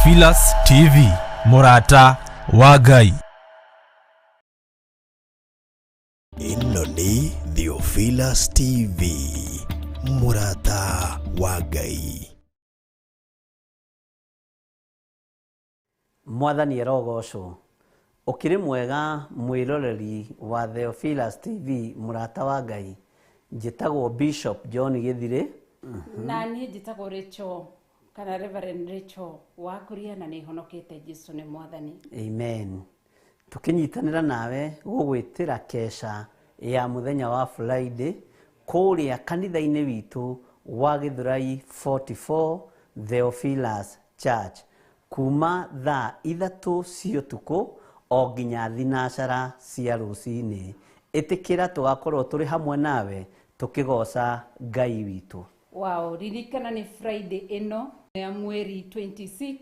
Theophilus TV, mũrata wa Ngai. Ĩno nĩ Theophilus TV, mũrata wa Ngai. Mwathani arogocwo. Ũkĩrĩ mwega mwĩroreri wa Theophilus TV, mũrata wa Ngai. Njĩtagwo Bishop John Gĩthirĩ. Na niĩ njĩtagwo Rachel kana Reverend Rachel wa Kuria, na nĩ honokete. Jesu nĩ Mwathani. Amen. Tũkĩnyitanĩra nawe gũgwĩtĩra kesha ya mũthenya wa Friday kũrĩa kanitha-inĩ witũ wa Gĩthũrai 44 Theophilus Church, kuma thaa 3 cia ũtukũ o nginya 4 cia rũcinĩ. Ĩtĩkĩra tũgakorwo tũrĩ hamwe nawe tũkĩgoca Ngai witũ. Wow, ririkana nĩ Friday ĩno ya mweri 26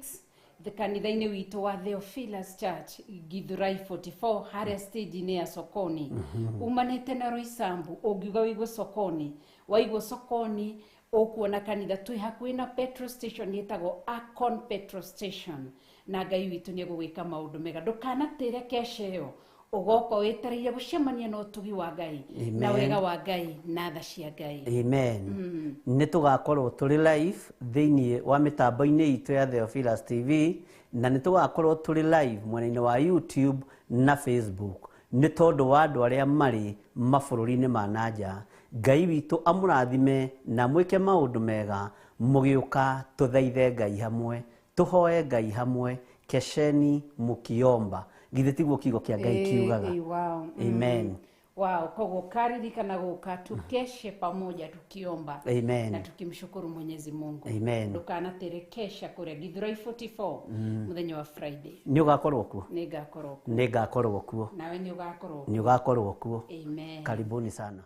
the kanitha-inĩ witũ wa Theophilus Church, Githurai 44, harĩa stage-inĩ ya Sokoni. Umanĩte na Roysambu, ũngiuga wĩigwo Sokoni, waigwo Sokoni ũkuona kanitha. Twĩ hakuhĩ na petrol station ĩtagwo Akon petrol station, na Ngai witũ nĩ egũgwĩka maũndũ mega. Ndũkanatĩre kesha ĩyo, ũgoka wĩtereire gũcemania na ũtugi wa Ngai na Amen. wega wa Ngai na tha cia Ngai. Amen. Nĩ tũgakorwo tũrĩ live thĩinĩ wa mĩtambo-inĩ itũ ya Theophilus TV, na nĩ tũgakorwo tũrĩ live mwena-inĩ wa YouTube na Facebook, nĩ tondũ wa andũ arĩa marĩ mabũrũri-inĩ ma na nja. Ngai witũ amũrathime na mwĩke maũndũ mega mũgĩũka tũthaithe Ngai hamwe, tũhoe Ngai hamwe. Kesheni mukiomba. Githĩ tiguo kiugo kĩa Ngai kiugaga? Wow. Amen. Wow, koguo karirikana gũka tukeshe pamoja tukiomba Amen. na tukimshukuru Mwenyezi Mungu. Amen. Ndũkanatere kesha kũrĩa Githurai 44 mũthenya wa Friday. Nĩ ũgakorwo kuo? Nĩ ngakorwo kuo. Nĩ ngakorwo kuo. Nawe nĩ ũgakorwo kuo. Nĩ ũgakorwo kuo. Amen. Karibuni sana.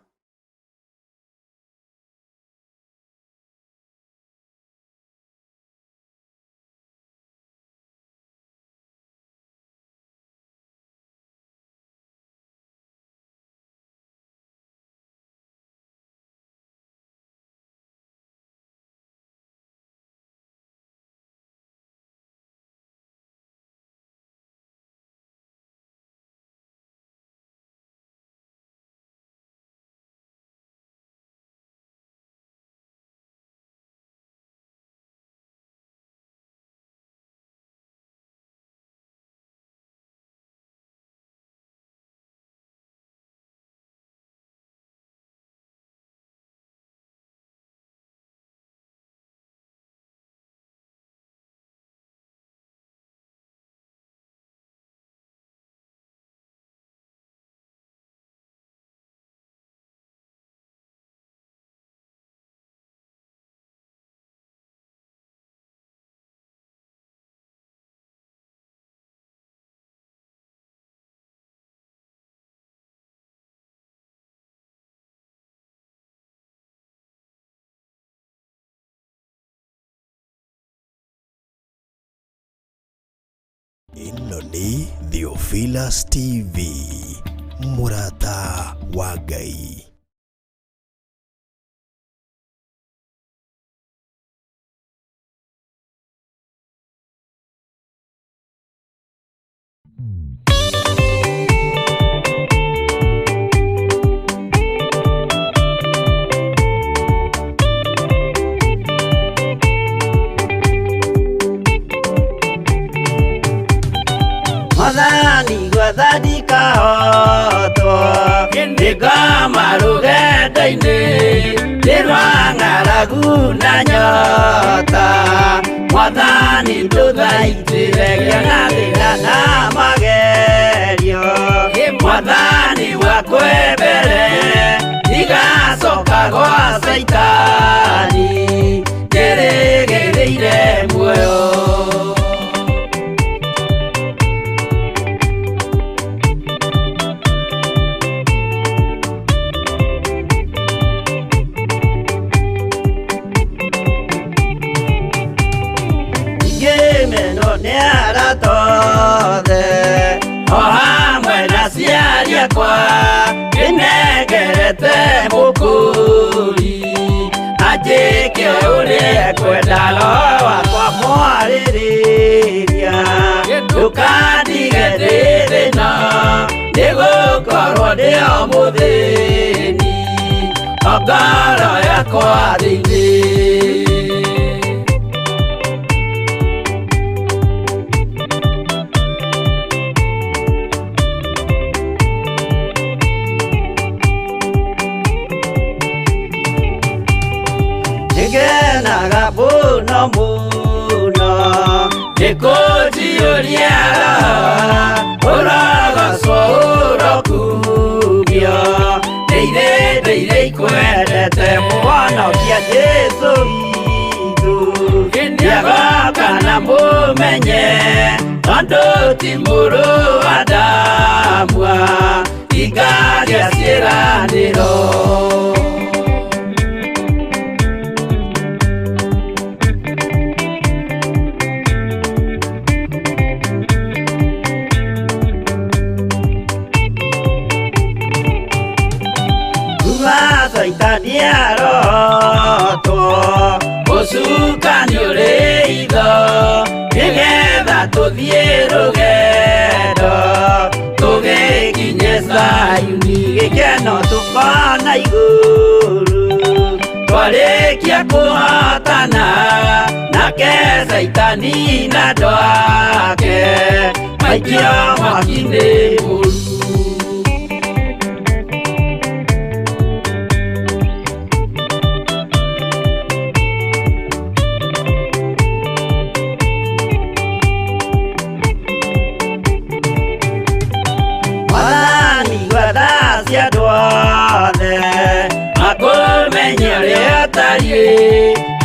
Ĩno nĩ Theophilus TV, mũrata wa Ngai. Mwathani gwathandika hotwo nĩngoma rũgendo-inĩ nĩ rwa ng'aragu na nyota. Mwathani, ndũthaitĩre ngĩona thĩna na magerio. Mwathani wakwe mbere ndigacoka gwa Caitani, njĩrĩgĩrĩire muoyo. Ngĩmenwo nĩ arata othe o hamwe na aciari akwa, ndĩnengerete mũkũri anjĩke ũrĩa ekwenda. Roho wakwa mwarĩrĩria. Ndĩ o mũthĩni o ngoro yakwa thĩinĩ. Nĩngenaga mũno mũno nĩkũnjiyũria ũrogocwo ũrokumio ndeire ndeire ikwendete mũhonokia Jesũ witũ nĩagoka na mũmenye tondũ ti mũrũ wa Adamu ingaria ciĩranĩro. Saitani arotwo ũcukani ũrĩ itho nĩgetha tũthiĩ rũgendo tũgĩkinye Zayuni gĩkeno tũkona igũrũ twarĩkia kũhotana nake Saitani na andũ ake maikio mwaki-inĩ mũru. Makũmenye ũrĩa ũtariĩ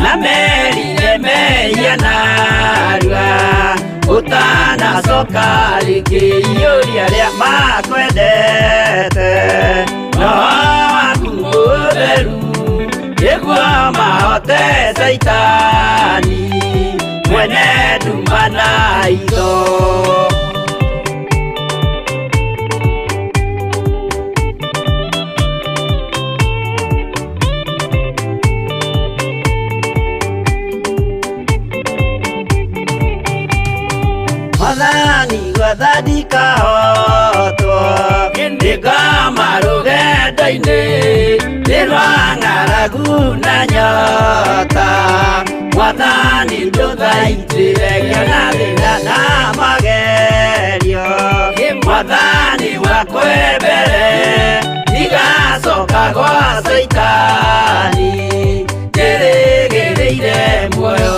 na merire mehia narua ũtanacoka rĩngĩ iyũria arĩa makwendete roho waku mũtheru nĩguo mahote Saitani mwene nduma na itho. Mwathani gwathani kahotwo nĩngoma rũgendo-inĩ nĩ rwa ng'aragu na nyota Mwathani ndũthaitĩre ngĩona thĩna na magerio Mwathani wakwe mbere ndigacoka gwa Saitani njĩrĩgĩrĩire muoyo.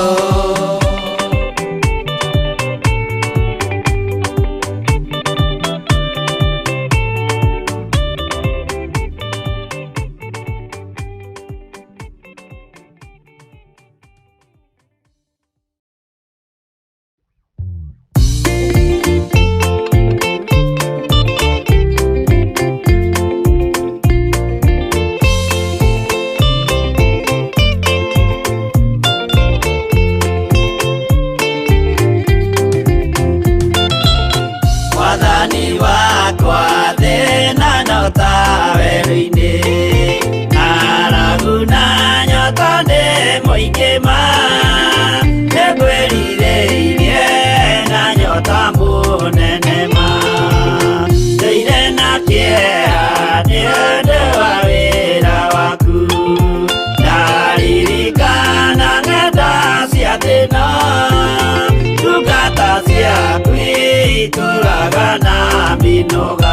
Itũraga na mĩnoga.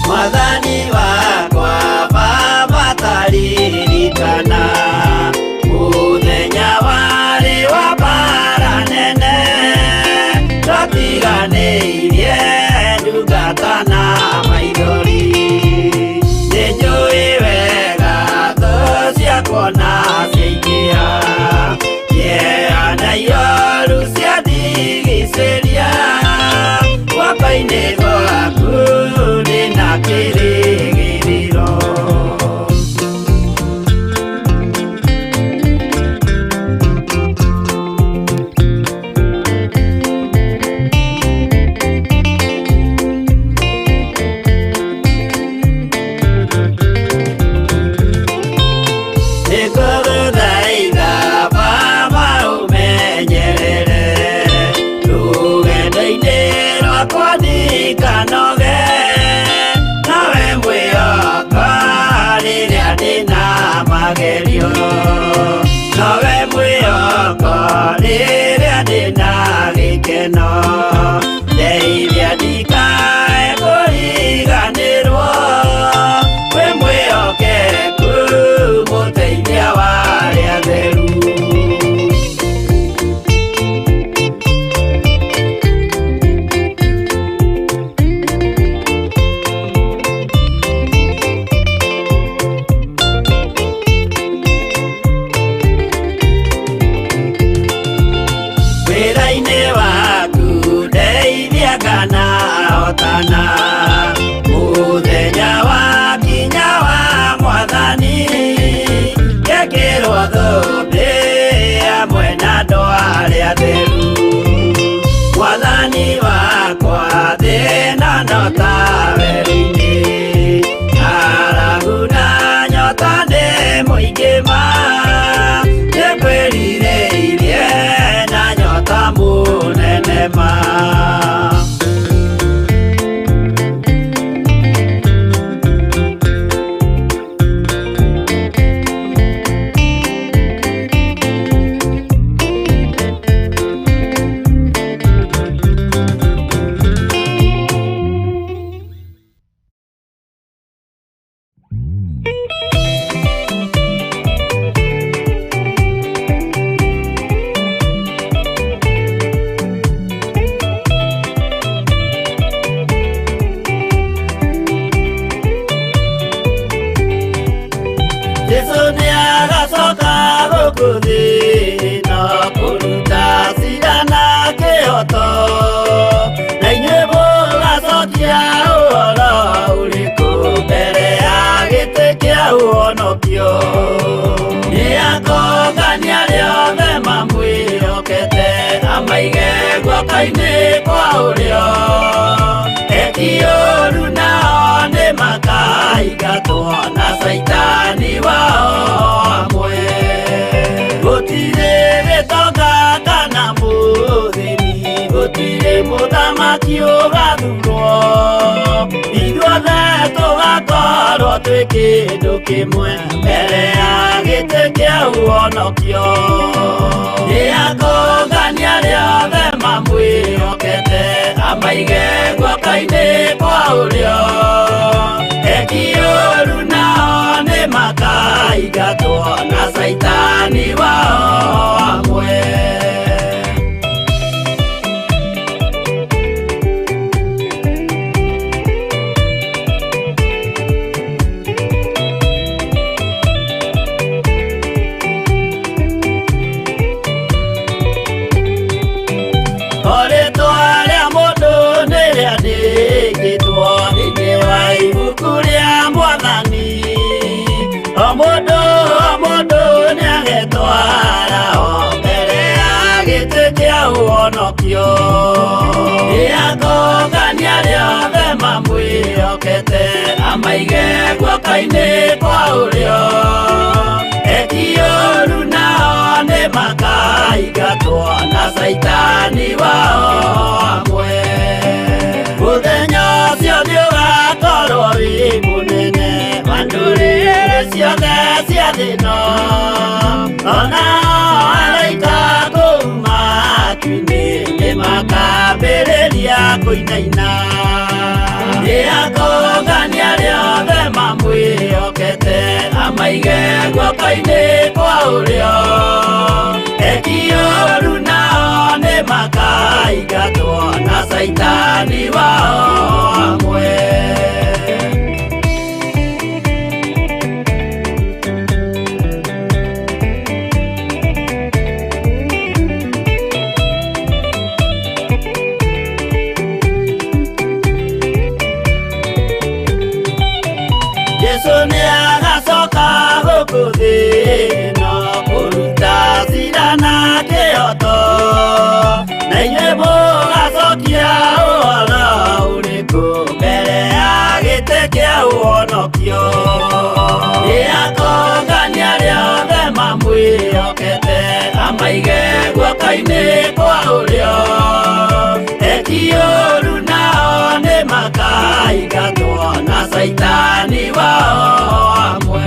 Mwathani wakwa Baba taririkana mũthenya warĩ wa mbara nene twatiganĩirie magerio nowe mwĩhoko rĩrĩa ndĩna gĩkeno ndeithia ndikae kũriganĩrwo wĩ mwĩhokeku mũteithia wa arĩa atheru. Wĩra-inĩ waku ndeithia kana hotana mũthenya wakinya wa mwathani ngekĩrwo thũmbĩ hamwe na andũ arĩa atheru mwathani wakwa thĩna no ta werũ-inĩ ng'aragu na nyota nĩ mũingĩ ma nĩngwĩrirĩirie na nyota mũnene ma. Jesu nĩagacoka gũkũ thĩ ĩno kũruta cira na kĩhoto na inyuĩ mũgacokia ũhoro ũrĩkũ mbere ya gĩtĩ kĩa ũhonokio nĩakongania arĩa othe mamwĩhokete amaige guoko-inĩ kwa ũrĩo eki ũũru nao nĩmakaingatwo na caitani wao hamwe gũtirĩ gĩtonga kana mũthĩni gũtirĩ mũthamaki ũgathurwo ithuothe tũgakorwo twĩ kĩndũ kĩmwe mbere ya gĩtĩ kĩa ũhonokio nĩakongania arĩa othe mamwĩhokete amaige guoko-inĩ kwa ũrĩo eki ũũru nao nĩmakaingatwo na caitani wao hamwe. Rĩtwa rĩa mũndũ nĩrĩandĩkĩtwo thĩinĩ wa ibuku rĩa mwathani o mũndũ o mũndũ nĩagetwara o mbere ya gĩtĩ kĩa ũhonokio nĩakongania arĩa othe mamwĩhokete amaige guoko-inĩ kwa ũrĩo eki ũũru nao nĩmakaingatwo na caitani wao hamwe mũthenya ũcio nĩũgakorwo wĩ mũnene wa ndũrĩrĩ ciothe cia thĩ ĩno ona araika kũu matu-inĩ nĩmakambĩrĩria kũinaina nĩakongania arĩa othe mamwĩhokete amaige guoko-inĩ kwa ũrĩo eki ũũru nao nĩmakaingatwo na caitani wao hamwe. Jesu nĩagacoka gũkũ thĩ ĩno kũruta cira na kĩhoto na inyuĩ mũgacokia ũhoro ũrĩkũ mbere ya gĩtĩ kĩa ũhonokio nĩakongania arĩa othe mamwĩhokete amaige guoko-inĩ kwa ũrĩo eki ũũru nao nĩmakaingatwo na caitani wao hamwe.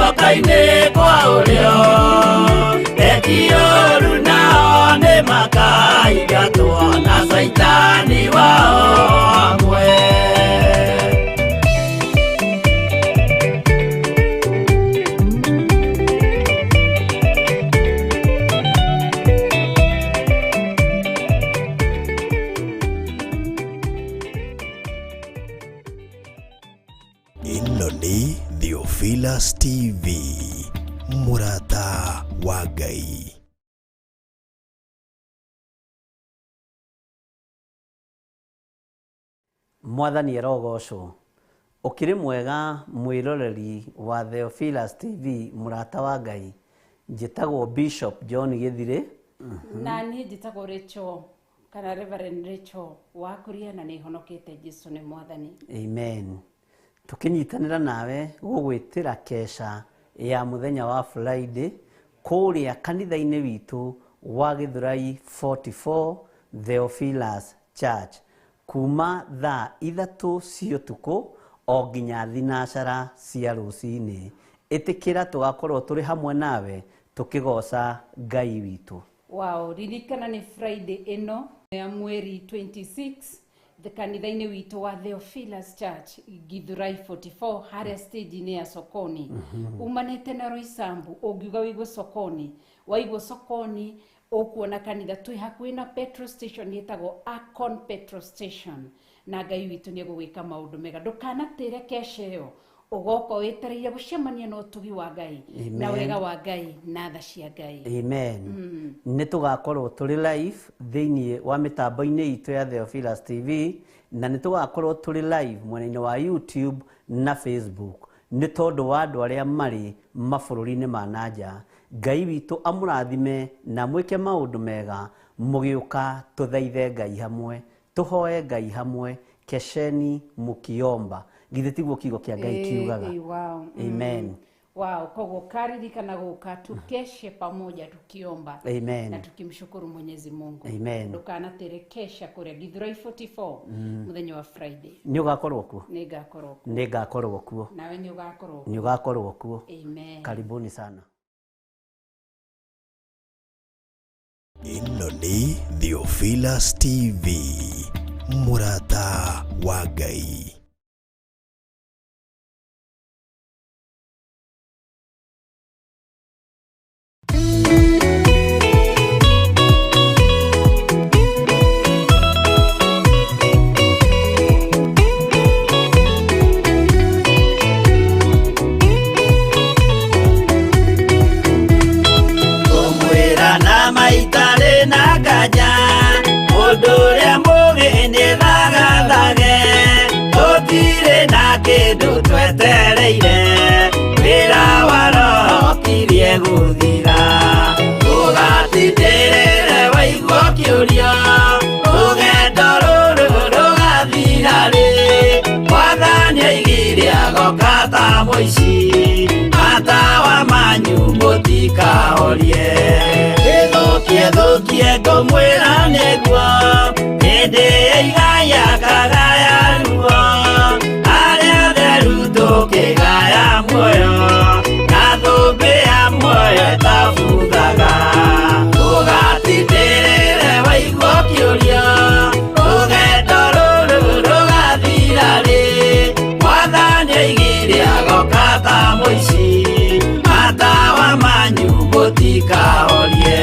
Guoko-inĩ kwa ũrĩo. Eki ũru nao nĩ makaingatwo na caitani wao hamwe. Ĩno nĩ Theophilus TV, mũrata wa Ngai. Mwathani arogocwo. Ũkĩrĩ mwega mwĩroreri wa Theophilus TV, mũrata wa Ngai. Njĩtagwo Bishop John Gĩthirĩ. Na niĩ njĩtagwo Rachel kana Reverend Rachel wa Kuria, na nĩ honokete. Jesu nĩ Mwathani. Amen. Tũkĩnyitanĩra nawe gũgwĩtĩra kesha ya mũthenya wa Friday kũrĩa kanitha-inĩ witũ wa Gĩthũrai 44 Theophilus Church, kuma thaa 3 cia ũtukũ o nginya thinacara cia rũcinĩ. Ĩtĩkĩra tũgakorwo tũrĩ hamwe nawe tũkĩgoca Ngai witũ. Wow, ririkana nĩ Friday ĩno ya mweri 26 the kanitha-inĩ witũ wa Theophilus Church, Githurai 44, harĩa stage-inĩ ya Sokoni. Umanĩte na Roysambu, ũngiuga wĩigue Sokoni, waigua Sokoni ũkuona kanitha. Twĩ hakuhĩ na petrol station ĩtagwo Akon petrol station, na Ngai witũ nĩ egũgwĩka maũndũ mega. Ndũkanatĩre kesha ĩyo, ũgoka wĩtereire gũcemania na ũtugi wa Ngai na Amen. wega wa Ngai na tha cia Ngai. Amen. Nĩ tũgakorwo tũrĩ live thĩinĩ wa mĩtambo-inĩ itũ ya Theophilus TV, na nĩ tũgakorwo tũrĩ live mwena-inĩ wa YouTube na Facebook, nĩ tondũ wa andũ arĩa marĩ mabũrũri-inĩ ma nanja. Ngai witũ amũrathime na mwĩke maũndũ mega mũgĩũka tũthaithe Ngai hamwe, tũhoe Ngai hamwe, kesheni mukiomba. Githĩ tiguo kiugo kĩa Ngai kiugaga? Ĩ, wow. Amen. Wow, koguo karirikana gũka tukeshe pamoja tukiomba Amen. na tukimshukuru Mwenyezi Mungu. Amen. Ndũkanatĩre kesha kũrĩa Githurai 44 mũthenya wa Friday. Nĩ ũgakorwo kuo? Nĩ ngakorwo kuo. Nĩ ngakorwo kuo. Nawe nĩ ũgakorwo. Nĩ ũgakorwo kuo. Amen. Karibuni sana. Ĩno nĩ Theophilus TV, mũrata wa Ngai. Kũmwĩra na maitarĩ na nganja, mũndũ ũrĩa mũgĩ nĩ thagathage. Tũtirĩ na kĩndũ twetereire, wĩra wa roho kirie gũthira. Ũgatindĩrĩre waigua kĩũria, rũgendo rũrũ rũgathira rĩ? Mwathani aigire agoka ta mũici, matawa manyu mũtikahorie. Ĩthũkie thũkie ngũmwĩra nĩguo, hĩndĩ ĩigaya kagaya ruo, arĩa theru tũkĩgaya muoyo, na thũmbĩ ya muoyo ĩtabuthaga. Ũgatindĩrĩre waigua kĩũria, rũgendo rũrũ rũgathira rĩ? Mwathani aigire agoka ta mũici, matawa manyu mũtikahorie.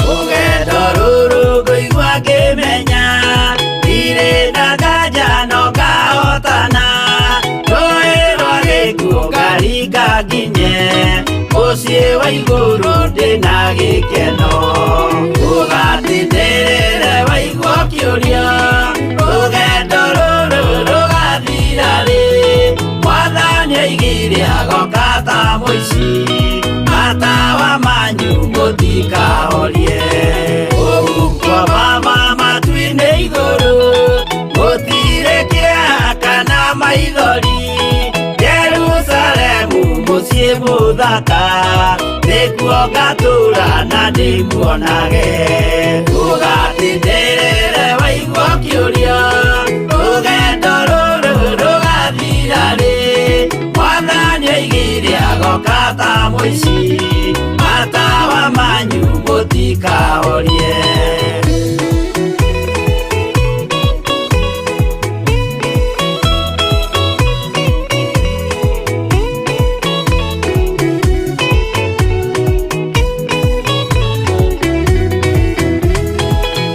Rũgendo rũrũ ngũigua ngĩmenya, ndirĩ na nganja no ngahotana. Rũĩ rwa gĩkuũ ngaringa nginye mũciĩ wa igũrũ ndĩna gĩkeno. Ũgatindĩrĩre waigua kĩũria, rũgendo rũrũ rũgathira rĩ? Mwathani aigire agoka ta mũici, matawa manyu mũtikahorie. Ũhuko mama matu-inĩ igũrũ, gũtirĩ kĩeha kana maithori, Jerusalemu mũciĩ Mũciĩ mũthaka nĩkuo ngatũra na ndĩmuonage. Ũgatindĩrĩre waigua ũkĩũria rũgendo rũrũ rũgathira rĩ. Mwathani oigire agoka ta mũici, matawa manyu mũtikahorie.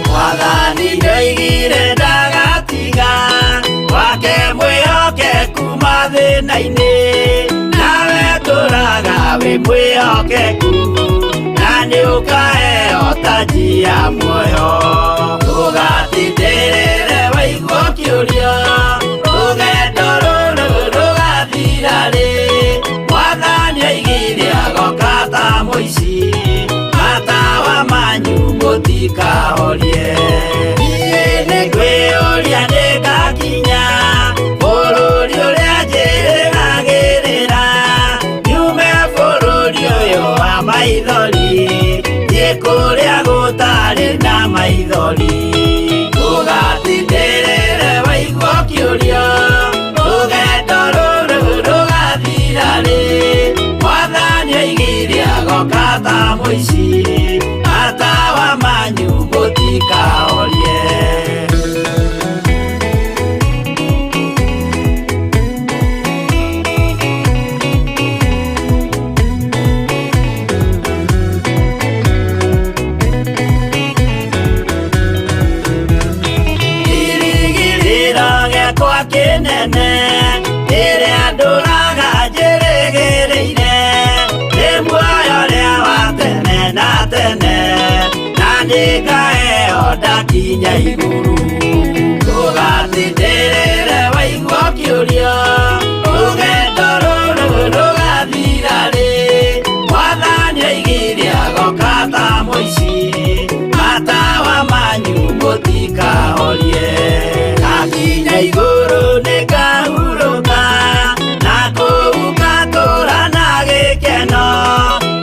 Mwathani nĩoigire ndagatiga wake mwĩhokeku mathĩna-inĩ, nawe tũraga wĩ mwĩhokeku na nĩũkaheo taji ya muoyo. Ũgatindĩrĩre waigua ũkĩũria rũgendo rũrũ rũgathira rĩ. Mwathani oigire agoka ta mũici, matawa manyu mũtikahorie. Niĩ nĩngwĩyũria nĩngakinya bũrũri ũrĩa njĩrĩgagĩrĩra, nyume bũrũri ũyũ wa maithori thiĩ kũrĩa gũtarĩ na maithori. Ũgatindĩrĩre waigua ũkĩũria rũgendo rũrũ rũgathira rĩ. Mwathani oigire agoka ta mũici, matawa manyu mũtikahorie. Kĩrĩgĩrĩro gĩakwa kĩnene rĩrĩa ndũraga njĩrĩgĩrĩire, nĩ muoyo ũrĩa wa tene na tene, na nĩngaheo ndakinya igũrũ. Ũgatindĩrĩre waigua ũkĩũria rũgendo rũrũ rũgathira rĩ. Mwathani oigire agoka ta mũici, matawa manyu mũtikahorie. Ndakinya igũrũ nĩngahurũka, na kũu ngatũũra na gĩkeno.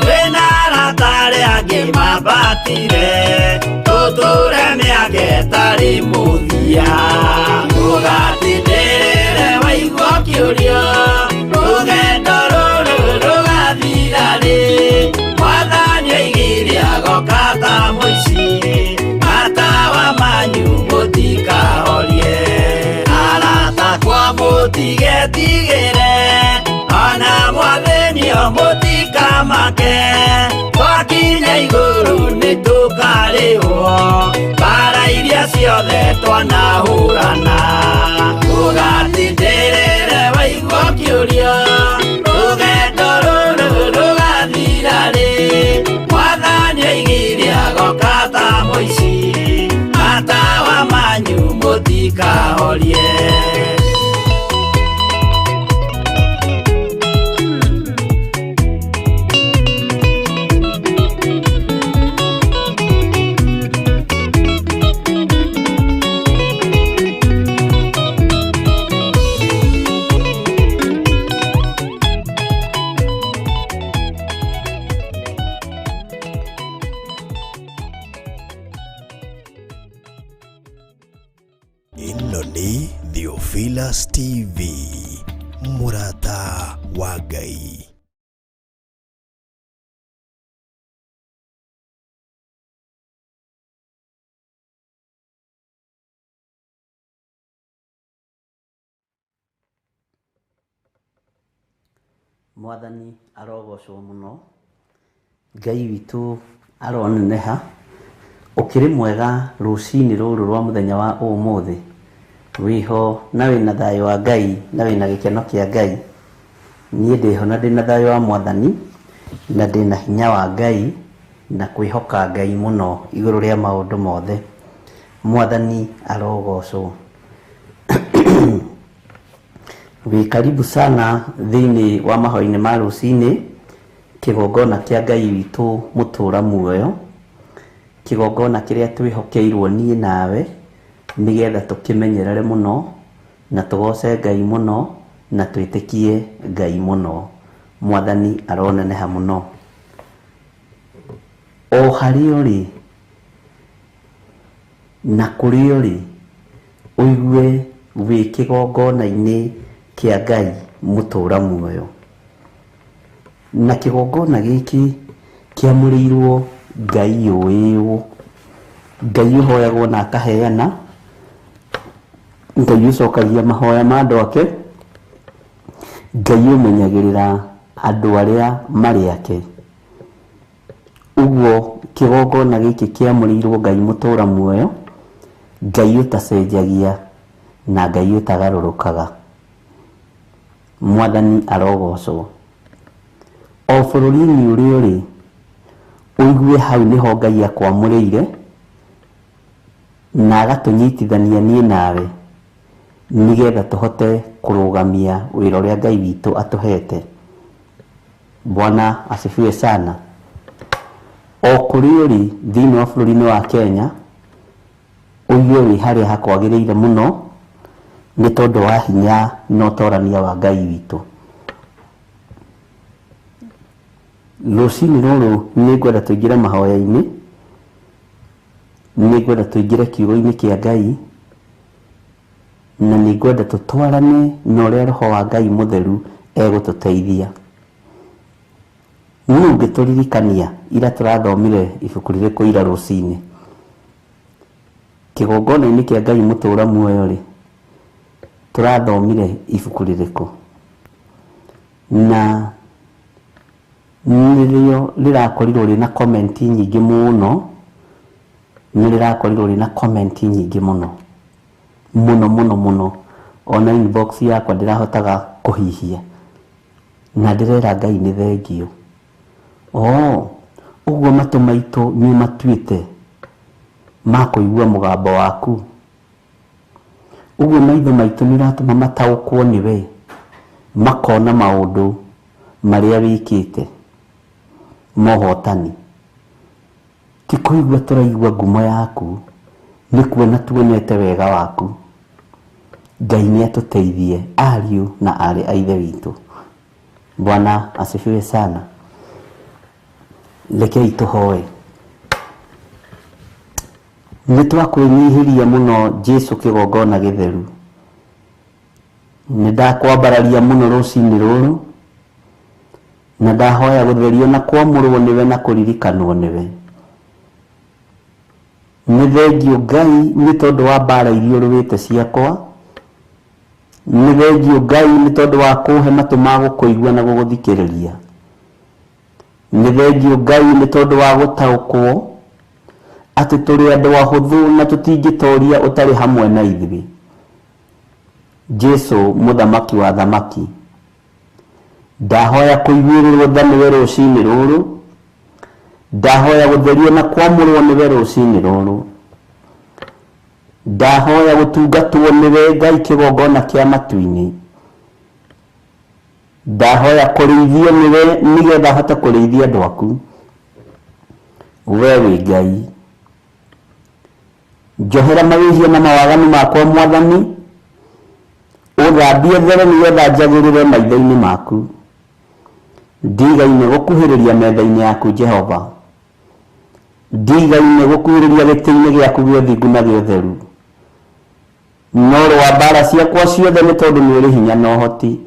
Twĩna arata arĩa angĩ mambatire, tũtũũre mĩaka ĩtarĩ mũthia. Ũgatindĩrĩre waigua ũkĩũria rũgendo rũrũ rũgathira rĩ. Mwathani oigire agoka ta mũici, matawa manyu mũtikahorie. Arata akwa mũtigetigĩre, ona mwathĩnio mũtikamake. Twakinya igũrũ nĩtũkarĩhwo mbara iria ciothe twanahũrana. Ũgatindĩrĩre waigua ũkĩũria rũgendo rũrũ rũgathira rĩ. Mwathani oigire agoka ta mũici, matawa manyu mũtikahorie. Ĩno nĩ Theophilus TV, mũrata wa Ngai. Mwathani arogocwo mũno, Ngai witũ aroneneha. Ũkĩrĩ mwega rũcinĩ rũrũ rwa mũthenya wa ũmũthĩ, wĩho na wĩna thayũ wa Ngai na wĩna gĩkeno kĩa Ngai. Niĩ ndĩho na ndĩna thayũ wa Mwathani na ndĩna hinya wa Ngai na kwĩhoka Ngai mũno igũrũ rĩa maũndũ mothe. Mwathani arogocwo. Wĩ karibu sana thĩinĩ wa mahoya-inĩ ma rũcinĩ, kĩgongona kĩa Ngai witũ mũtũra muoyo, kĩgongona kĩrĩa twĩhokeirwo niĩ nawe, nĩgetha tũkĩmenyerere mũno na tũgoce Ngai mũno na twĩtĩkie Ngai mũno. Mwathani aroneneha mũno. O harĩa ũrĩ na kũrĩa ũrĩ, ũigue wĩ kĩgongona-inĩ kĩa Ngai mũtũra muoyo. Na kĩgongona gĩkĩ kĩamũrĩirwo Ngai ũĩĩwo, Ngai ũhoyagwo na akaheana, Ngai ũcokagia mahoya ma andũ ake, Ngai ũmenyagĩrĩra andũ arĩa marĩ ake. Ũguo kĩgongona gĩkĩ kĩamũrĩirwo Ngai mũtũra muoyo, Ngai ũtacenjagia na Ngai ũtagarũrũkaga. Mwathani arogocwo. O bũrũri-inĩ ũrĩa ũrĩ, ũigue hau nĩho Ngai akwamũrĩire na agatũnyitithania niĩ nawe nĩgetha tũhote kũrũgamia wĩra ũrĩa Ngai witũ atũhete. Bwana asifiwe sana. O kũrĩa ũrĩ thĩinĩ wa bũrũri-inĩ wa Kenya, ũigue wĩ harĩa hakwagĩrĩire mũno nĩ tondũ wa hinya na ũtorania wa Ngai witũ. Rũcinĩ rũrũ nĩ ngwenda tũingĩre mahoya-inĩ, nĩ ngwenda tũingĩre kiugo-inĩ kĩa Ngai, na nĩ ngwenda tũtwarane na ũrĩa Roho wa Ngai mũtheru egũtũteithia. Nũ ũngĩtũririkania ira tũrathomire ibuku rĩrĩkũ ira rũcinĩ? Kĩgongona-inĩ kĩa Ngai mũtũra muoyo rĩ, tũrathomire ibuku rĩrĩkũ? Na nĩrĩo rĩrakorirwo rĩna comment nyingĩ mũno, nĩ rĩrakorirwo rĩna comment nyingĩ mũno mũno mũno mũno. Ona inbox yakwa ndĩrahotaga kũhihia, na ndĩrera Ngai nĩ thengiũ. Oo, ũguo matũ maitũ nĩ ũmatuĩte ma kũigua mũgambo waku, ũguo maitho maitũ nĩ ũratũma mataũkwo nĩwe, makona maũndũ marĩa wĩkĩte mohotani. Ti kũigua tũraigua ngumo yaku, nĩ kuona tuonete wega waku. Ngai nĩ atũteithie ariũ na aarĩ a Ithe witũ. Bwana asifiwe sana. Rekei tũhoe. Nĩ twakwĩnyihĩria mũno Jesu kĩgongona gĩtheru. Nĩ ndakwambararia mũno rũcinĩ rũrũ, na ndahoya gũtherio na kwamũrwo nĩwe na kũririkanwo nĩwe. Nĩ thengiũ Ngai nĩ tondũ wa mbara iria ũrũĩte ciakwa. Nĩ thengiũ Ngai nĩ tondũ wa kũhe matũ ma gũkũigua na gũgũthikĩrĩria. Nĩ thengiũ Ngai nĩ tondũ wa gũtaũkwo atĩ tũrĩ andũ ahũthũ na tũtingĩtoria ũtarĩ hamwe na ithuĩ. Jesu mũthamaki wa thamaki, ndahoya kũiguĩrĩrwo tha nĩwe rũcinĩ rũrũ, ndahoya gũtherio na kwamũrwo nĩwe rũcinĩ rũrũ, ndahoya gũtungatwo nĩwe Ngai kĩgongona kĩa matu-inĩ, ndahoya kũrĩithio nĩwe nĩgetha hote kũrĩithia andũ aku. We wĩ Ngai. Njohera mawĩhia na mawaganu makwa Mwathani, ũthambie there nĩgetha njagĩrĩre maitho-inĩ maku. Ndigaine gũkuhĩrĩria metha-inĩ yaku Jehova, ndigaine gũkuhĩrĩria gĩtĩ-inĩ gĩaku gĩa ũthingu na gĩa ũtheru. No rũa mbara ciakwa ciothe nĩ tondũ nĩ ũrĩ hinya na ũhoti.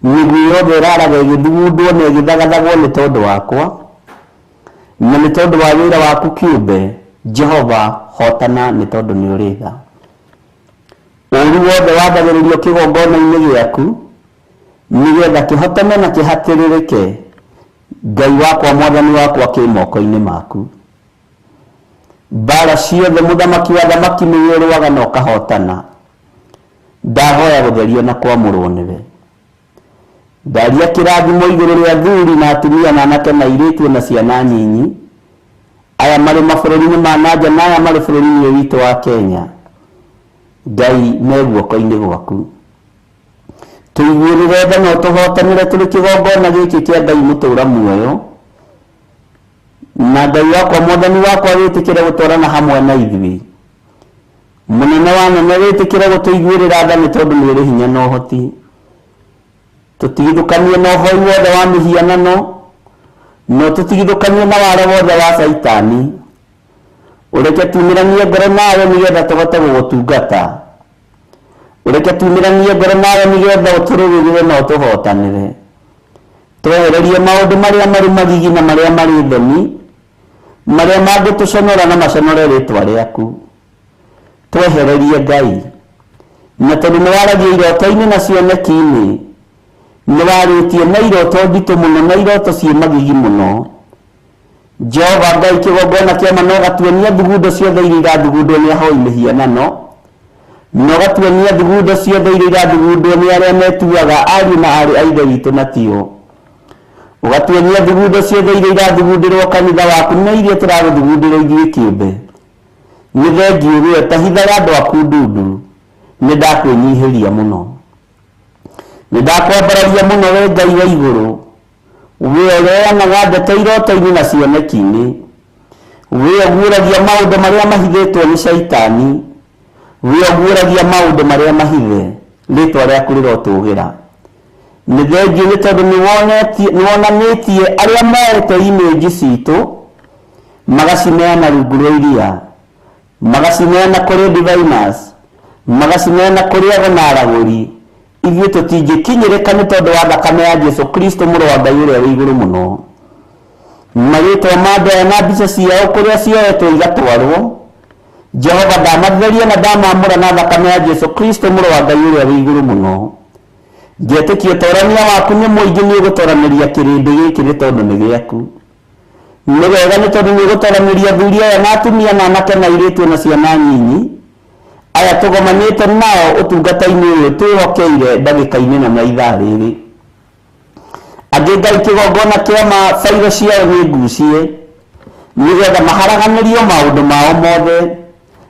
Mĩguĩ yothe ĩraraga ĩgĩthugundwo na ĩgĩthagathagwo nĩ tondũ wakwa, na nĩ tondũ wa wĩra waku kĩũmbe. Jehova, hotana nĩ tondũ nĩ ũrĩ tha. Ũũru wothe wathagĩrĩrio kĩgongona-inĩ gĩaku, nĩgetha kĩhotane na kĩhatĩrĩrĩke. Ngai wakwa, Mwathani wakwa, kĩ moko-inĩ maku. Mbara ciothe mũthamaki wa thamaki nĩwe ũrũaga na ũkahotana. Ndahoya gũtherio na kwamũrwo nĩwe. Ndaria kĩrathimo igũrũ rĩa athuri na atumia na anake na airĩtu na ciana nyinyi, aya marĩ mabũrũri-inĩ ma nanja na aya marĩ bũrũri-inĩ ũyũ witũ wa Kenya. Ngai me guoko-inĩ gwaku. Tũiguĩrĩre tha na ũtũhotanĩre tũrĩ kĩgongona gĩkĩ kĩa Ngai mũtũra muoyo. Na Ngai wakwa, Mwathani wakwa, wĩtĩkĩre gũtwarana hamwe na ithuĩ. Mũnene wa nene, wĩtĩkĩre gũtũiguĩrĩra tha nĩ tondũ nĩ ũrĩ hinya na ũhoti. Tũtigithũkanie na ũhoi wothe wa mĩhianano, na ũtũtigithũkanie na wara wothe wa Caitani. Ũreke tumĩranie ngoro nawe nĩgetha tũhote gũgũtungata. Ũreke tumĩranie ngoro nawe nĩgetha ũtũrũĩrĩre na ũtũhotanĩre. Twehererie maũndũ marĩa marĩ magigi na marĩa marĩ thoni, marĩa mangĩtũconora na maconore rĩtwa rĩaku. Twehererie Ngai. Na tondũ nĩ waragia iroto-inĩ na cioneki-inĩ, nĩ warĩtie na iroto nditũ mũno na iroto ciĩ magigi mũno. Jehova Ngai kĩgongona kĩa ma, no gatuonia thugundo ciothe iria irathugundwo nĩ ahoi mĩhianano, no gatuonia thugundo ciothe iria irathugundwo nĩ arĩa metuaga ariũ na aarĩ a Ithe witũ na tio. Ũgatuonia thugundo ciothe iria irathugundĩrwo kanitha waku na iria tũragũthugundĩra ithuĩ kĩũmbe. Nĩ thengiũ we ta hithaga andũ aku ndundu, nĩ ndakwĩnyihĩria mũno. Nĩ ndakwambararia mũno we Ngai wa igũrũ, we ũreanaga ndeto iroto-inĩ na cioneki-inĩ, we ũguũragia maũndũ marĩa mahithĩtwo nĩ Caitani, we ũguũragia maũndũ marĩa mahithe, rĩtwa rĩaku rĩrotũgĩra. Nĩ thengiũ nĩ tondũ nĩ wonanĩtie arĩa moete image citũ magacineana rungu rwa iria, magacineana kũrĩ diviners, magacineana kũrĩ ago na aragũri. Ithuĩ tũtingĩkinyĩrĩka nĩ tondũ wa thakame ya Jesu Kristo mũrũ wa Ngai ũrĩa wĩ igũrũ mũno. Marĩtwa ma andũ aya na mbica ciao kũrĩa cioetwo igatwarwo, Jehova ndamatheria na ndamamũra na thakame ya Jesu Kristo mũrũ wa Ngai ũrĩa wĩ igũrũ mũno. Ngetĩkia ũtorania waku nĩ mũingĩ, nĩ ũgũtoranĩria kĩrĩndĩ gĩkĩ nĩ tondũ nĩ gĩaku. Nĩ wega nĩ tondũ nĩ ũgũtoranĩria athuri aya na atumia na anake na airĩtu na ciana nyinyi aya tũgomanĩte nao ũtungata-inĩ ũyũ twĩhokeire ndagĩka-inĩ na ithaa rĩrĩ. Angĩ Ngai kĩgongona kĩa ma bairo ciao nĩ ngucie, nĩgetha maharaganĩrio maũndũ mao mothe,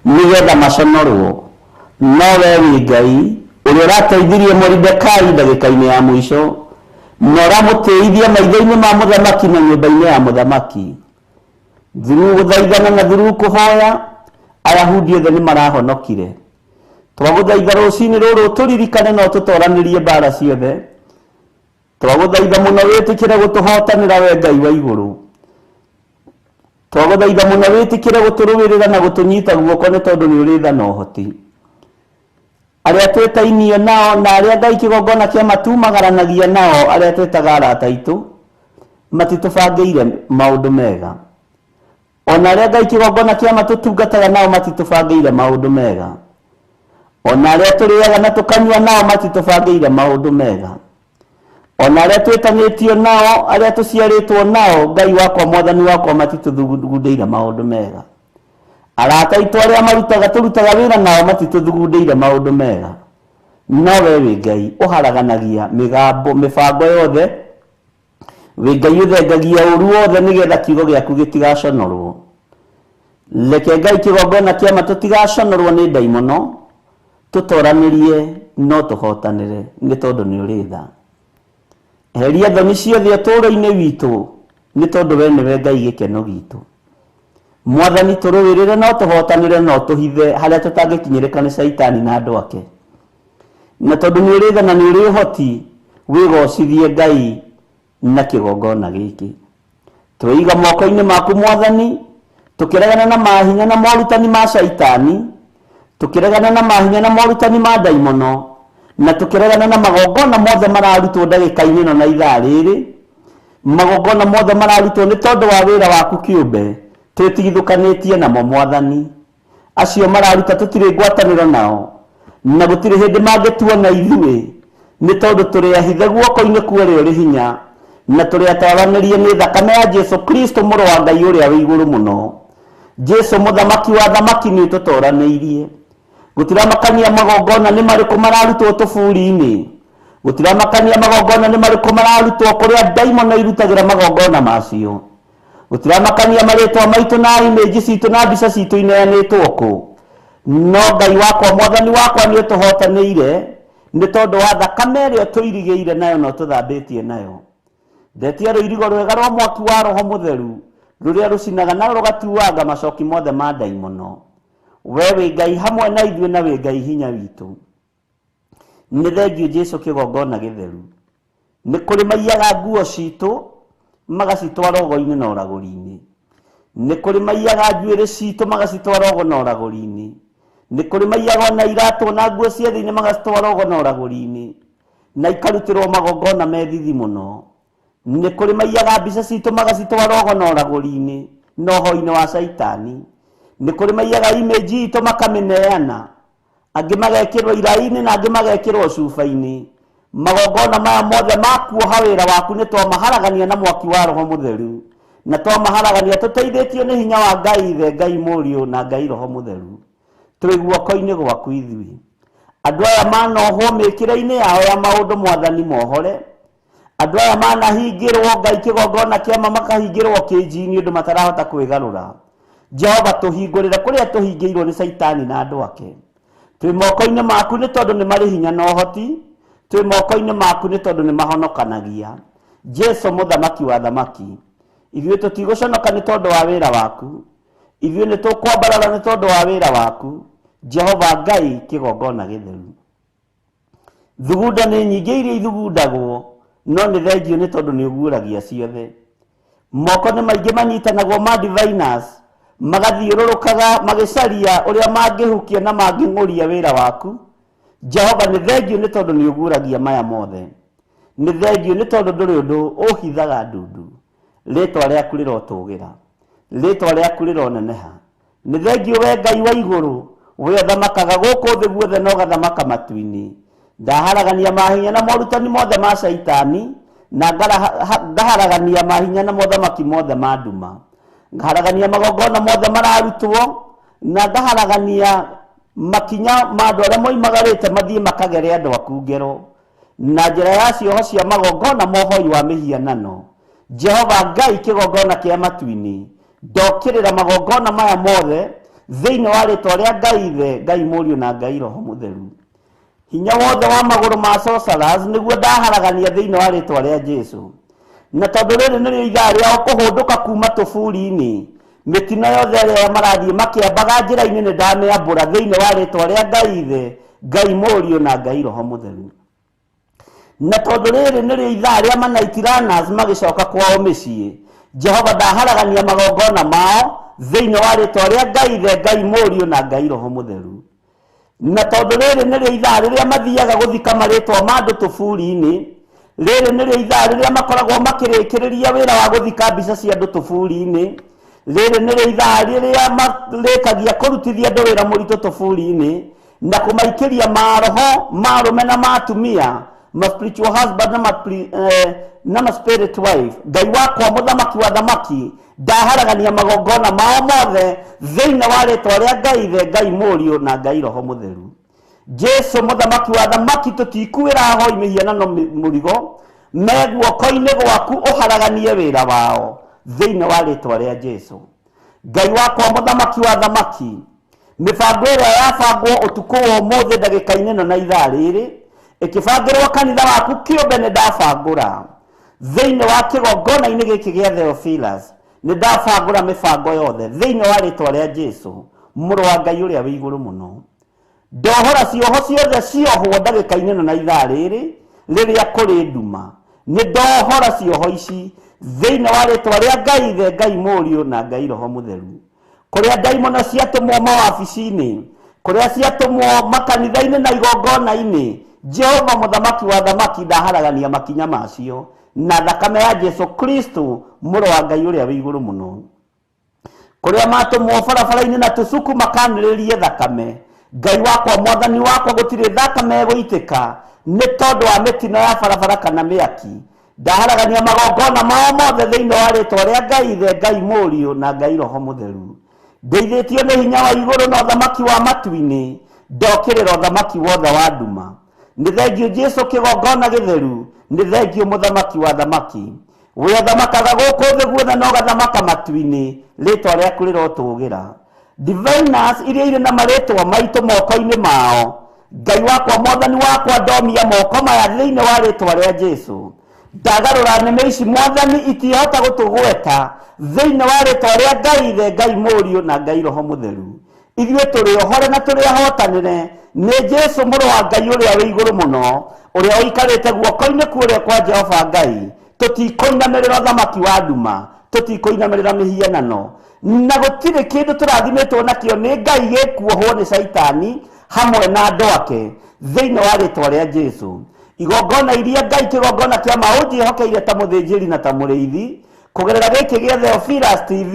nĩgetha maconorwo. No we wĩ Ngai ũrĩa ũrateithirie Moridekai ndagĩka-inĩ ya mũico, na ũramũtĩithia maitho-inĩ ma mũthamaki na nyũmba-inĩ ya mũthamaki. Through gũthaithana na through kũhoya, Ayahudi othe nĩ marahonokire. Twagũthaitha rũcinĩ rũrũ tũririkane na ũtũtoranĩrie mbara ciothe. Twagũthaitha mũno wĩtĩkĩre gũtũhotanĩra we Ngai wa igũrũ. Twagũthaitha mũno wĩtĩkĩre gũtũrũĩrĩra na gũtũnyita guoko nĩ tondũ nĩ ũrĩ tha na ũhoti. Arĩa twĩtainie nao na arĩa Ngai kĩgongona kĩa matumagaranagia nao, arĩa twĩtaga arata aitũ, matitũbangĩire maũndũ mega. Ona arĩa Ngai kĩgongona kĩa matũtungataga nao matitũbangĩire maũndũ mega. Ona arĩa tũrĩaga na tũkanyua nao matitũbangĩire maũndũ mega. Ona arĩa twĩtanĩtio nao, arĩa tũciarĩtwo nao, Ngai wakwa mwathani wakwa matitũthugundĩire maũndũ mega. Arata aitũ arĩa marutaga tũrutaga wĩra nao matitũthugundĩire maũndũ mega. No we wĩ Ngai ũharaganagia mĩgambo mĩbango yothe, wĩ Ngai ũthengagia ũru wothe nĩgetha kiugo gĩaku gĩtigaconorwo. Reke Ngai kĩgongona kĩa ma tũtigaconorwo nĩ ndaimono, tũtoranĩrie no tũhotanĩre nĩ tondũ nĩ ũrĩ tha. Eheria thoni ciothe ũtũũro-inĩ witũ nĩ tondũ we nĩwe Ngai gĩkeno gitũ. Mwathani tũrũĩrĩre no tũhotanĩre no tũhithe harĩa tũtangĩkinyĩrĩka nĩ Caitani na andũ ake. Na tondũ nĩ ũrĩ tha na nĩ ũrĩ ũhoti, wĩgocithie Ngai na kĩgongona gĩkĩ. Tweiga moko-inĩ maku Mwathani, tũkĩregana na mahinya na morutani ma Caitani, tũkĩregana na mahinya na morutani ma ndaimono, na tũkĩregana na magongona mothe mararutwo ndagĩka-inĩ ĩno na ithaa rĩrĩ, magongona mothe mararutwo nĩ tondũ wa wĩra waku kĩũmbe, twĩtigithũkanĩtie namo Mwathani. Acio mararuta tũtirĩ ngwatanĩro nao, na gũtirĩ hĩndĩ mangĩtuona ithuĩ, nĩ tondũ tũrĩ ahithe guoko-inĩ kwa ũrĩa ũrĩ hinya, na tũrĩ ataranĩrie nĩ thakame ya Jesu Kristo mũrũ wa Ngai ũrĩa wĩ igũrũ mũno. Jesu mũthamaki wa thamaki nĩ ũtũtoranĩirie. Gũtiramakania magongona nĩ marĩkũ mararutwo tũburi-inĩ, gũtiramakania magongona nĩ marĩkũ mararutwo kũrĩa ndaimono irutagĩra magongona macio, gũtiramakania marĩtwa maitũ na image citũ na mbica citũ ineanĩtwo kũ. No Ngai wakwa mwathani wakwa nĩ ũtũhotanĩire nĩ tondũ wa thakame ĩrĩa ũtũirigĩire nayo na ũtũthambĩtie nayo. Ndetia rũirigo rwega rwa mwaki wa Roho Mũtheru rũrĩa rũcinaga na rũgatuanga macoki mothe ma ndaimono. We wĩ Ngai hamwe na ithuĩ na wĩ Ngai hinya witũ. Nĩ thengiũ Jesu kĩgongona gĩtheru. Nĩ kũrĩ maiyaga nguo citũ magacitwara ũgo-inĩ na ũragũri-inĩ. Nĩ kũrĩ maiyaga njuĩrĩ citũ magacitwara ũgo na ũragũri-inĩ. Nĩ kũrĩ maiyaga ona iratũ na nguo cia thĩinĩ magacitwara ũgo na ũragũri-inĩ, na ikarutĩrwo magongona me thithi mũno. Nĩ kũrĩ maiyaga mbica citũ magacitwara ũgo na ũragũri-inĩ na ũhoi-inĩ wa caitani. Nĩ kũrĩ maiyaga image itũ makamĩneana, angĩ magekĩrwo iraĩ-inĩ na angĩ magekĩrwo cuba-inĩ. Magongona maya mothe ma kuoha wĩra waku nĩ twamaharagania na mwaki wa Roho Mũtheru, na twamaharagania tũteithĩtio nĩ hinya wa Ngai Ithe, Ngai Mũriũ na Ngai Roho Mũtheru. Twĩ guoko-inĩ gwaku ithuĩ. Andũ aya manohwo mĩkĩre-inĩ yao ya maũndũ Mwathani mohore. Andũ aya manahingĩrwo Ngai kĩgongona kĩama makahingĩrwo kĩnji-inĩ ũndũ matarahota kwĩgarũra. Jehova tũhingũrĩre kũrĩa tũhingĩirwo nĩ Caitani na andũ ake. Twĩ moko-inĩ maku nĩ tondũ nĩ marĩ hinya na ũhoti. Twĩ moko-inĩ maku nĩ tondũ nĩ mahonokanagia. Jesu mũthamaki wa thamaki, ithuĩ tũtigũconoka nĩ tondũ wa wĩra waku. Ithuĩ nĩ tũkwambarara nĩ tondũ wa wĩra waku. Jehova Ngai kĩgongona gĩtheru. Thugunda nĩ nyingĩ iria ithugundagwo, no nĩ thengio nĩ tondũ nĩ ũguũragia ciothe. Moko nĩ maingĩ manyitanagwo ma diviners, magathiũrũrũkaga magĩcaria ũrĩa mangĩhukia na mangĩng'ũria wĩra waku. Jehova nĩ thengio nĩ tondũ nĩ ũguũragia maya mothe. Nĩ thengio nĩ tondũ ndũrĩ ũndũ ũhithaga ndundu. Rĩtwa rĩaku rĩrotũgĩra, rĩtwa rĩaku rĩroneneha. Nĩ thengio we Ngai wa igũrũ, we ũthamakaga gũkũ thĩ guothe na ũgathamaka matu-inĩ. Ndaharagania mahinya na morutani mothe ma caitani, na ngaharagania mahinya na mothamaki mothe ma nduma. Ngaharagania magongona mothe mararutwo, na ngaharagania makinya ma andũ arĩa moimagarĩte mathiĩ makagere andũ aku ngero, na njĩra ya cioho cia magongona ma ũhoi wa mĩhianano. Jehova Ngai kĩgongona kĩa matu-inĩ, ndokĩrĩra magongona maya mothe thĩinĩ wa rĩtwa rĩa Ngai Ithe, Ngai Mũriũ na Ngai Roho Mũtheru. Hinya wothe wa magũrũ ma sorcerers nĩguo ndaharagania thĩinĩ wa rĩtwa rĩa Jesu. Na tondũ rĩrĩ nĩrĩo ithaa rĩao kũhũndũka kuma tũburi-inĩ, mĩtino yothe ĩrĩa marathiĩ makĩambaga njĩra-inĩ nĩ ndamĩambũra thĩinĩ wa rĩtwa rĩa Ngai Ithe, Ngai Mũriũ na Ngai Roho Mũtheru. Na tondũ rĩrĩ nĩrĩo ithaa rĩa manaitiranners magĩcoka kwao mĩciĩ, Jehova ndaharagania magongona mao thĩinĩ wa rĩtwa rĩa Ngai Ithe, Ngai Mũriũ na Ngai Roho Mũtheru. Na tondũ rĩrĩ nĩrĩo ithaa rĩrĩa mathiaga gũthika marĩtwa ma andũ tũburi-inĩ, rĩrĩ nĩrĩo ithaa rĩrĩa makoragwo makĩrĩkĩrĩria wĩra wa gũthika mbica cia andũ tũburi-inĩ, rĩrĩ nĩrĩo ithaa rĩrĩa marĩkagia kũrutithia andũ wĩra mũritũ tũburi-inĩ, na kũmaikĩria maroho ma arũme na ma atumia, ma spiritual husband na ma spirit wife. Ngai wakwa mũthamaki wa thamaki, ndaharagania magongona mao mothe thĩinĩ wa rĩtwa rĩa Ngai Ithe, Ngai Mũriũ na Ngai Roho Mũtheru. Jesu mũthamaki wa thamaki, tũtikuĩra ahoi mĩhianano mũrigo, me guoko-inĩ gwaku ũharaganie wĩra wao thĩinĩ wa rĩtwa rĩa Jesu. Ngai wakwa mũthamaki wa thamaki, mĩbango ĩrĩa yabangwo ũtukũ wa ũmũthĩ ndagĩka-inĩ ĩno na ithaa rĩrĩ ĩkĩbangĩrwo kanitha waku kĩũmbe nĩ ndabangũra thĩinĩ wa kĩgongona-inĩ gĩkĩ gĩa Theophilus, nĩ ndabangũra mĩbango yothe thĩinĩ wa rĩtwa rĩa Jesu mũrũ wa Ngai ũrĩa wĩ igũrũ mũno. Ndohora cioho ciothe ciohwo ndagĩka-inĩ ĩno na ithaa rĩrĩ rĩrĩa kũrĩ nduma, nĩ ndohora cioho ici thĩinĩ wa rĩtwa rĩa Ngai Ithe, Ngai Mũriũ na Ngai Roho Mũtheru. Kũrĩa ndaimono ciatũmwo mawabici-inĩ, kũrĩa ciatũmwo makanitha-inĩ na igongona-inĩ, Jehova mũthamaki wa thamaki ndaharagania makinya macio na thakame ya Jesu Kristo mũrũ wa Ngai ũrĩa wĩ igũrũ mũno. Kũrĩa matũmwo barabara-inĩ na tũcuku makanĩrĩrie thakame, Ngai wakwa mwathani wakwa gũtirĩ thakame ĩgũitĩka nĩ tondũ wa mĩtino ya barabara kana mĩaki. Ndaharagania magongona mao mothe thĩinĩ wa rĩtwa rĩa Ngai Ithe, Ngai Mũriũ na Ngai Roho Mũtheru. Ndeithĩtio nĩ hinya wa igũrũ na ũthamaki wa matu-inĩ, ndokĩrĩra ũthamaki wothe wa nduma. Nĩ thengio Jesu kĩgongona gĩtheru, nĩ thengio mũthamaki wa thamaki. We ũthamakaga gũkũ thĩ guothe na ũgathamaka matu-inĩ, rĩtwa rĩaku rĩrotũgĩra. Diviners iria irĩ na marĩtwa maitũ moko-inĩ mao, Ngai wakwa mwathani wakwa ndomia moko maya thĩinĩ wa rĩtwa rĩa Jesu. Ndagarũra nĩmĩ ici mwathani itihota gũtũgweta thĩinĩ wa rĩtwa rĩa Ngai Ithe, Ngai Mũriũ na Ngai Roho Mũtheru. Ithuĩ tũrĩ ohore na tũrĩ ahotanĩre Nĩ Jesu mũrũ wa Ngai ũrĩa wĩ igũrũ mũno, ũrĩa ũikarĩte guoko-inĩ kũrĩa kwa Jehova Ngai. Tũtikũinamĩrĩra thamaki wa nduma, tũtikũinamĩrĩra mĩhianano, na gũtirĩ kĩndũ tũrathimĩtwo nakĩo nĩ Ngai gĩkuohwo nĩ Caitani hamwe na andũ ake thĩinĩ wa rĩtwa rĩa Jesu. Igongona iria Ngai kĩgongona kĩa ma ũnjĩhokeire ta mũthĩnjĩri na ta mũrĩithi kũgerera gĩkĩ gĩa Theophilus TV,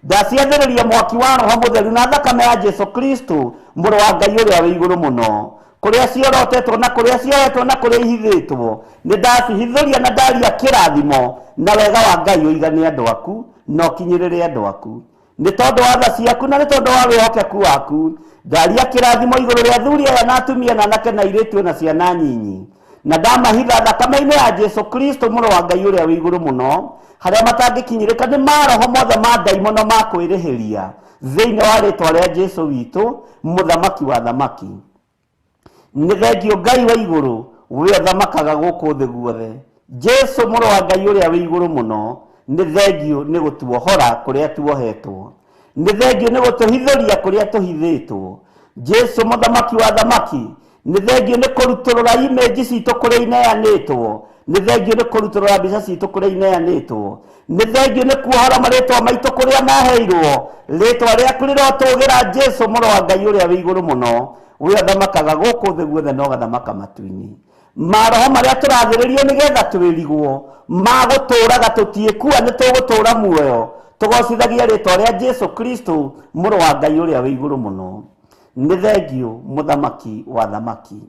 ndaciathĩrĩria mwaki wa Roho Mũtheru na thakame ya Jesu Kristo mũrũ wa Ngai ũrĩa wĩ igũrũ mũno. Kũrĩa ciorotetwo na kũrĩa ciohetwo na kũrĩa ihithĩtwo, nĩ ndacihithũria na ndaria kĩrathimo na wega wa Ngai ũigane andũ aku na ũkinyĩrĩre andũ aku. Nĩ tondũ wa tha ciaku na nĩ tondũ wa wĩhokeku waku, ndaria kĩrathimo igũrũ rĩa athuri aya na atumia na anake na airĩtu na ciana nyinyi, na ndamahitha thakame-inĩ ya Jesu Kristo mũrũ wa Ngai ũrĩa wĩ igũrũ mũno, harĩa matangĩkinyĩrĩka nĩ maroho mothe ma ndaimono ma kwĩrĩhĩria thĩinĩ wa rĩtwa rĩa Jesu witũ mũthamaki wa thamaki. Nĩ thengio Ngai wa igũrũ we ũthamakaga gũkũ thĩ guothe. Jesu mũrũ wa Ngai ũrĩa wĩ igũrũ mũno, nĩ thengio nĩ gũtuohora kũrĩa tuohetwo, nĩ thengio nĩ gũtũhithũria kũrĩa tũhithĩtwo. Jesu mũthamaki wa thamaki, nĩ thengio nĩ kũrutũrũra imĩnji citũ kũrĩa ineanĩtwo, nĩ thengio nĩ kũrutũrũra mbica citũ kũrĩa ineanĩtwo, nĩ thengio nĩ kuohora marĩtwa maitũ kũrĩa maheirwo. Rĩtwa rĩaku rĩrotũgĩra Jesu mũrũ wa Ngai ũrĩa wĩ igũrũ mũno, we ũthamakaga gũkũ thĩ guothe na ũgathamaka matu-inĩ. Maroho marĩa tũrathĩrĩrio nĩgetha twĩrigwo magũtũraga tũtiĩkua, nĩ tũgũtũra muoyo tũgocithagia rĩtwa rĩa Jesu Kristo mũrũ wa Ngai ũrĩa wĩ igũrũ mũno. Nĩ thengio mũthamaki wa thamaki,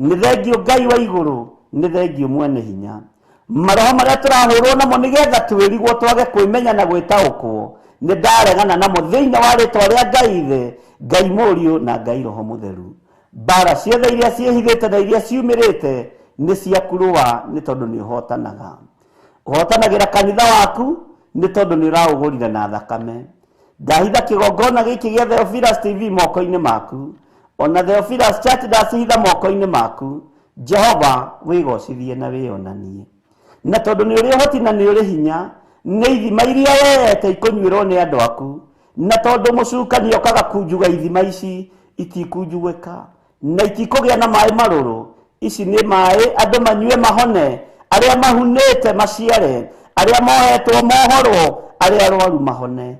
nĩ thengio Ngai wa igũrũ, nĩ thengio mwene hinya. Maroho marĩa tũrahũrwo namo nĩgetha twĩrigwo twage kwĩmenya na gwĩtaũkwo, nĩ ndaregana namo thĩinĩ wa rĩtwa rĩa Ngai Ithe, Ngai Mũriũ na Ngai Roho Mũtheru. Mbara ciothe iria ciĩhithĩte na iria ciumĩrĩte nĩ ciaku rũa, nĩ tondũ nĩ ũhotanaga. Ũhotanagĩra kanitha waku nĩ tondũ nĩ ũraũgũrire na thakame. Ndahitha kĩgongona gĩkĩ gĩa Theophilus TV moko-inĩ maku, ona Theophilus Church ndacihitha moko-inĩ maku. Jehova wĩgocithie na wĩonanie, na tondũ nĩ ũrĩ ũhoti na nĩ ũrĩ hinya, nĩ ithima iria weyete ikũnyuĩrwo nĩ andũ aku, na tondũ mũcukani okaga kunjuga ithima ici itikunjugĩka na itikũgĩa na maĩ marũrũ. Ici nĩ maĩ andũ manyue mahone, arĩa mahunĩte maciare, arĩa mohetwo mohorwo, arĩa arwaru mahone.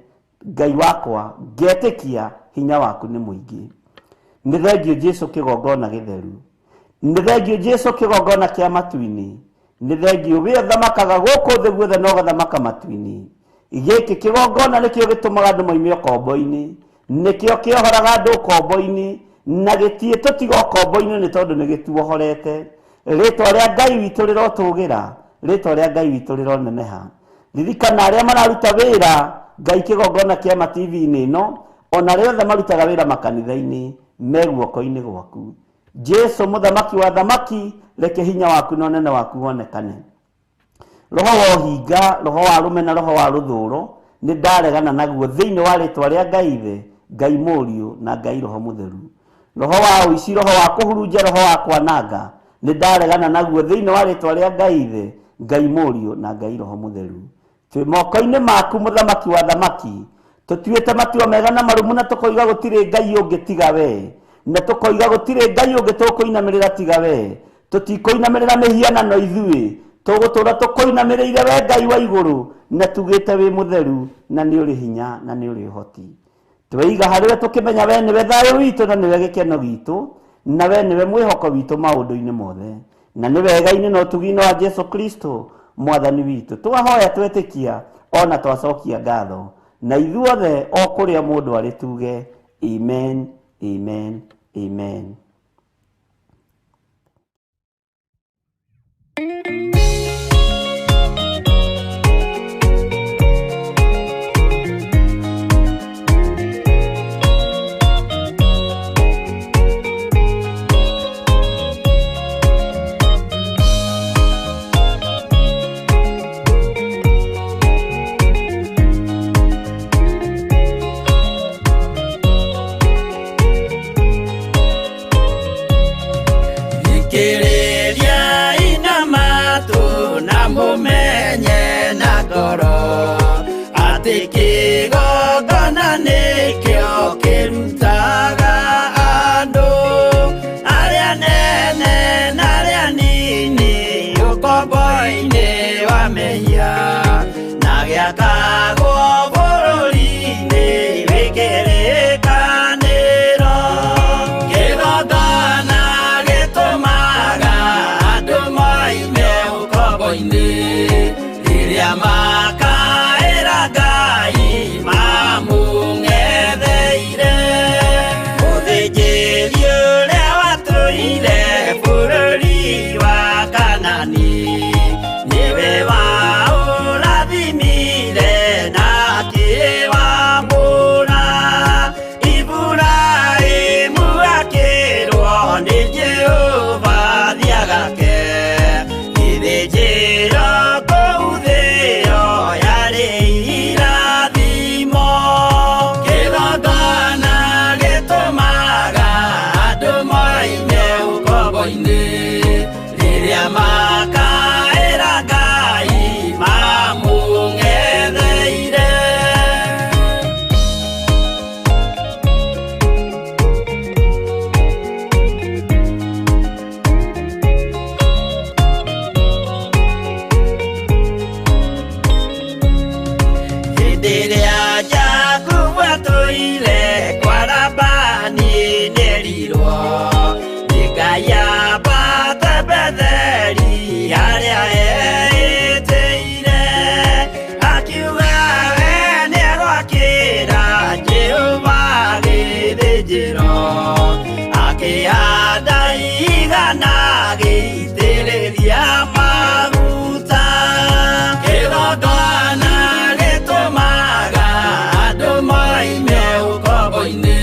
Ngai wakwa, ngetĩkia hinya waku nĩ mũingĩ. Nĩ thengio Jesu kĩgongona gĩtheru, nĩ thengio Jesu kĩgongona kĩa matu-inĩ, nĩ thengio we ũthamakaga gũkũ thĩ guothe na ũgathamaka matu-inĩ. Gĩkĩ kĩgongona nĩkĩo gĩtũmaga andũ moime ũkombo-inĩ, nĩkĩo kĩohoraga andũ ũkombo-inĩ, na gĩtiĩ tũtiga ũkombo-inĩ nĩ tondũ nĩ gĩtuohorete. Rĩtwa rĩa Ngai witũ rĩrotũgĩra, rĩtwa rĩa Ngai witũ rĩroneneha. Ririkana arĩa mararuta wĩra Ngai kĩgongona kĩa ma TV-inĩ ĩno, ona arĩa othe marutaga wĩra makanitha-inĩ, me guoko-inĩ gwaku. Jesu mũthamaki wa thamaki, reke hinya waku na ũnene waku wonekane. Roho wa ũhinga, roho wa rũmena, na roho wa rũthũro, nĩ ndaregana naguo thĩinĩ wa rĩtwa rĩa Ngai Ithe, Ngai Mũriũ na Ngai Roho Mũtheru. Roho wa ũici, roho wa kũhurunja, roho wa kwananga, nĩ ndaregana naguo thĩinĩ wa rĩtwa rĩa Ngai Ithe, Ngai Mũriũ na Ngai Roho Mũtheru. Twĩ moko-inĩ maku mũthamaki wa thamaki, tũtuĩte matua mega na marũmu, na tũkoiga gũtirĩ Ngai ũngĩ tiga we, na tũkoiga gũtirĩ Ngai ũngĩ tũkũinamĩrĩra tiga we. Tũtikũinamĩrĩra mĩhianano ithuĩ, tũgũtũra tũkũinamĩrĩire we Ngai wa igũrũ, na tugĩte wĩ mũtheru na nĩ ũrĩ hinya na nĩ ũrĩ ũhoti. Tweiga harĩ we tũkĩmenya we nĩwe thayũ witũ na nĩwe gĩkeno gitũ, na we nĩwe mwĩhoko witũ maũndũ-inĩ mothe, na nĩ wega-inĩ na ũtugi-inĩ wa Jesu Kristo mwathani witũ. Twahoya twetĩkia ona twacokia ngatho, na ithuothe o kũrĩa mũndũ arĩ tuge amen, amen, amen. Thikĩrĩria inama Ndanagĩitĩrĩria maguta. Kĩgongona gĩtũmaga andũ moime ũkombo-inĩ,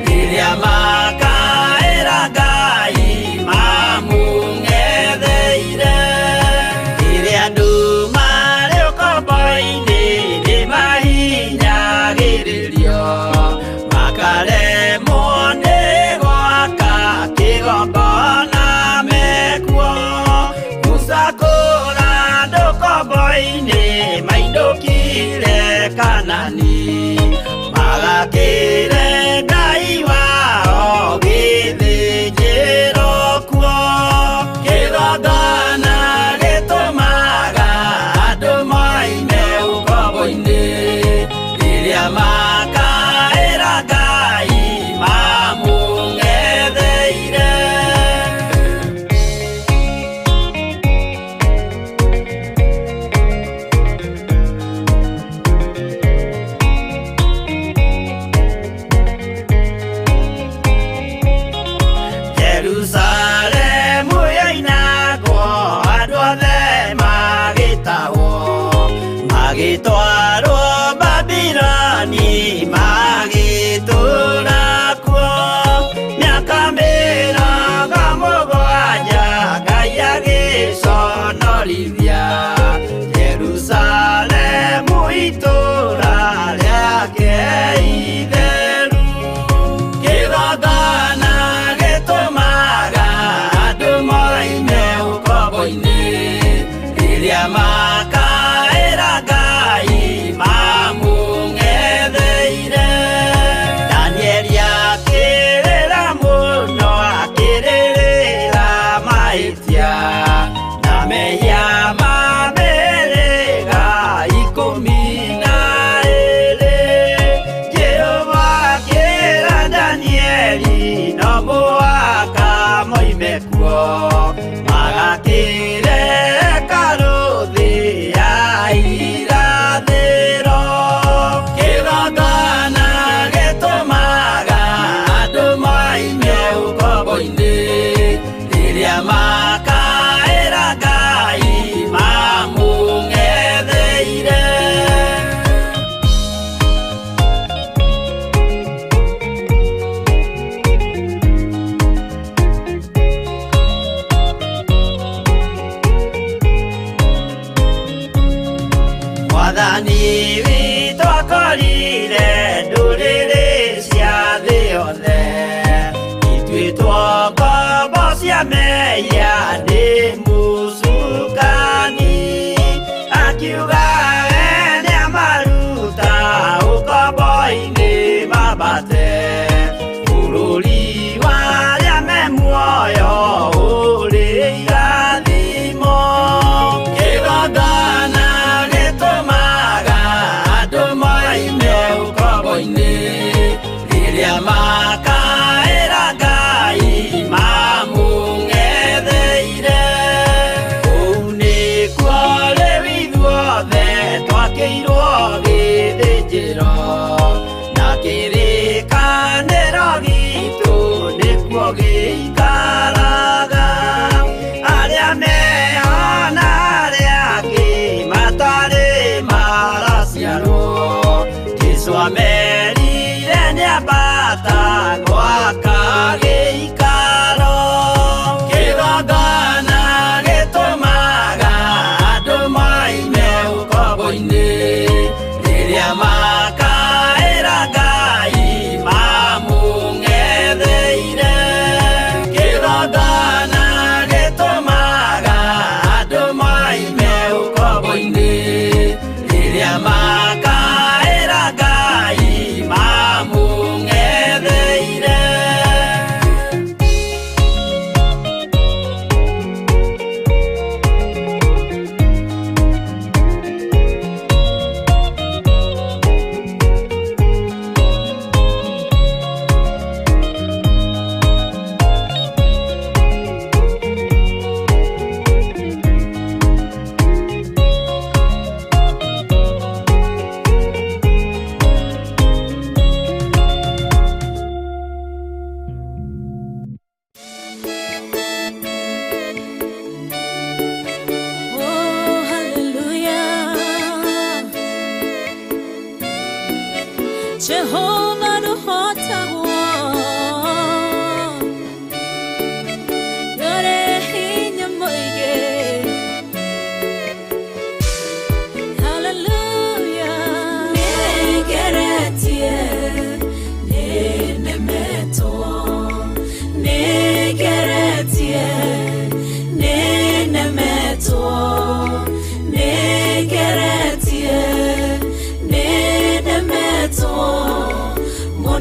rĩrĩa makaĩra Ngai mamũng'etheire. Rĩrĩa andũ marĩ ũkombo-inĩ nĩmahinyagĩrĩrio, makaremwo nĩ gwaka kĩgongona mekuo. Musa kũra andũ ũkombo-inĩ mainũkire Kanani, magakĩre Ngai wao gĩthĩnjĩro kuo. Kĩgongona gĩtũmaga andũ moime ũkombo-inĩ, rĩrĩa makaĩra Ngai mamũng'etheire. Jerusalemu yoinagwo, andũ othe magĩtahwo, magĩtwarwo Babiloni, magĩtũũra kuo. Mĩaka 70 Ngai agĩconorithia Jerusalemu itũũra rĩake itheru. Kĩgongona gĩtũmaga andũ moime ũkombo-inĩ, rĩrĩa makaĩra Ngai mamũng'etheire. Danieli akĩrĩra mũno, akĩrĩrĩra mahĩtia na mehia ma mĩhĩrĩga 12. Jehova akĩra Danieli no mũhaka moime kuo, magakĩre hekarũ thĩ ya irathĩro. Kĩgongona gĩtũmaga andũ moime ũkombo-inĩ, rĩrĩa makaĩra Ngai mamũng'etheire. Mwathani witũ akorire ndũrĩrĩ cia thĩ yothe, ituĩtwo ngombo cia mehia nĩ mũcukani. Akiuga we nĩamaruta ũkombo-inĩ mambate, bũrũri wa arĩa me muoyo ũrĩ irathimo. Kĩgongona gĩtũmaga andũ moime ũkombo-inĩ, rĩrĩa makaĩra Ngai mamũng'etheire. Kũu nĩkuo rĩu ithuothe twakĩirwo gĩthĩnjĩro, na kĩrĩkanĩro gitũ nĩkuo gĩikaraga. Arĩa meho na arĩa angĩ matarĩ maraciarwo, Jesũ amerire nĩambata gwaka gĩikaro. Kĩgongona gĩtũmaga andũ moime ũkombo-inĩ, rĩrĩa makaĩra Ngai mamũng'etheire.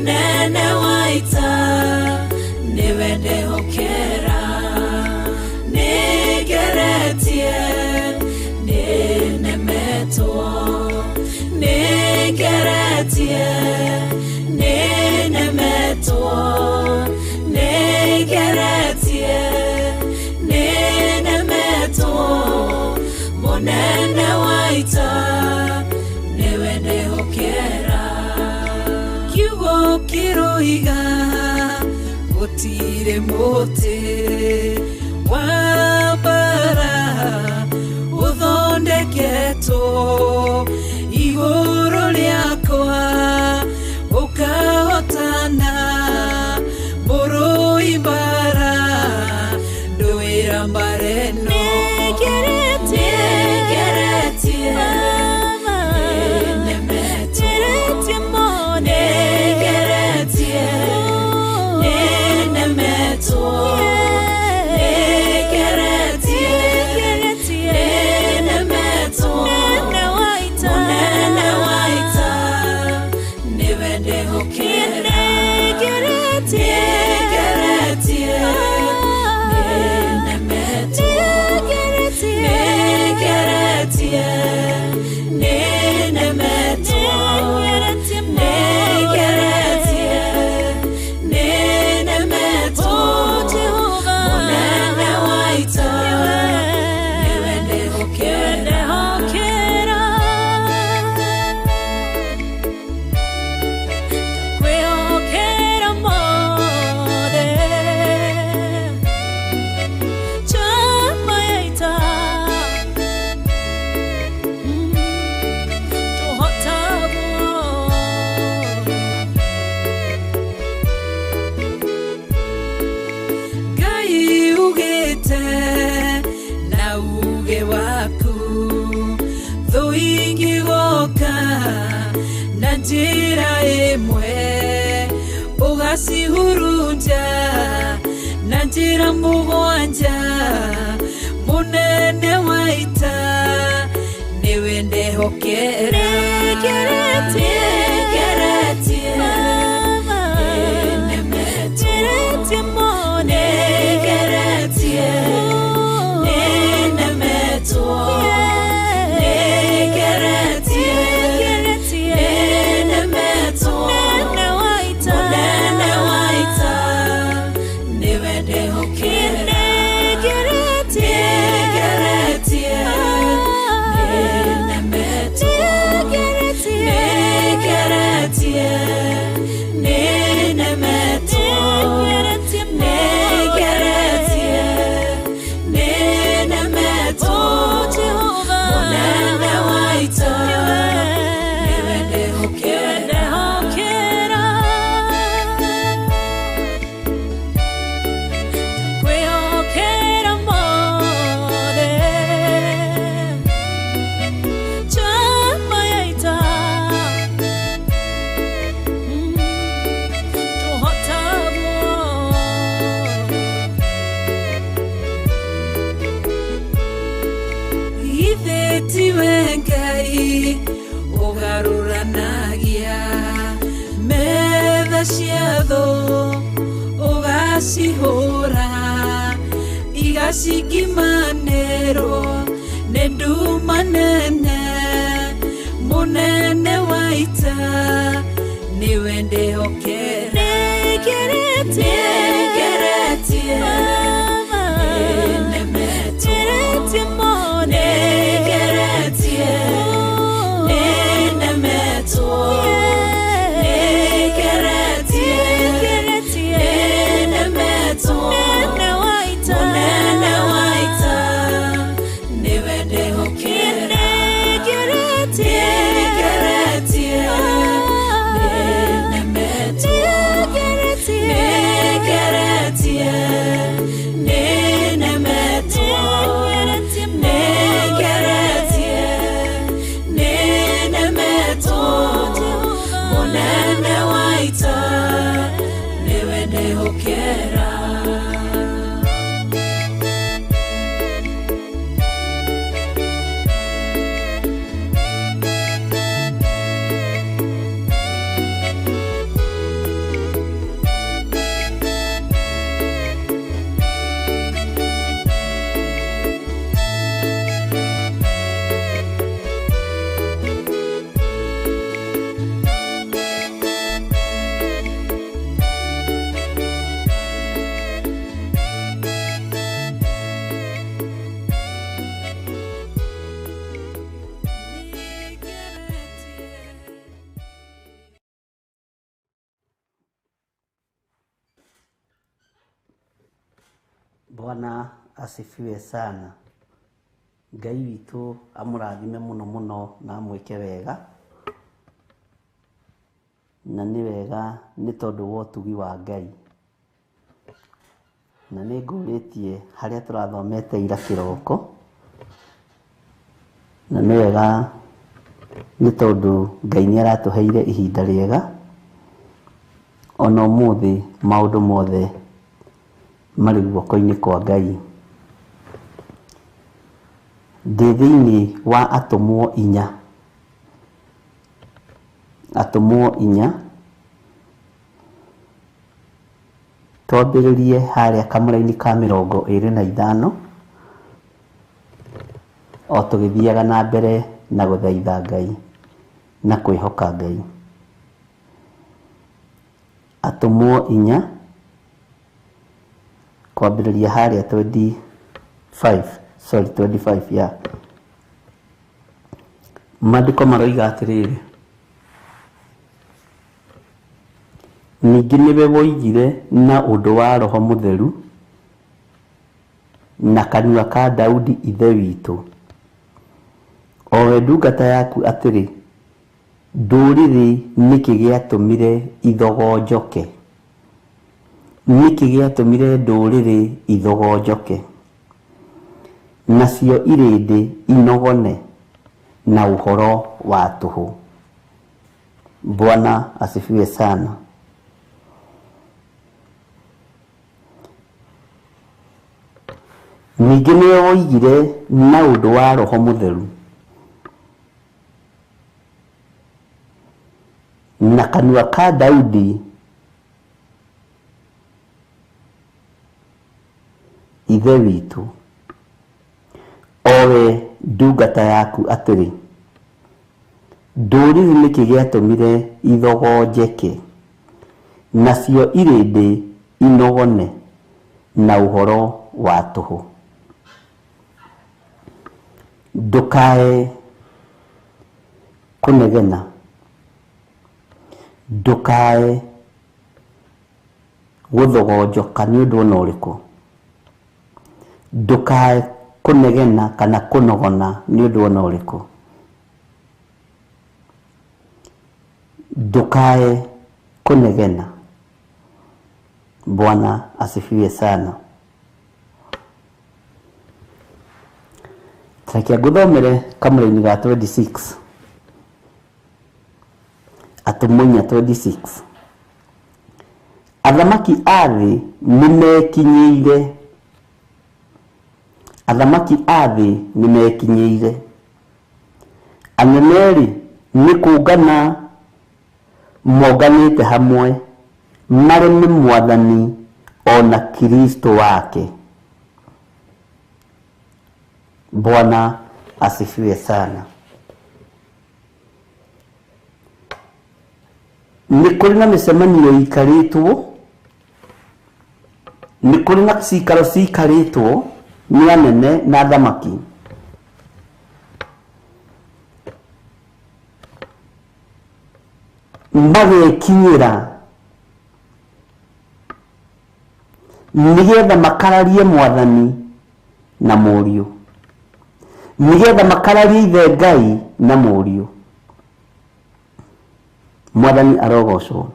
Mũnene wa ita nĩwe ndehokera. Nĩngeretie, nĩnemetwo, nĩngeretie, nĩnemetwo, nĩngeretie, nĩnemetwo. Mũnene wa ita nĩwe ndehokera. Kiugo kĩroiga gũtirĩ mũtĩ wa mbara ũthondeketwo igũrũ rĩakwa ũkahotana. Mũrũi mbara ndũĩra mbara ĩno. Nĩngeretie, nĩnemetwo, nĩngeretie, nĩnemetwo, nĩngeretie, nĩnemetwo. Mũnene wa ita nĩwe ndehokera. Nĩngeretie, nĩnemetwo, nĩngeretie, nĩnemetwo, nĩngeretie, nĩnemetwo. Mũnene wa ita nĩwe ndehokera. Kwĩhokera mothe njamba ya ita tũhotagwo. Ngai ugĩte na uge waku thũ ingĩgoka na njĩra ĩmwe ũgacihurunja na njĩra mũgwanja. Mũnene wa ita nĩwe ndehokera. Nĩngeretie, Nĩngeretie, nĩnemetwo, nĩngeretie, nĩnemetwo, nĩngeretie, nĩnemetwo. Mũnene wa ita nĩwe ndehokera. Nĩngeretie, nĩnemetwo, nĩngeretie, nĩnemetwo, nĩngeretie, nĩnemetwo. Mũnene wa ita nĩwe ndehokera. Kwĩhokera mothe njamba ya ita tũhotagwo. Githĩ tiwe Ngai ũgarũranagia metha cia thũ ũgacihũra igacingimanĩrwo nĩ nduma nene. Mũnene wa ita nĩwe ndehokera. Nĩngeretie, Nĩngeretie, nĩnemetwo, nĩngeretie, nĩnemetwo, nĩngeretie, nĩnemetwo. Mũnene wa ita nĩwe ndehokera. Nĩngeretie, nĩnemetwo, nĩngeretie, Bwana asifiwe sana. Ngai witũ amũrathime mũno mũno na amwĩke wega, na nĩ wega nĩ tondũ wa ũtugi wa Ngai. Na nĩ ngũrĩtie harĩa tũrathomete ira kĩroko, na nĩ wega nĩ tondũ Ngai nĩ aratũheire ihinda rĩega ona ũmũthĩ maũndũ mothe marĩ guoko-inĩ kwa Ngai. Ndĩ thĩinĩ wa atũmwo inya, atũmwo inya, twambĩrĩrie harĩa kamũra-inĩ ka 25 o tũgĩthiaga na mbere na gũthaitha Ngai na kwĩhoka Ngai. Atũmwo inya kwambĩrĩria harĩa 25, sorry 25, yeah. Maandĩko maroiga atĩrĩrĩ, ningĩ nĩwe woigire na ũndũ wa Roho Mũtheru na kanua ka Daudi ithe witũ, o we ndungata yaku atĩrĩ, ndũrĩrĩ nĩkĩ gĩatũmire ithogonjoke? Nĩkĩ gĩatũmire ndũrĩrĩ ithogonjoke, nacio irĩndĩ inogone na ũhoro wa tũhũ? Bwana asifiwe sana. Ningĩ nĩwe woigire na ũndũ wa Roho Mũtheru na kanua ka Daudi ithe witũ, o we ndungata yaku atĩrĩ, ndũrĩrĩ nĩkĩ gĩatũmire ithogonjeke, nacio irĩndĩ inogone na ũhoro wa tũhũ? Ndũkae kũnegena, ndũkae gũthogonjoka nĩ ũndũ ona ũrĩkũ, ndũkae kũnegena kana kũnogona nĩ ũndũ ona ũrĩkũ, ndũkae kũnegena. Bwana asifiwe sana. Reke ngũthomere kamũra-inĩ ga 26, atũmwo inya 26. Athamaki a thĩ nĩmekinyĩire, athamaki a thĩ nĩmekinyĩire, anene-rĩ nĩ kũngana monganĩte hamwe mareme Mwathani ona Kristo wake. Bwana asifiwe sana. Nĩ kũrĩ na mĩcemanio ĩikarĩtwo, nĩ kũrĩ na cikaro ciikarĩtwo nĩ anene na athamaki, magekinyĩra nĩgetha makararie Mwathani na Mũriũ, nĩgetha makararie ithe Ngai na Mũriũ. Mwathani arogocwo.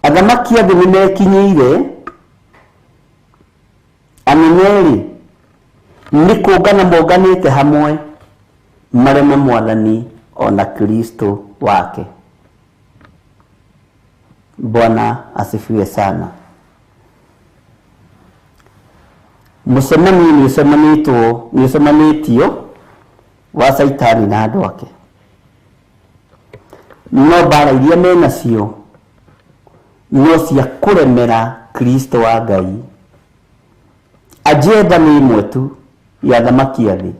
Athamaki a thĩ nĩmekinyĩire, anene-rĩ nĩ kũngana monganĩte hamwe mareme Mwathani ona Kristo wake. Bwana asifiwe sana. Mũcemanio nĩ ũcemanĩtio wa Caitani na andũ ake, no mbara iria menacio no cia kũremera Kristo wa Ngai. Agenda nĩ ĩmwe tu ya athamaki a thĩ,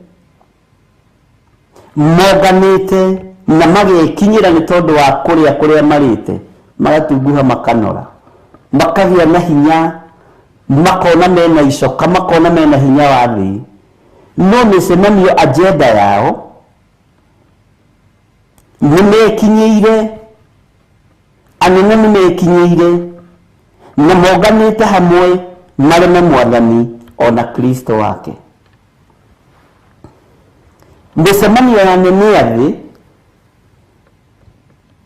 monganĩte na magekinyĩra nĩ tondũ wa kũrĩa kũrĩa marĩte, magatunguha makanora, makagĩa na hinya, makona mena icoka, makona mena hinya wa thĩ. No mĩcemanio agenda yao nĩmekinyĩire, anene nĩmekinyĩire na monganĩte hamwe mareme mwathani ona Kristo wake. Mĩcemanio ya nene ya thĩ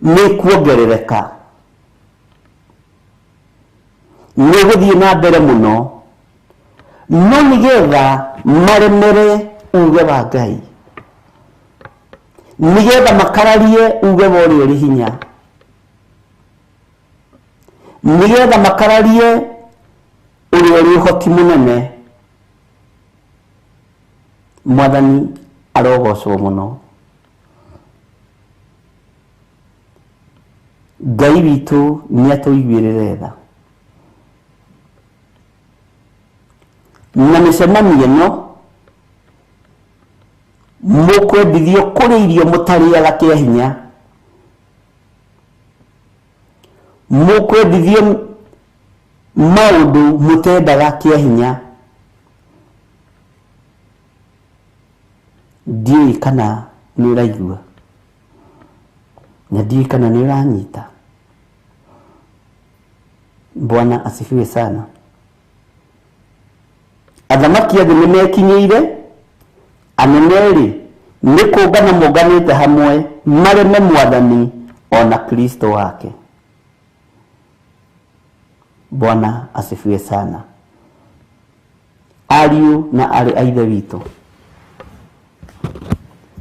nĩ kuongerereka, nĩ gũthiĩ na mbere mũno, no nĩgetha maremere uge wa Ngai, nĩgetha makararie uge wa ũrĩa ũrĩ hinya, nĩgetha makararie ũrĩa ũrĩ ũhoti mũnene. Mwathani arogocwo mũno. Ngai witũ nĩ atũiguĩrĩre tha. Na mĩcemanio ĩno mũkwendithio kũrĩa irio mũtarĩaga kĩa hinya, mũkwendithio maũndũ mũtendaga kĩa hinya. Ndiũĩ kana nĩ ũraigua na ndiũĩ kana nĩ ũranyita. Bwana asifiwe sana. Athamaki a thĩ nĩ mekinyĩire, anene-rĩ nĩ kũngana monganĩte hamwe mareme mwathani ona Kristo wake. Bwana asifiwe sana. Ariũ na arĩ a Ithe witũ,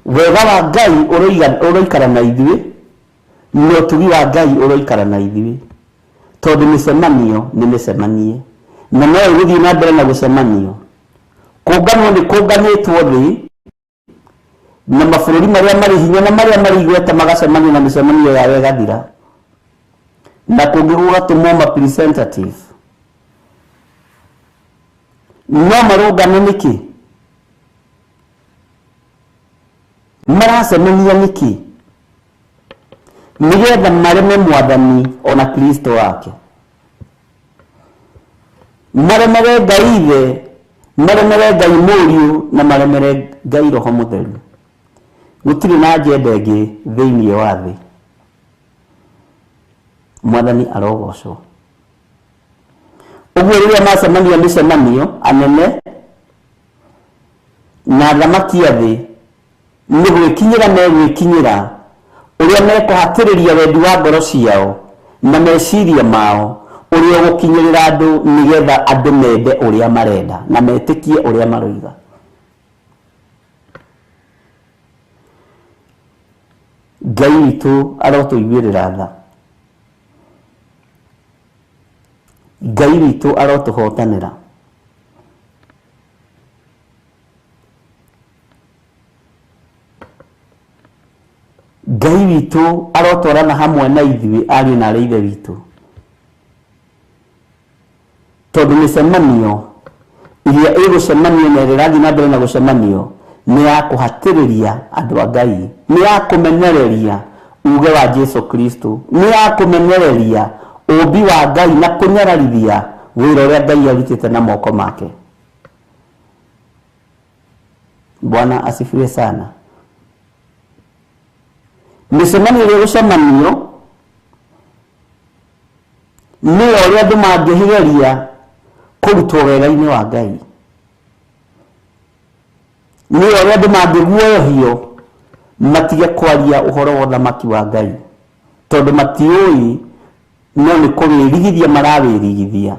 wega wa Ngai ũroikara na ithuĩ, na ũtugi wa Ngai ũroikara na ithuĩ, tondũ mĩcemanio nĩ mĩcemanie na no ĩgũthiĩ na mbere na gũcemanio. Kũnganwo nĩ kũnganĩtwo thĩ na mabũrũri marĩa marĩ hinya na marĩa marĩ igweta magacemania na mĩcemanio yao ĩgathira, na kũngĩ gũgatũmwo ma representative. No marũngane nĩkĩ? Maracemania nĩkĩ? Nĩgetha mareme mwathani ona Kristo wake, maremere Ngai Ithe, maremere Ngai Mũriũ na maremere Ngai Roho Mũtheru. Gũtirĩ na agenda ĩngĩ thĩinĩ wa thĩ. Mwathani arogocwo. Ũguo rĩrĩa macemania mĩcemanio anene na athamaki a thĩ nĩ gwĩkinyĩra megwĩkinyĩra ũrĩa mekũhatĩrĩria wendi wa ngoro ciao na meciria mao, ũrĩa ũgũkinyĩrĩra andũ nĩgetha andũ mende ũrĩa marenda na metĩkie ũrĩa maroiga. Ngai witũ arotũiguĩrĩra tha. Ngai witũ arotũhotanĩra. Ngai witũ arotwarana hamwe na ithuĩ ariũ na arĩ Ithe witũ, tondũ mĩcemanio iria ĩgũcemanio na ĩrĩa ĩrathiĩ na mbere na gũcemanio nĩ ya kũhatĩrĩria andũ a Ngai, nĩ ya kũmenereria uge wa Jesu Kristo, nĩ ya kũmenereria ũũmbi wa Ngai na kũnyararithia wĩra ũrĩa Ngai arutĩte na moko make. Bwana asifiwe sana. Mĩcemanio ĩrĩa ĩgũcemanio nĩ ya ũrĩa andũ mangĩhigeria kũrutwo wega-inĩ wa Ngai, nĩ ya ũrĩa andũ mangĩguoyohio matige kwaria ũhoro wa ũthamaki wa Ngai, tondũ matiũĩ no nĩ kũwĩrigithia marawĩrigithia.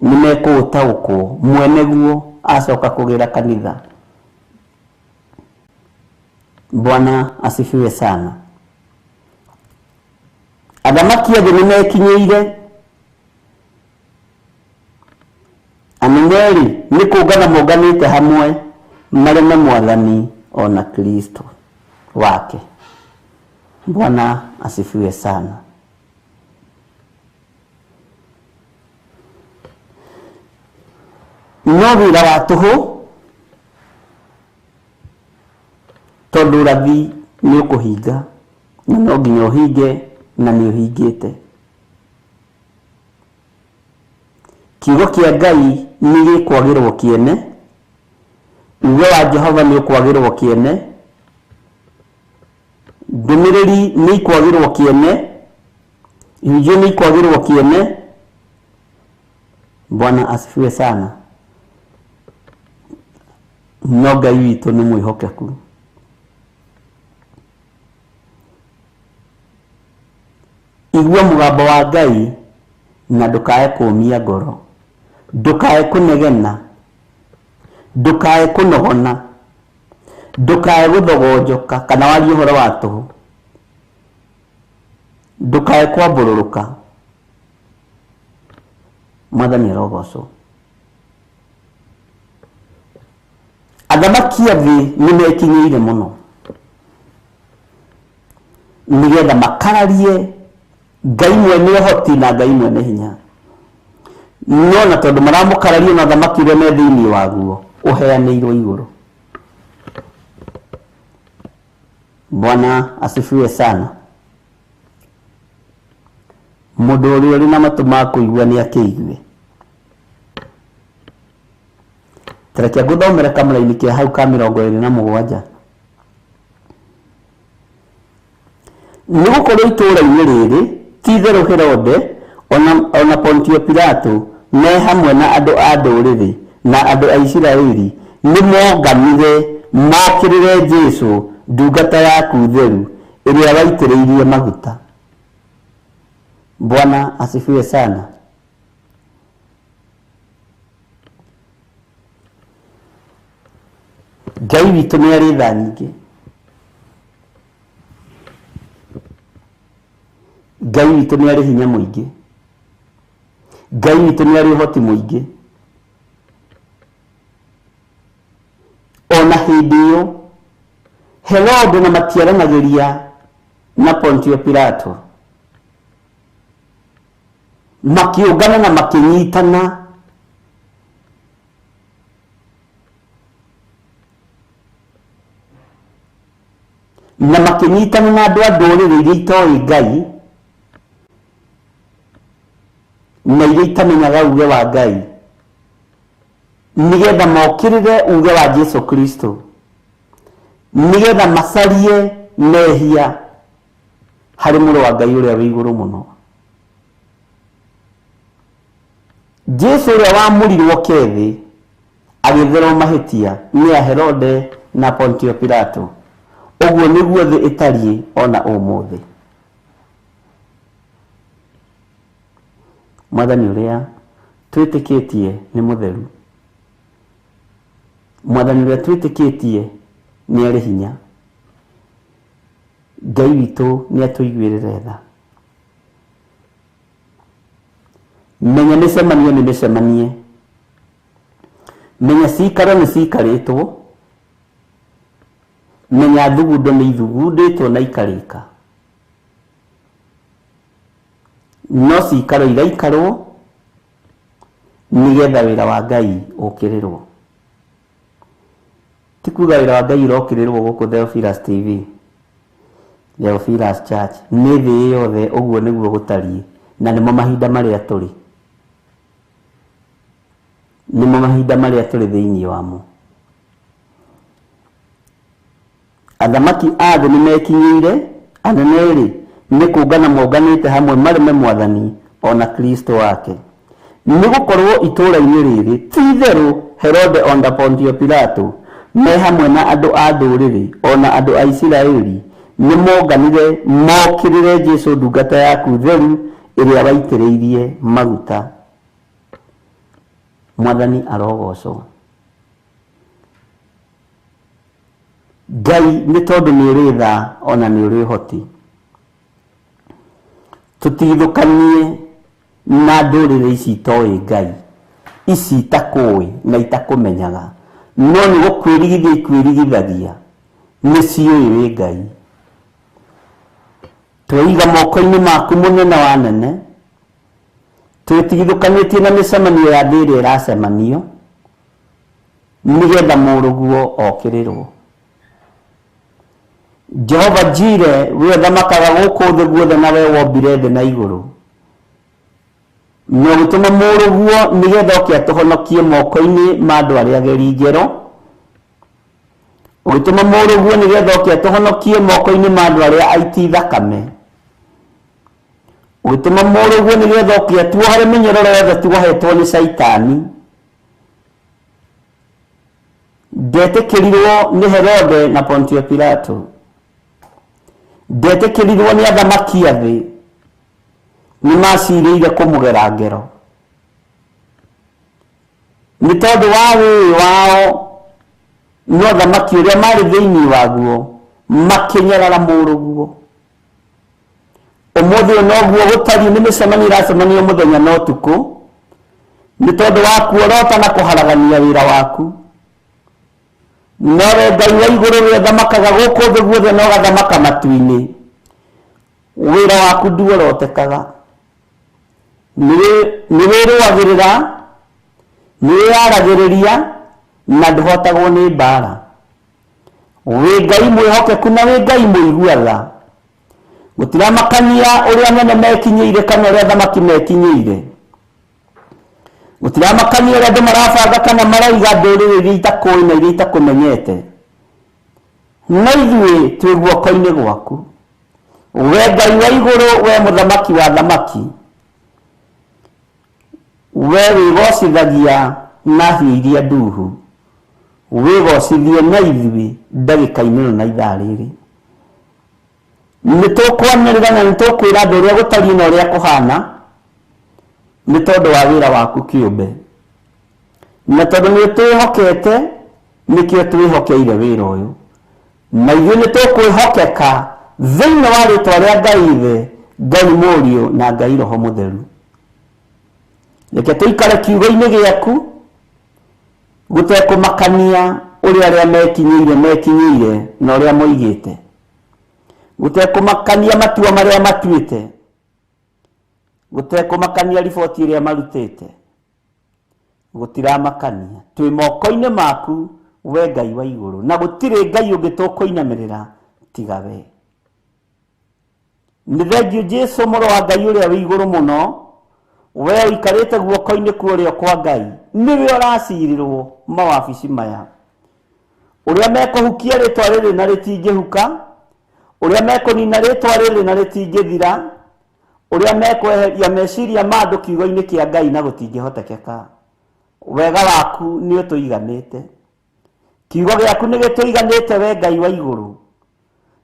Nĩ mekũũtaũkwo mwene guo acoka kũgĩra kanitha. Bwana asifiwe sana. Athamaki a thĩ nĩ mekinyĩire, anene-rĩ nĩ kũngana monganĩte hamwe mareme mwathani ona Kristo wake. Bwana asifiwe sana. No wĩra wa tũhũ, tondũ ũrathi nĩ ũkũhinga na no nginya ũhinge na nĩ ũhingĩte. Kiugo kĩa Ngai nĩ gĩkwagĩrwo kĩene, uge wa Jehova nĩ ũkwagĩrwo kĩene, ndũmĩrĩri nĩ ikwagĩrwo kĩene, ihunjio nĩ ikwagĩrwo kĩene, Bwana asifiwe sana. No Ngai witũ nĩ mwĩhokeku. Igua mũgambo wa Ngai na ndũkae kũũmia ngoro, ndũkae kũnegena, ndũkae kũnogona, ndũkae gũthogonjoka kana warie ũhoro wa tũhũ, ndũkae kwambũrũrũka. Mwathani arogocwo. Athamaki a thĩ nĩ mekinyĩire mũno nĩgetha makararie Ngai mwene ũhoti na Ngai mwene hinya, no na tondũ maramũkararia na ũthamaki ũrĩa me thĩinĩ waguo ũheanĩirwo igũrũ. Bwana asifiwe sana. Mũndũ ũrĩa ũrĩ na matũ ma kũigua nĩ akĩigue. Tareke ngũthomere kamũraini ke hau ka 27. Nĩ gũkorwo itũũra-inĩ rĩrĩ ti itherũ Herode ona Pontio Pilato me hamwe na andũ a ndũrĩrĩ na andũ a Isiraeli nĩ monganire mokĩrĩre Jesũ ndungata yaku theru ĩrĩa waitĩrĩirie maguta. Bwana asifiwe sana. Ngai witũ nĩ arĩ tha nyingĩ. Ngai witũ nĩ arĩ hinya mũingĩ. Ngai witũ nĩ arĩ ũhoti mũingĩ. Ona hĩndĩ ĩyo Herode na matiaranagĩria na Pontio Pilato, makĩũngana na makĩnyitana na makĩnyitana na andũ a ndũrĩrĩ iria itoĩ Ngai na iria itamenyaga uge wa Ngai, nĩgetha mokĩrĩre uge wa Jesu Kristo, nĩgetha macarie mehia harĩ mũrũ wa Ngai ũrĩa wĩ igũrũ mũno. Jesu ũrĩa wamũrirwo kethĩ agĩtherwo mahĩtia nĩ a Herode na Pontio Pilato. Ũguo nĩguo thĩ ĩtariĩ ona ũmũthĩ. Mwathani ũrĩa twĩtĩkĩtie nĩ mũtheru. Mwathani ũrĩa twĩtĩkĩtie nĩ arĩ hinya. Ngai witũ nĩ atũiguĩrĩre tha. Menya mĩcemanio nĩ mĩcemanie, menya cikaro nĩ cikarĩtwo, menya thugundo nĩ ithugundĩtwo na ikarĩka, no cikaro iraikarwo nĩgetha wĩra wa Ngai ũkĩrĩrwo. Ti kuga wĩra wa Ngai ũrokĩrĩrwo gũkũ Theophilus TV, Theophilus Church, nĩ thĩ yothe ũguo nĩguo gũtariĩ, na nĩmo mahinda marĩa tũrĩ, nĩmo mahinda marĩa tũrĩ thĩinĩ wamo. Athamaki a thĩ nĩmekinyĩire, anene-rĩ nĩ kũngana monganĩte hamwe mareme Mwathani ona Kristo wake. Nĩ gũkorwo itũũra-inĩ rĩrĩ ti itherũ Herode ona Pontio Pilato me hamwe na andũ a ndũrĩrĩ ona andũ a Isiraeli nĩ monganire mokĩrĩre Jesu ndungata yaku theru ĩrĩa waitĩrĩirie maguta. Mwathani arogocwo. Ngai nĩ tondũ nĩ ũrĩ tha ona nĩ ũrĩ ũhoti. Tũtigithũkanie na ndũrĩrĩ ici itoĩ Ngai, ici itakũĩ na itakũmenyaga, no nĩ gũkwĩrigithia ikwĩrigithagia, nĩ ciũĩ wĩ Ngai. Tweiga moko-inĩ maku mũnene wa nene, twĩtigithũkanĩtie na mĩcemanio ya thĩ ĩrĩa ĩracemanio, nĩgetha mũrũguo okĩrĩrwo. Jehova Jire, we ũthamakaga gũkũ thĩ guothe na we wombire thĩ na igũrũ, na ũgĩtũma mũrũguo nĩgetha oke atũhonokie moko-inĩ ma andũ arĩa ageri ngero, ũgĩtũma mũrũguo nĩgetha oke atũhonokie moko-inĩ ma andũ arĩa aiti thakame, Ũgĩtũma mũrũguo nĩgetha oke atuohore mĩnyororo yothe tuohetwo nĩ Caitani. Ndetĩkĩrirwo nĩ Herode na Pontio Pilato. Ndetĩkĩrirwo nĩ athamaki a thĩ. Nĩ macirĩire kũmũgera ngero. Nĩ tondũ wa wĩĩ wao no thamaki ũrĩa marĩ thĩinĩ waguo makĩnyarara mũrũguo. Ũmũthĩ ũyũ noguo gũtariĩ nĩ mĩcemanio ĩracemanio mũthenya na ũtukũ nĩ tondũ wa kuorota na kũharagania wĩra waku. Nowe Ngai wa igũrũ ũrĩa ũthamakaga gũkũ thĩ guothe na ũgathamaka matu-inĩ, wĩra waku nduorotekaga. Nĩ wĩrũagĩrĩra, nĩ wĩyaragĩrĩria na ndũhotagwo nĩ mbara. Wĩ Ngai mwĩhokeku na wĩ Ngai mũigua tha. Gũtiramakania ũrĩa anene mekinyĩire kana ũrĩa athamaki mekinyĩire. Gũtiramakania ũrĩa andũ marabanga kana maraiga ndũrĩrĩ iria itakũĩ na iria itakũmenyete. No ithuĩ twĩ guoko-inĩ gwaku. We Ngai wa igũrũ, we mũthamaki wa thamaki, we wĩgocithagia na hiũ iria nduhu, wĩgocithie na ithuĩ ndagĩka-inĩ ĩno na ithaa rĩrĩ. Nĩ tũkwanĩrĩra na nĩ tũkwĩra andũ ũrĩa gũtariĩ na ũrĩa kũhana nĩ tondũ wa wĩra waku kĩũmbe. Na tondũ nĩ twĩhokete nĩkĩo twĩhokeire wĩra ũyũ. Na ithuĩ nĩ tũkwĩhokeka thĩinĩ wa rĩtwa rĩa Ngai Ithe, Ngai Mũriũ na Ngai Roho Mũtheru. Reke tũikare kiugo-inĩ gĩaku gũtekũmakania ũrĩa arĩa mekinyĩire na ũrĩa moigĩte. Gũtekũmakania matua marĩa matuĩte. Gũtekũmakania riboti ĩrĩa marutĩte. Gũtiramakania. Twĩ moko-inĩ maku we Ngai wa igũrũ na gũtirĩ Ngai ũngĩ tũkũinamĩrĩra tiga we. Nĩ thengiũ Jesũ mũrũ wa Ngai ũrĩa wĩ igũrũ mũno, we ũikarĩte guoko-inĩ kwa ũrĩo kwa Ngai, nĩwe ũracirĩrwo mawabici maya. Ũrĩa mekũhukia rĩtwa rĩrĩ na rĩtingĩhuka, ũrĩa mekũnina rĩtwa rĩrĩ na rĩtingĩthira, ũrĩa mekweheria meciria ma andũ kiugo-inĩ kĩa Ngai na gũtingĩhotekeka. Wega waku nĩ ũtũiganĩte. Kiugo gĩaku nĩ gĩtũiganĩte we Ngai wa igũrũ.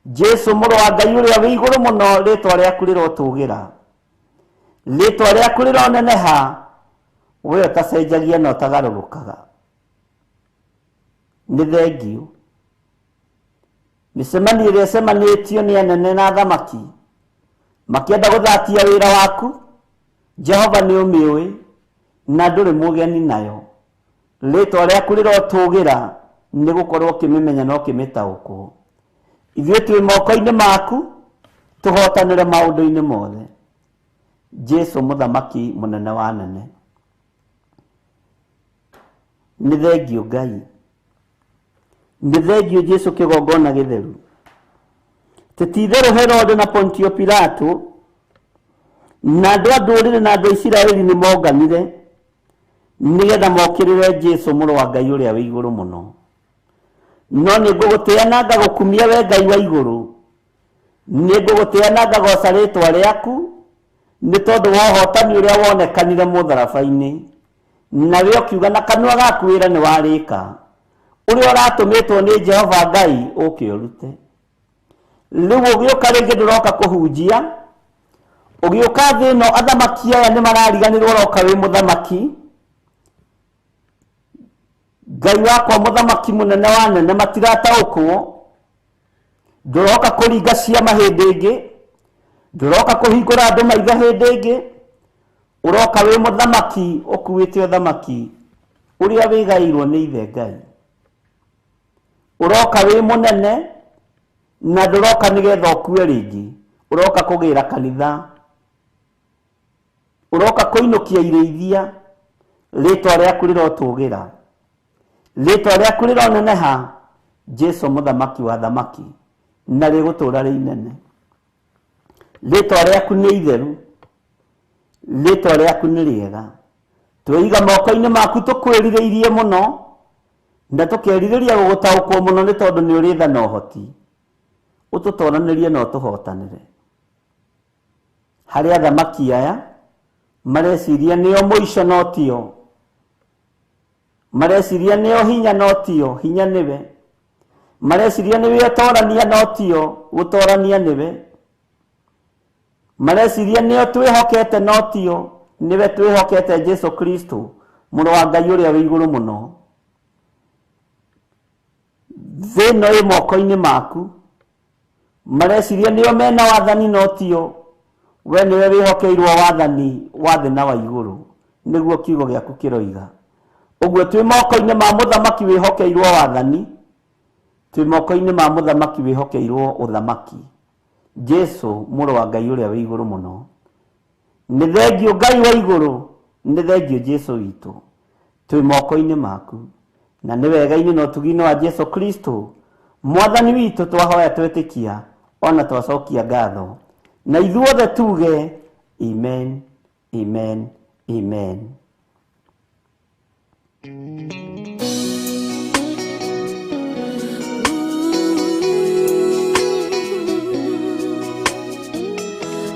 Jesũ mũrũ wa Ngai ũrĩa wĩ igũrũ mũno, rĩtwa rĩaku rĩrotũgĩra. Rĩtwa rĩaku rĩroneneha, we ũtacenjagia na ũtagarũrũkaga. Nĩ thengiũ. Mĩcemanio ĩrĩa ĩcemanĩtio nĩ anene na athamaki makĩenda gũthatia wĩra waku, Jehova nĩ ũmĩũĩ na ndũrĩ mũgeni nayo. Rĩtwa rĩaku rĩrotũgĩra nĩ gũkorwo ũkĩmĩmenya na ũkĩmĩtaũkwo. Ithuĩ twĩ moko-inĩ maku tũhotanĩre maũndũ-inĩ mothe. Jesũ mũthamaki mũnene wa nene. Nĩ thengiũ Ngai. Nĩ thengiũ Jesũ kĩgongona gĩtheru. Ti itherũ Herode na Pontio Pilato na andũ a ndũrĩrĩ na andũ a Isiraeli nĩ monganire nĩgetha mokĩrĩre Jesũ mũrũ wa Ngai ũrĩa wĩ igũrũ mũno. No nĩ ngũgũtĩĩa na ngagũkumia we Ngai wa igũrũ. Nĩ ngũgũtĩĩa na ngagoca rĩtwa rĩaku nĩ tondũ wa ũhotani ũrĩa wonekanire mũtharaba-inĩ. Nawe ũkiuga na kanua gaku wĩra nĩ warĩka. Ũrĩa ũratũmĩtwo nĩ Jehova Ngai ũke ũrute. Rĩu ũgĩũka rĩngĩ ndũroka kũhunjia. Ũgĩũka thĩ ĩno athamaki aya nĩ marariganĩrwo ũroka wĩ mũthamaki. Ngai wakwa mũthamaki mũnene wa nene matirataũkwo. Ndũroka kũringa ciama hĩndĩ ĩngĩ. Ndũroka kũhingũra andũ maitho hĩndĩ ĩngĩ. Ũroka wĩ mũthamaki ũkuĩte ũthamaki ũrĩa wĩgaĩirwo nĩ ithe Ngai. Ũroka wĩ mũnene na ndũroka nĩgetha ũkue rĩngĩ. Ũroka kũgĩra kanitha. Ũroka kũinũkia irĩithia. Rĩtwa rĩaku rĩrotũgĩra. Rĩtwa rĩaku rĩroneneha. Jesũ mũthamaki wa thamaki na rĩgũtũra rĩ inene. Rĩtwa rĩaku nĩ itheru. Rĩtwa rĩaku nĩ rĩega. Tweiga moko-inĩ maku tũkwĩrirĩirie mũno na tũkerirĩria gũgũtaũkwo mũno nĩ tondũ nĩ ũrĩ tha na ũhoti. Ũtũtoranĩrie na ũtũhotanĩre. Harĩ athamaki aya mareciria nĩo mũico no tio, mareciria nĩo hinya no tio, hinya nĩwe, mareciria nĩwe ũtorania no tio, gũtorania nĩwe, mareciria nĩo twĩhokete no tio, nĩwe twĩhokete Jesu Kristo mũrũ wa Ngai ũrĩa wĩ igũrũ mũno. Thĩ ĩno ĩ moko-inĩ maku, mareciria nĩo mena wathani no tio, we nĩwe wĩhokeirwo wathani wa thĩ na wa igũrũ, nĩguo kiugo gĩaku kĩroiga. Ũguo twĩ moko-inĩ ma mũthamaki wĩhokeirwo wathani, twĩ moko-inĩ ma mũthamaki wĩhokeirwo ũthamaki, Jesu mũrũ wa Ngai ũrĩa wĩ igũrũ mũno. Nĩ thengio Ngai wa igũrũ, nĩ thengio Jesu witũ, twĩ moko-inĩ maku, na nĩ wega-inĩ na ũtugi-inĩ wa Jesu Kristo mwathani witũ twahoya twetĩkia ona twacokia ngatho, na ithuothe tuge amen, amen, amen.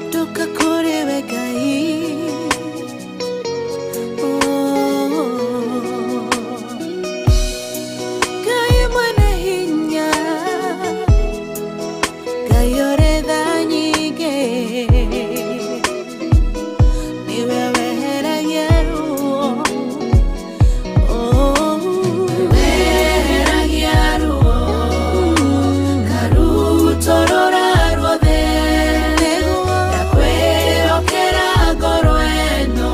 Ndoka kũrĩ we Ngai. Oh. Ngai mwene hinya, Ngai ũrĩ tha nyingĩ, nĩwe weheragia ruo. Oh. Weheragia ruo, karutorora ruothe, ndakwĩhokera ngoro ĩno,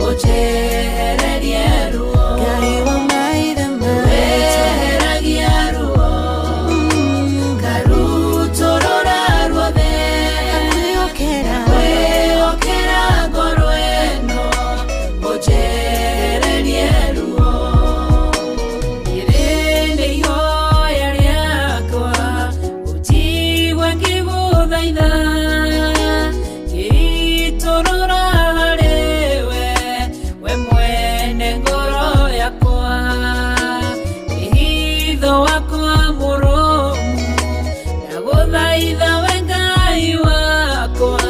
ũnjehererie ruo. Ngai wa maithe maitũ, weheragia ruo, karutorora ruothe, ndakwĩhokera ngoro ĩno, ũnjehererie ruo. Irĩ ihoya rĩakwa ũnjigue ngĩgũthaitha, ngĩitũrũra harĩwe, we mwene ngoro yakwa, wĩhitho wakwa mũrũmu, ndagũthaitha we Ngai wakwa,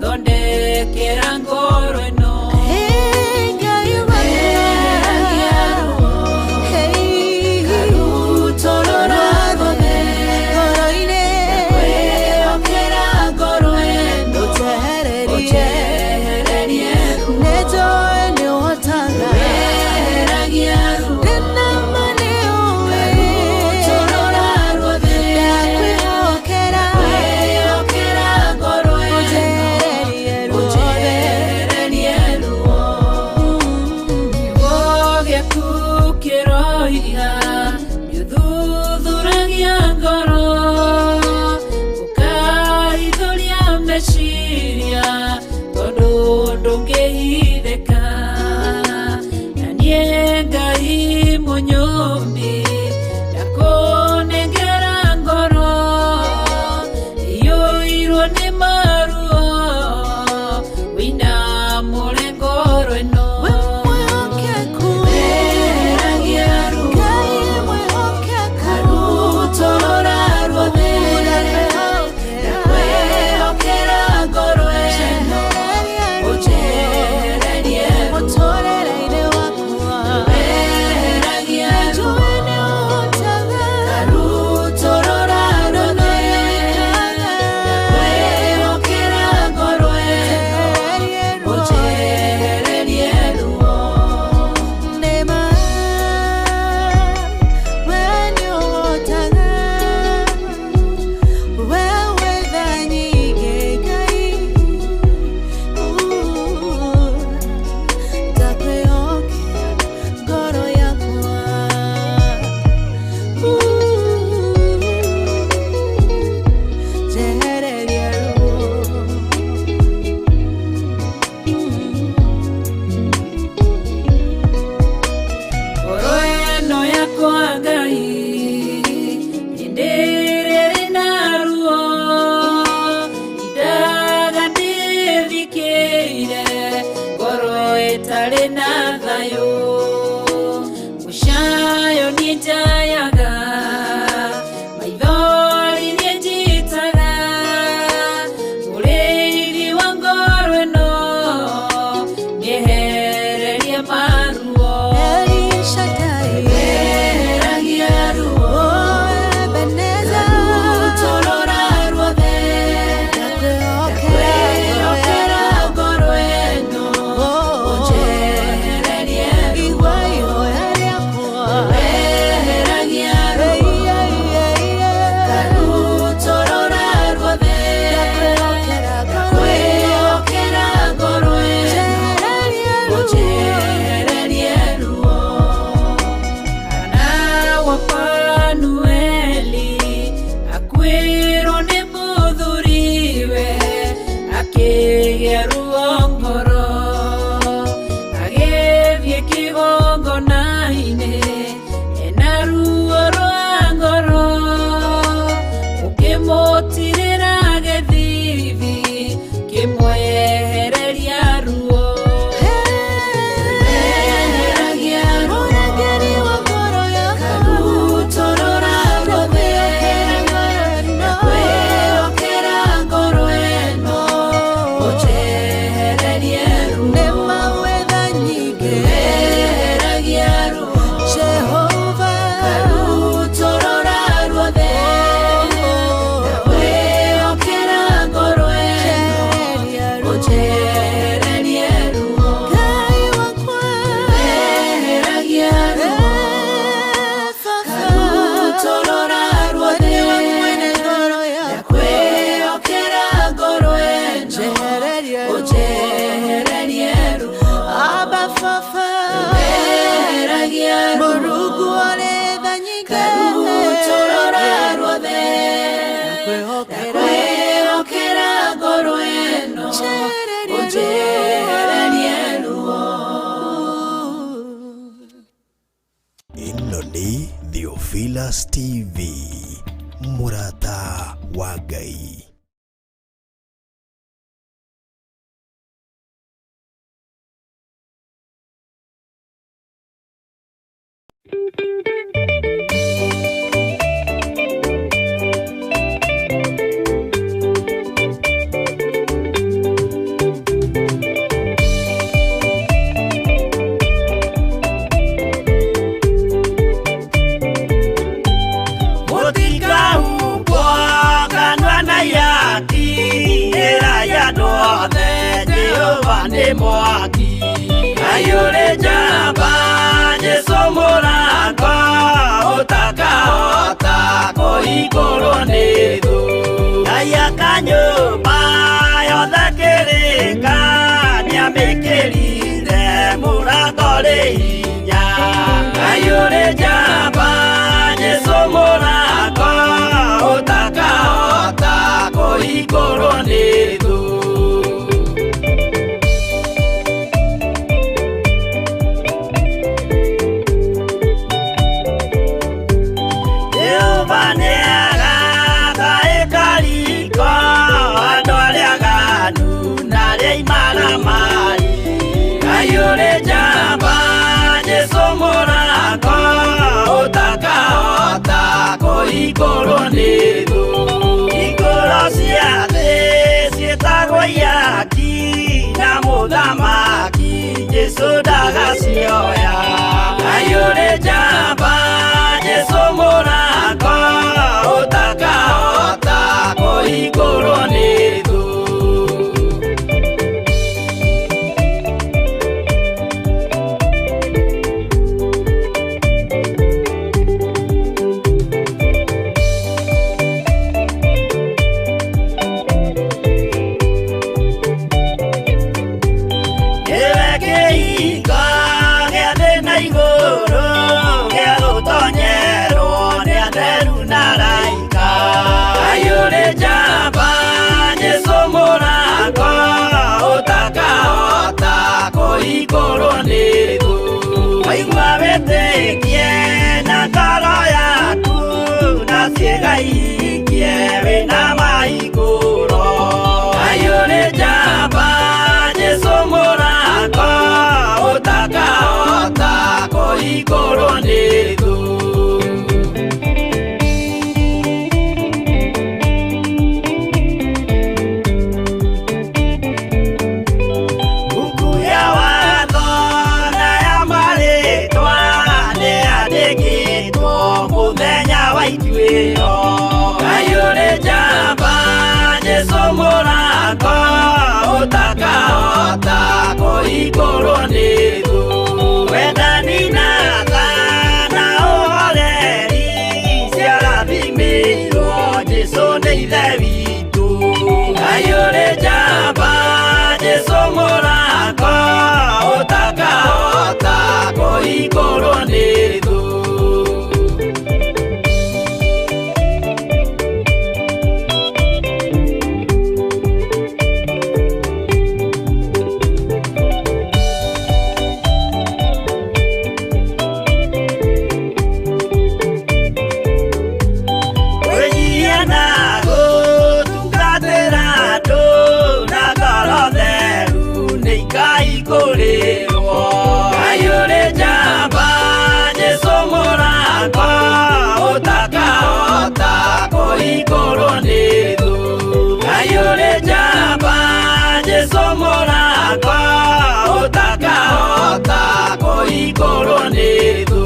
thondekera ngoro ĩno. Hey, Ngai wakwa. Hey, Karutorora ruothe, ngoro-inĩ, ndakwĩhokera ngoro ĩno, ũnjehererie. ũnjehererie ruo. Nĩnjũĩ nĩũhotaga. Weheragia ruo, Ndĩna ma nĩũĩ. karutorora ruothe, Ndakwĩhokera. ndakwĩhokera ngoro ĩno, Ũnjehererie ruothe. ũnjehererie ruo. Kiugo gĩaku kĩroiga nĩũthuthuragia ngoro, ũkaithũria meciria, tondũ ndũngĩhithĩka. Na niĩ Ngai mũnyũmbi, ndakũnengera ngoro iyũirwo nĩ maruo, wĩinamũre ngoro ĩno. We mwĩhokeku. Weheragia ruo, Ngai mwĩhokeku. karutorora ruothe, ndakwĩhokera ngoro ĩno, ũnjehererie ruo. Mũtũũrĩre-inĩ wakwa. Weheragia ruo, Njũĩ nĩũhotaga. karutorora ruothe, ndakwĩhokera ngoro ĩno, ũnjehererie ruo. Nĩma, we nĩũhotaga. We wĩ tha nyingĩ, Ngai. Ndakwĩhokera ngoro yakwa. Njehereria ruo. Ngoro ĩno yakwa Ngai, hĩndĩ ĩrĩa ĩrĩ na ruo, indaga ndĩthikĩire, ngoro ĩtarĩ na thayũ. Mũcayo niĩ njayaga, maithori niĩ njitaga, mũrĩithi wa ngoro Wehereria maruo El Shaddai Weheragia ruo Ebenezer Rutorora ruothe Ndakwĩhokera ngoro ĩno Ũnjehererie ruo Igua ihoya rĩakwa Weheragia ruo Karutorora ruothe Ndakwĩhokera ngoro ĩno Ũnjehererie ruo Hana wa Fanueli akuĩrwo nĩ mũthuriwe akĩgĩa ruo ngoro agĩthiĩ kĩgongona-inĩ ena ruo rwa ngoro ũkĩmũtirĩra gĩthithi kĩmwehereria ruo Weheragia ruo Mũrangĩri wa ngoro yakwa Karutorora ruothe Ndakwĩhokera ngoro ĩno Ũnjehererie ruo Nĩ mawetha nyingĩ Weheragia ruo Jehova Karutorora ruothe Ndakwĩhokera ngoro ĩno Ũnjehererie ruo Ngai wakwa Weheragia ruo Karutorora ruothe Mwene ngoro yakwa Ndakwĩhokera ngoro ĩno Njehererie ruo Ũnjehererie ruo Abba Baba Weheragia ruo Mũrungu ũrĩ tha nyingĩ Karutorora ruothe Ndakwĩhokera Ndakwĩhokera ngoro ĩno Ũnjehererie ruo Ĩno nĩ Theophilus TV mũrata wa Ngai. Mũtikahumbwo kanua na ihaki ĩra ya andũ othe Jehova nĩ mwaki Aiyũrĩ njamba Jesũ mũrango ũtakahota kũhingũrwo nĩ thũ Ngai aka nyũmba yothe kĩrĩka nĩamĩkĩrire mũrango rĩ hinya Aiyũrĩ njamba Jesũ mũrango ũtakahota kũhingũrwo nĩ thũ Jehova nĩagaka ĩkariko andũ arĩa aganu na arĩa imaramari Aiyũrĩ njamba Jesũ mũrango ũtakahota kũhingũrwo nĩ thũ Hingũro cia thĩ ciĩtagwo ihaki na mũthamaki Jesũ ndagacioya Aiyũrĩ njamba Jesũ mũrango ũtakahota kũhingũrwo nĩ thũ Nĩwe kĩhingo gĩa thĩ na igũrũ gĩa gũtonyerwo nĩ atheru na araika Aiyũrĩ njamba Jesũ mũrango ũtakahota kũhingũrwo nĩ thũ Waigua wĩtĩkie na ngoro yaku na ciĩga ihingie wĩna mahingũro Aiyũrĩ njamba Jesũ mũrango ũtakahota kũhingũrwo nĩ thũ Buku ya watho na Ũtakahota kũhingũrwo nĩ thũ. Wendani na tha na ũhoreri ciarathimĩirwo Jesũ nĩ Ithe witũ. Ngai ũrĩ njamba, Jesũ mũrango, ũtakahota kũhingũrwo nĩ thũ. Kwĩnyihia na gũtungatĩra andũ na ngoro theru nĩ ikaihingũrĩrwo. Ngai ũrĩ njamba, Jesũ mũrango, ũtakahota kũhingũrwo nĩ thũ. Ngai ũrĩ njamba, Jesũ mũrango, ũtakahota kũhingũrwo nĩ thũ.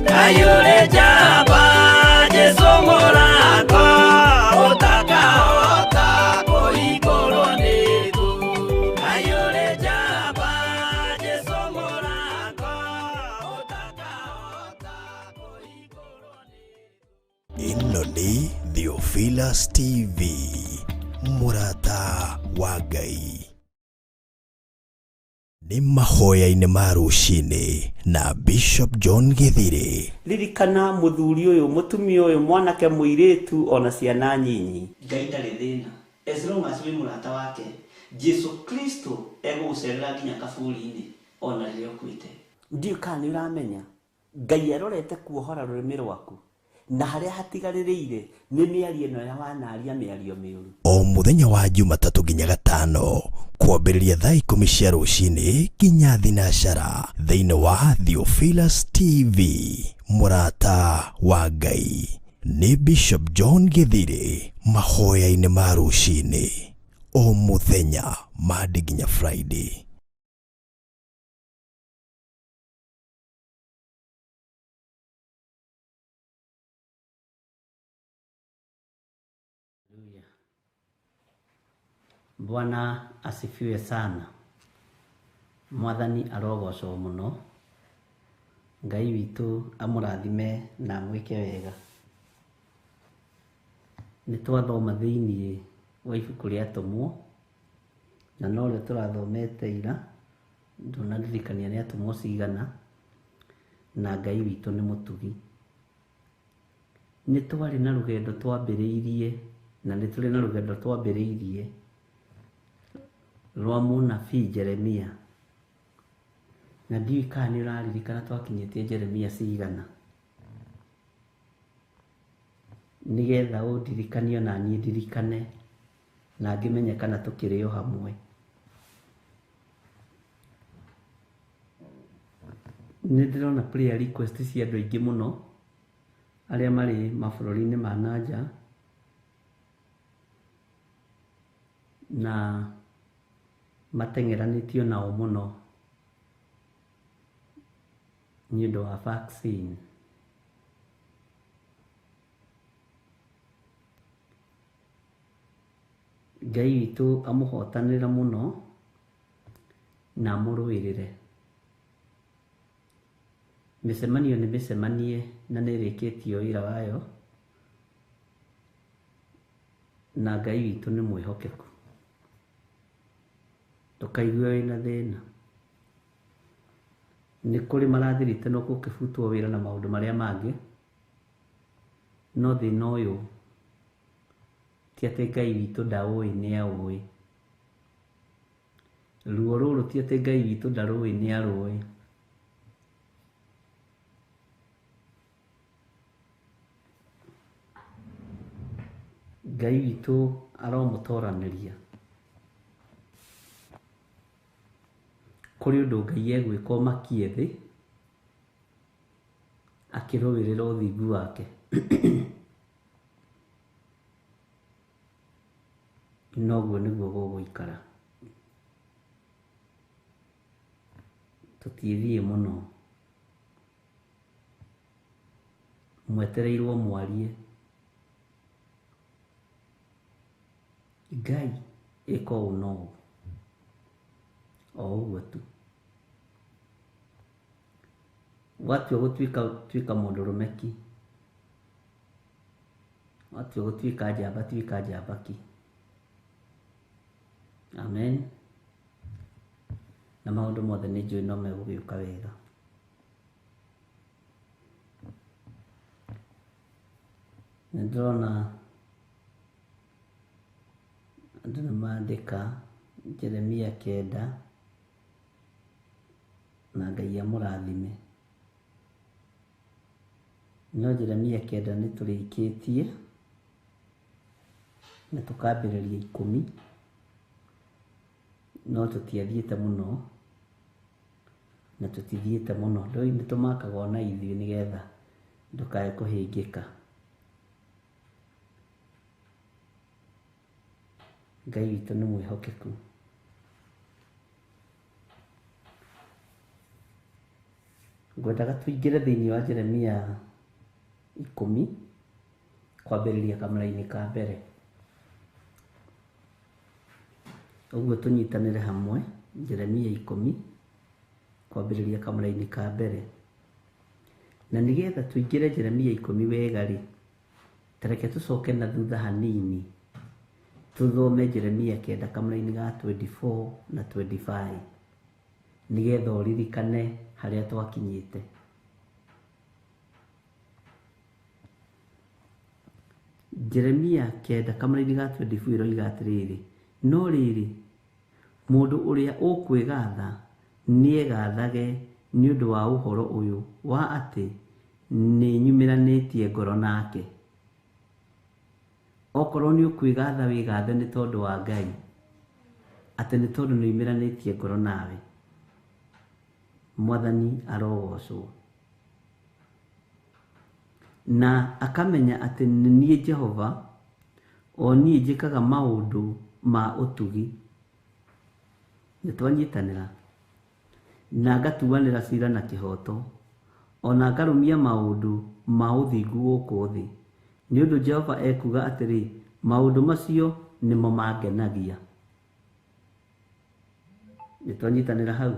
Ngai ũrĩ njamba, Jesũ mũrango, ũtakahota kũhingũrwo nĩ thũ. Ngai ũrĩ njamba, Jesũ mũrango, ũtakahota kũhingũrwo nĩ thũ. Ĩno nĩ Theophilus TV, mũrata wa Ngai. Nĩ mahoya-inĩ ma rũcinĩ na Bishop John Gĩthirĩ. Ririkana mũthuri ũyũ, mũtumia ũyũ, mwanake, mũirĩtu ona ciana nyinyi. Ngai ndarĩ thĩna as long as wĩ mũrata wake. Jesu Kristo egũgũcerera nginya kaburi-inĩ ona rĩrĩa ũkuĩte. Ndiũĩ kana nĩ ũramenya Ngai arorete kuohora rũrĩmĩ rwaku na harĩa hatigarĩrĩire nĩ mĩario ĩno ya wanaria mĩario mĩũru. O mũthenya wa Jumatatũ nginya Gatano kwambĩrĩria thaa 10 cia rũcinĩ nginya thinacara thĩinĩ wa Theophilus TV, mũrata wa Ngai. Nĩ Bishop John Gĩthirĩ mahoya-inĩ ma rũcinĩ o mũthenya Monday nginya Friday. Bwana asifiwe sana. Mwathani arogocwo mũno. Ngai witũ amũrathime na amwĩke wega. Nĩ twathoma thĩiniĩ wa ibuku rĩa Atũmwo, na norĩo tũrathomete ira, ndũnaririkania nĩ atũmwo cigana, na Ngai witũ nĩ mũtugi. Nĩ twarĩ na rũgendo twambĩrĩirie, na nĩ tũrĩ na rũgendo twambĩrĩirie rwa mũnabii Jeremia. Na ndiũĩ kana nĩ ũraririkana twakinyĩtie Jeremia cigana, nĩgetha ũndirikanie ona niĩ ndirikane na ngĩmenye kana tũkĩrĩ o hamwe. Nĩ ndĩrona prayer request cia andũ aingĩ mũno arĩa marĩ mabũrũri-inĩ ma na nja, na mateng'eranĩtio nao mũno nĩ ũndũ wa vaccine. Ngai witũ amũhotanĩre mũno na amũrũĩrĩre. Mĩcemanio nĩ mĩcemanie na nĩ ĩrĩkĩtio wĩra wayo, na Ngai witũ nĩ mwĩhokeku. Ndũkaigue wĩna thĩna. Nĩ kũrĩ marathirite no gũkĩbutwo wĩra na maũndũ marĩa mangĩ, no thĩna ũyũ ti atĩ Ngai witũ ndaũĩ, nĩ aũĩ. Ruo rũrũ ti atĩ Ngai witũ ndarũĩ, nĩ arũĩ. Ngai witũ aromũtoranĩria. Kũrĩ ũndũ Ngai egwĩka ũmakie thĩ akĩrũĩrĩra ũthingu wake. Noguo nĩguo gũgũikara. Tũtithiĩ mũno. Mwetereirwo mwarie. Ngai ĩka ũũ na ũũ. O ũguo tu. Watua gũtuĩka tuĩka mũndũrũme ki. Watua gũtuĩka njamba tuĩka njamba ki. Amen. Na maũndũ mothe nĩ njũĩ no megũgĩũka wega. Nĩ ndĩrona andũ nĩ mandĩka Jeremia 9 na Ngai amũrathime. No Jeremia 9 nĩ tũrĩkĩtie na tũkambĩrĩria 10 no tũtiathiĩte mũno na tũtithiĩte mũno. Rĩu nĩ tũmakaga ona ithuĩ nĩgetha ndũkae kũhĩngĩka. Ngai witũ nĩ mwĩhokeku. Ngwendaga tũingĩre thĩinĩ wa Jeremia 10 kwambĩrĩria kamũraini ka mbere. Ũguo tũnyitanĩre hamwe Jeremia 10 kwambĩrĩria kamũraini ka mbere. Na nĩgetha tũingĩre Jeremia 10 wega rĩ, ta reke tũcoke na thutha hanini tũthome Jeremia 9 kamũraini ga 24 na 25 nĩgetha ũririkane harĩa twakinyĩte. Jeremia 9 kamũraini ga 24 ĩroiga atĩrĩrĩ, no rĩrĩ, mũndũ ũrĩa ũkwĩgatha nĩegathage nĩ ũndũ wa ũhoro ũyũ wa atĩ nĩnyumĩranĩtie ngoro nake. Okorwo nĩ ũkwĩgatha wĩgathe nĩ tondũ wa Ngai, atĩ nĩ tondũ nĩumĩranĩtie ngoro nawe. Mwathani arogocwo. Na akamenya atĩ nĩ niĩ Jehova, o niĩ njĩkaga maũndũ ma ũtugi. Nĩ twanyitanĩra. Na ngatuanĩra ciira na kĩhooto, ona ngarũmia maũndũ ma ũthingu gũkũ thĩ. Nĩ ũndũ Jehova ekuuga atĩrĩ, maũndũ macio nĩmo mangenagia. Nĩ twanyitanĩra hau.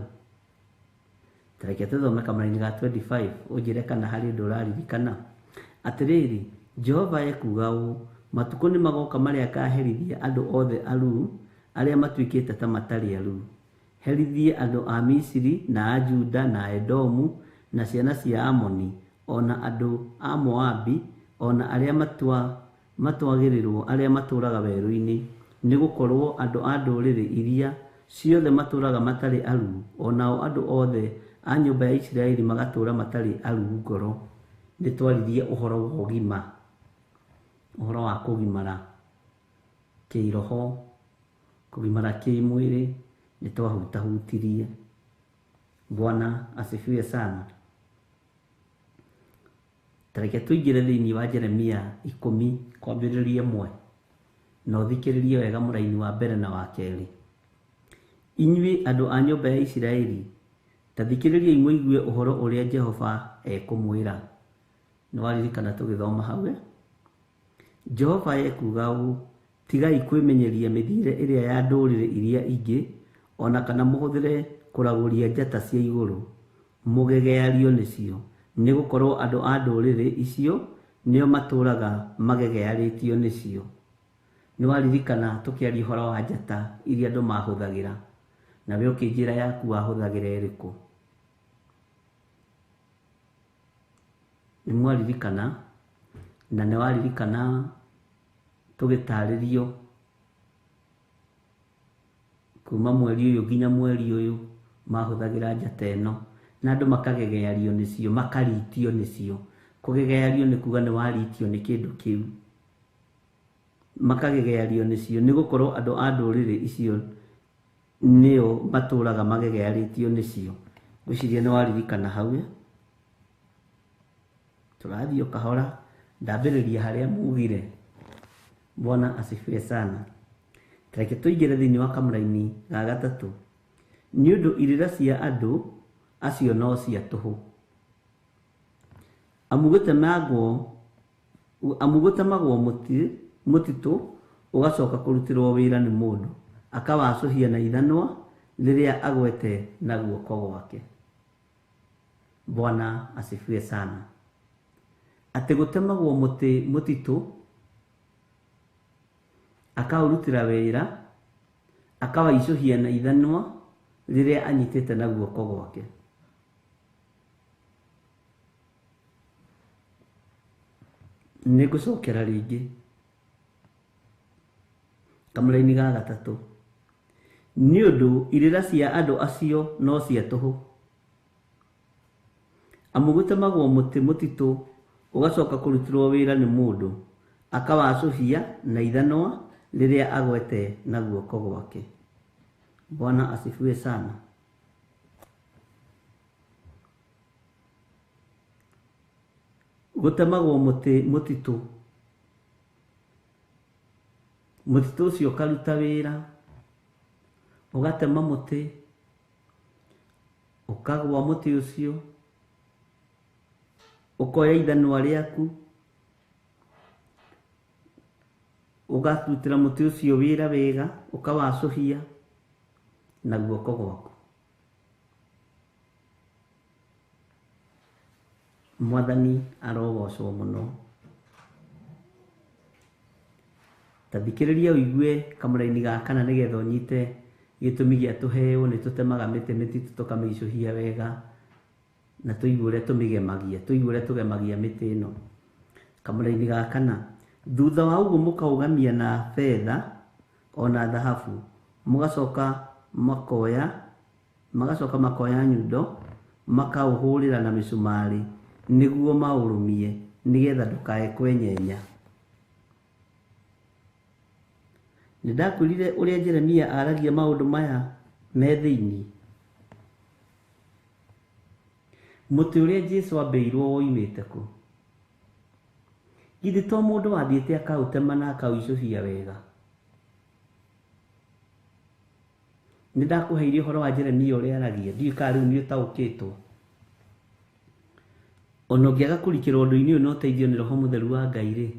Ta reke tũthome kamũraini ga 25 ũnjĩre kana harĩ ũndũ ũraririkana. Atĩrĩrĩ, Jehova ekuuga ũũ, matukũ nĩ magoka marĩa ngaherithia andũ othe aruu arĩa matuĩkĩte ta matarĩ aruu. Herithie andũ a Misiri na a Juda na a Edomu na ciana cia Amoni ona andũ a Moabi ona arĩa matwagĩrĩrwo arĩa matũũraga werũ-inĩ, nĩ gũkorwo andũ a ndũrĩrĩ iria ciothe matũũraga matarĩ aruu, onao andũ othe a nyũmba ya Isiraeli magatũũra matarĩ aruu ngoro. Nĩ twaririe ũhoro wa ũgima, ũhoro wa kũgimara kĩroho, kũgimara kĩmwĩrĩ, nĩ twahutahutirie. Bwana asifiwe sana. Ta reke tũingĩre thĩinĩ wa Jeremia 10 kwambĩrĩria 1 na ũthikĩrĩrie wega mũraini wa mbere na wa kerĩ. Inyuĩ andũ a nyũmba ya Isiraeli, ta thikĩrĩriai mũigue ũhoro ũrĩa Jehova ekũmwĩra. Nĩ waririkana tũgĩthoma hau? Jehova ekuuga ũũ, tigai kwĩmenyeria mĩthiĩre ĩrĩa ya ndũrĩrĩ iria ingĩ, ona kana mũhũthĩre kũragũria njata cia igũrũ, mũgegeario nĩcio, nĩ gũkorwo andũ a ndũrĩrĩ icio nĩo matũũraga magegearĩtio nĩcio. Nĩ waririkana tũkĩaria ũhoro wa njata iria andũ mahũthagĩra, nawe ũkĩnjĩra yaku wahũthagĩra ĩrĩkũ. Nĩ mwaririkana, na nĩ waririkana tũgĩtarĩrio kuma mweri ũyũ nginya mweri ũyũ mahũthagĩra njata ĩno, na andũ makagegeario nĩcio, makaritio nĩcio. Kũgegeario nĩ kuga nĩ waritio nĩ kĩndũ kĩu. Makagegeario nĩcio nĩ gũkorwo andũ a ndũrĩrĩ icio nĩo matũũraga magegearĩtio nĩcio. Ngwĩciria nĩ waririkana hau. Tũrathiĩ o kahora, ndambĩrĩria harĩa mugire. Bwana asifiwe sana. Reke tũingĩre thĩinĩ wa kamũraini ga gatatũ. Nĩ ũndũ irĩra cia andũ acio no cia tũhũ. Amu gũtemagwo mũtitũ ũgacoka kũrutĩrwo wĩra nĩ mũndũ, akawacũhia na ithanwa rĩrĩa agwete na guoko gwake. Bwana asifiwe sana. Atĩ gũtemagwo mũtĩ mũtitũ akaũrutĩra wĩra akawaicũhia na ithanwa rĩrĩa anyitĩte na guoko gwake. Nĩngũcokera rĩngĩ kamũraini ga gatatũ. Nĩ ũndũ irĩra cia andũ acio no cia tũhũ. Amu gũtemagwo mũtĩ mũtitũ ũgacoka kũrutĩrwo wĩra nĩ mũndũ akawacũhia na ithanwa rĩrĩa agwete na guoko gwake. Bwana asifiwe sana. Gũtemagwo mũtĩ mũtitũ, mũtitũ ũcio ũkaruta wĩra, ũgatema mũtĩ, ũkagwa mũtĩ ũcio, ũkoya ithanwa rĩaku, ũgarutĩra mũtĩ ũcio wĩra wega, ũkawacũhia na guoko gwaku. Mwathani arogocwo mũno. Ta thikĩrĩria ũigue kamũraini ga kana nĩgetha ũnyite gĩtũmi gĩa tũheo. Nĩ tũtemaga mĩtĩ mĩtitũ tũkamĩicũhia wega na tũigue ũrĩa tũmĩgemagia, tũigue ũrĩa tũgemagia mĩtĩ ĩno. Kamũraini ga kana, thutha wa ũguo mũkaũgamia na betha ona thahabu, mũgacoka makoya nyundo makaũhũrĩra na mĩcumarĩ nĩguo maũrũmie nĩgetha ndũkae kwenyenya. Nĩ ndakwĩrire ũrĩa Jeremia aragia maũndũ maya me thĩinĩ. Mũtĩ ũrĩa Jesũ ambĩirwo woimĩte kũ? Githĩ to mũndũ wathiĩte akaũtema na akaũicũhia wega? Nĩ ndakũheire ũhoro wa Jeremia ũrĩa aragia, ndiũĩ kana rĩu nĩ ũtaũkĩtwo. Ona ũngĩaga kũrikĩra ũndũ-inĩ ũyũ na ũteithio nĩ Roho Mũtheru wa Ngai rĩ,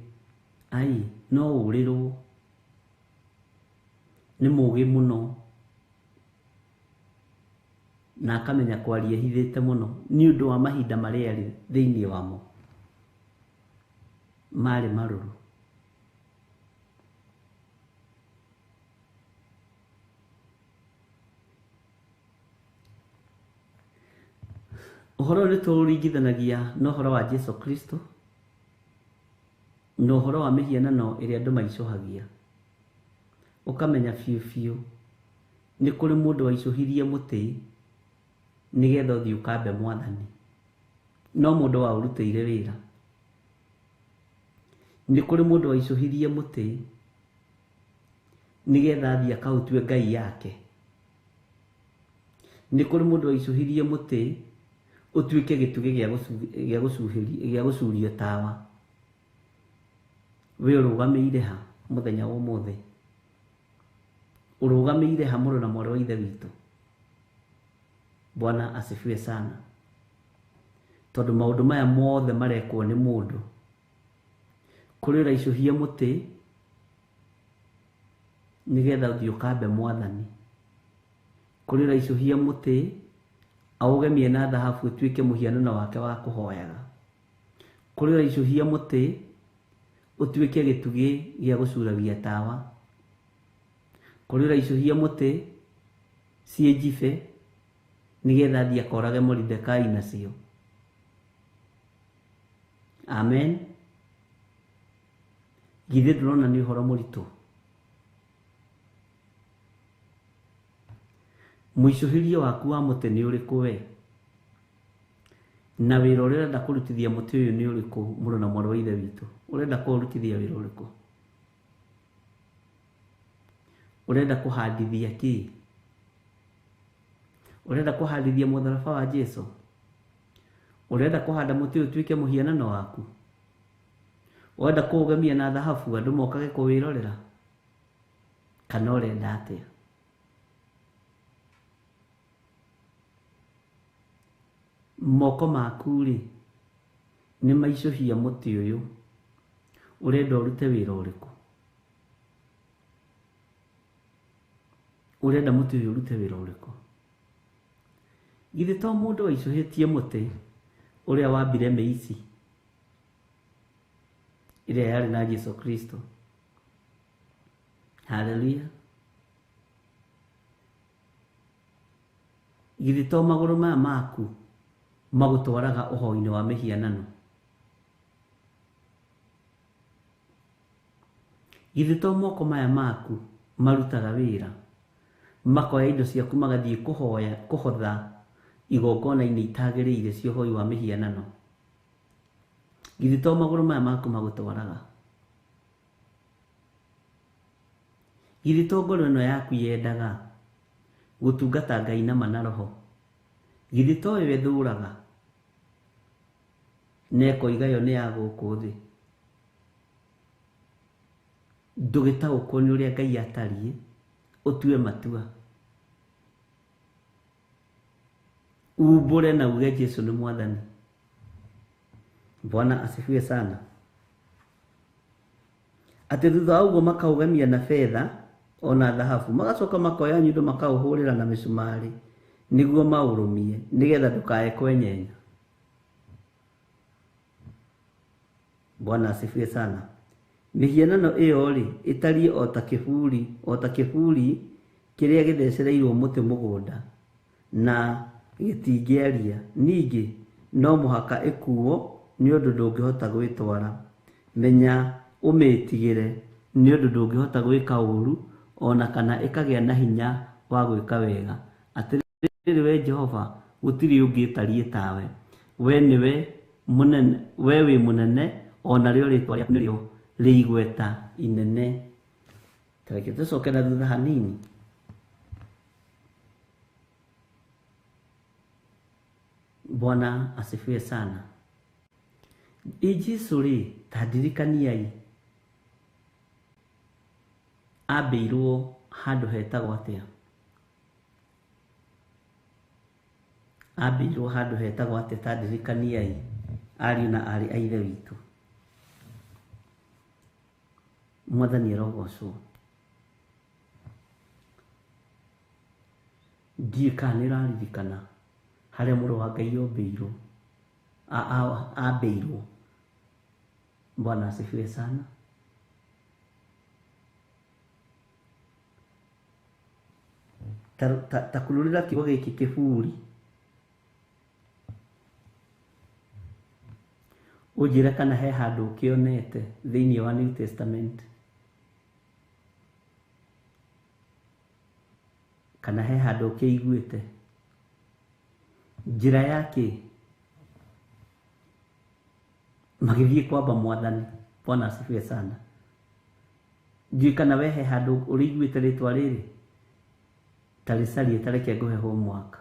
ai, no ũrĩrwo. Nĩ mũũgĩ mũno na akamenya kwaria ehithĩte mũno nĩ ũndũ wa mahinda marĩa arĩ thĩinĩ wamo marĩ marũrũ. Ũhoro ũyũ nĩ tũũringithanagia na ũhoro wa Jesu Kristo na ũhoro wa mĩhianano ĩrĩa andũ maicũhagia. Ũkamenya biũ biũ nĩ kũrĩ mũndũ waicũhirie mũtĩ nĩgetha ũthiĩ ũkambe Mwathani, no mũndũ waũrutĩire wĩra. Nĩ kũrĩ mũndũ waicũhirie mũtĩ nĩgetha athiĩ akaũtue ngai yake. Nĩ kũrĩ mũndũ waicũhirie mũtĩ ũtuĩke gĩtugĩ gĩa gũcurio tawa. We ũrũgamĩire ha mũthenya wa ũmũthĩ? Ũrũgamĩire ha mũrũ na mwarĩ wa Ithe witũ? Bwana asifiwe sana. Tondũ maũndũ maya mothe marekwo nĩ mũndũ. Kũrĩ ũraicũhia mũtĩ nĩgetha ũthiĩ ũkambe Mwathani. Kũrĩ ũraicũhia mũtĩ aũgemie na thahabu ũtuĩke mũhianano wake wa kũhoyaga. Kũrĩ ũraicũhia mũtĩ ũtuĩke gĩtugĩ gĩa gũcuragia tawa. Kũrĩ ũraicũhia mũtĩ ciĩ njibe nĩgetha athiĩ akorage Moridekai nacio. Amen. Githĩ ndũrona nĩ ũhoro mũritũ? Mũicũhĩrie waku wa mũtĩ nĩ ũrĩkũ we? Na wĩra ũrĩa ũrenda kũrutithia mũtĩ ũyũ nĩ ũrĩkũ mũrũ na mwarĩ wa Ithe witũ? Ũrenda kũũrutithia wĩra ũrĩkũ? Ũrenda kũhandithia kĩ? Ũrenda kũhandithia mũtharaba wa Jesu? Ũrenda kũhanda mũtĩ ũyũ ũtuĩke mũhianano waku? Ũrenda kũũgemia na thahabu andũ mokage kũwĩrorera? Kana ũrenda atĩa? Moko maku rĩ, nĩ maicũhia mũtĩ ũyũ, ũrenda ũrute wĩra ũrĩkũ? Ũrenda mũtĩ ũyũ ũrute wĩra ũrĩkũ? Githĩ to mũndũ waicũhĩtie mũtĩ ũrĩa wambire mĩici ĩrĩa yarĩ na Jesu Kristo? Haleluya. Githĩ to magũrũ maya maku magũtwaraga ũhoi-inĩ wa mĩhianano? Githĩ to moko maya maku marutaga wĩra, makoya indo ciaku magathiĩ kũhoya kũhotha igongona-inĩ itagĩrĩire cia ũhoi wa mĩhianano? Githĩ to magũrũ maya maku magũtwaraga? Githĩ to ngoro ĩno yaku yendaga gũtungata Ngai na ma na roho? Githĩ to yo ĩthũraga na ĩkoiga yo nĩ ya gũkũ thĩ? Ndũgĩtaũkwo nĩ ũrĩa Ngai atariĩ, ũtue matua, umbũre na uge Jesu nĩ Mwathani. Bwana asifiwe sana. Atĩ thutha wa ũguo makaũgemia na betha o na thahabu, magacoka makoya nyundo makaũhũrĩra na mĩcumarĩ nĩguo maũrũmie, nĩgetha ndũkae kwenyenya. Bwana asifiwe sana. Mĩhianano ĩyo-rĩ, ĩtariĩ o ta kĩburi, o ta kĩburi kĩrĩa gĩthecereirwo mũtĩ mũgũnda, na gĩtingĩaria. Ningĩ no mũhaka ĩkuo, nĩ ũndũ ndũngĩhota gwĩtwara. Menya ũmĩĩtigĩre, nĩ ũndũ ndũngĩhota gwĩka ũũru, o na kana ĩkagĩa na hinya wa gwĩka wega. Atĩrĩrĩ wee Jehova, gũtirĩ ũngĩ ũtariĩ tawe. Wee nĩwe mũnene, wee wĩ mũnene, o narĩo rĩĩtwa rĩaku nĩrĩo rĩ igweta inene. Ta reke tũcoke na thutha hanini. Bwana asifiwe sana. Ĩ Jesu rĩ, ta ndirikaniai, ambĩirwo handũ hetagwo atĩa? Ambĩirwo handũ hetagwo atĩa? Ta ndirikaniai, ariũ na aarĩ a Ithe witũ. Mwathani arogocwo. Ndiũĩ kana nĩ ũraririkana harĩa mũrũ wa Ngai ombĩirwo, ambĩirwo. Bwana asifiwe sana. Ta, ta, ta kurũrĩra kiugo gĩkĩ kĩburi ũnjĩre kana he handũ ũkĩonete thĩinĩ wa New Testament, kana he handũ ũkĩiguĩte njĩra ya kĩ magĩthiĩ kwamba Mwathani. Bwana asifiwe sana. Ndiũĩ kana we he handũ ũrĩiguĩte rĩtwa rĩrĩ, ta rĩcarie, ta reke ngũhe homework.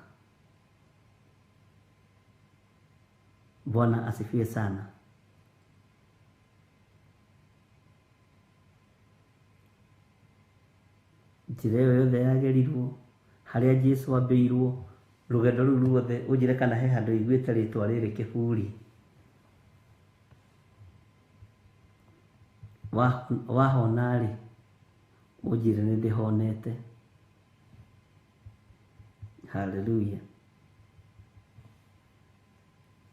Bwana asifiwe sana. Njĩra ĩyo yothe yagerirwo, harĩa Jesu ambĩirwo, rũgendo rũu ruothe, ũnjĩre kana he handũ ũiguĩte rĩtwa rĩrĩ kĩburi. Wahona-rĩ, ũnjĩre nĩ ndĩhonete. Haleluya.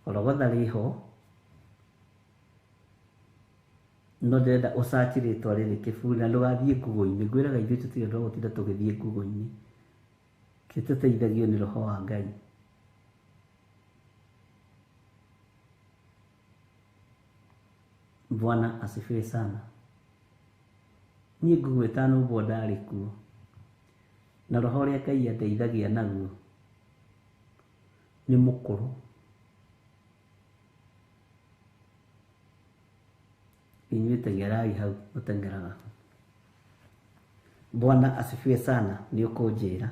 Gologotha rĩho, no ndĩrenda ũcaci rĩtwa rĩrĩ kĩburi na ndũgathiĩ Google-inĩ. Ngwĩraga ithuĩ tũtirĩ andũ a gũtinda tũgĩthiĩ Google-inĩ. Kĩ tũteithagio nĩ Roho wa Ngai. Bwana asifiwe sana. Niĩ Google ĩtanũmbwo ndarĩ kuo, na roho ũrĩa Ngai andeithagia naguo nĩ mũkũrũ. Inyuĩ teng'erai hau mũteng'eraga. Bwana asifiwe sana. Nĩ ũkũnjĩra.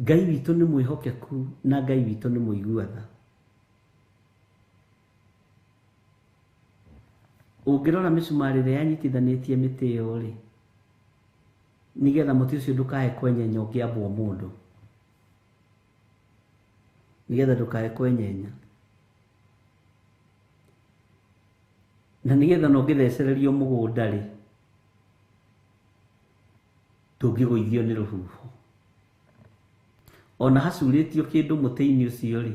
Ngai witũ nĩ mwĩhokeku na Ngai witũ nĩ mũigua tha. Ũngĩrora mĩcumarĩ ĩrĩa yanyitithanĩtie mĩtĩ ĩyo rĩ, nĩgetha mũtĩ ũcio ndũkae kwenyenya ũngĩambwo mũndũ, nĩgetha ndũkae kwenyenya, na nĩgetha ona ũngĩthecererio mũgũnda rĩ, ndũngĩgũithio nĩ rũhuho. Ona hacurĩtio kĩndũ mũtĩ-inĩ ũcio rĩ,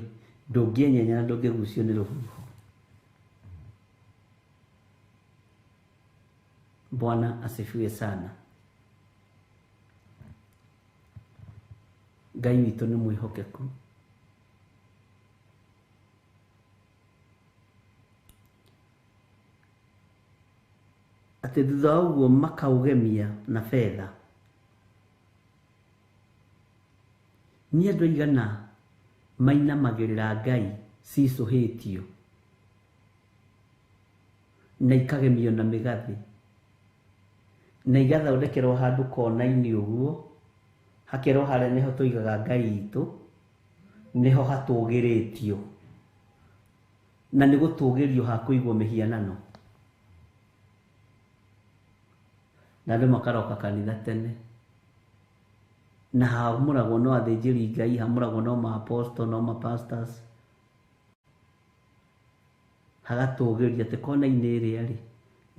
ndũngĩenyenya na ndũngĩgucio nĩ rũhuho. Bwana asifiwe sana. Ngai witũ nĩ mwĩhokeku. Atĩ thutha wa ũguo makaũgemia na betha. Nĩ andũ aigana mainamagĩrĩra Ngai cicũhĩtio na ikagemio na mĩgathĩ na igathondekerwo handũ kona-inĩ ũguo, hakerwo harĩa nĩho tũigaga Ngai itũ, nĩho hatũgĩrĩtio, na nĩ gũtũgĩrio hakũigwo mĩhianano. Na andũ makaroka kanitha tene, na hamũragwo no athĩnjĩri Ngai, hamũragwo no ma-apostle, no ma-pastors, hagatũgĩrio atĩ kona-inĩ ĩrĩa rĩ,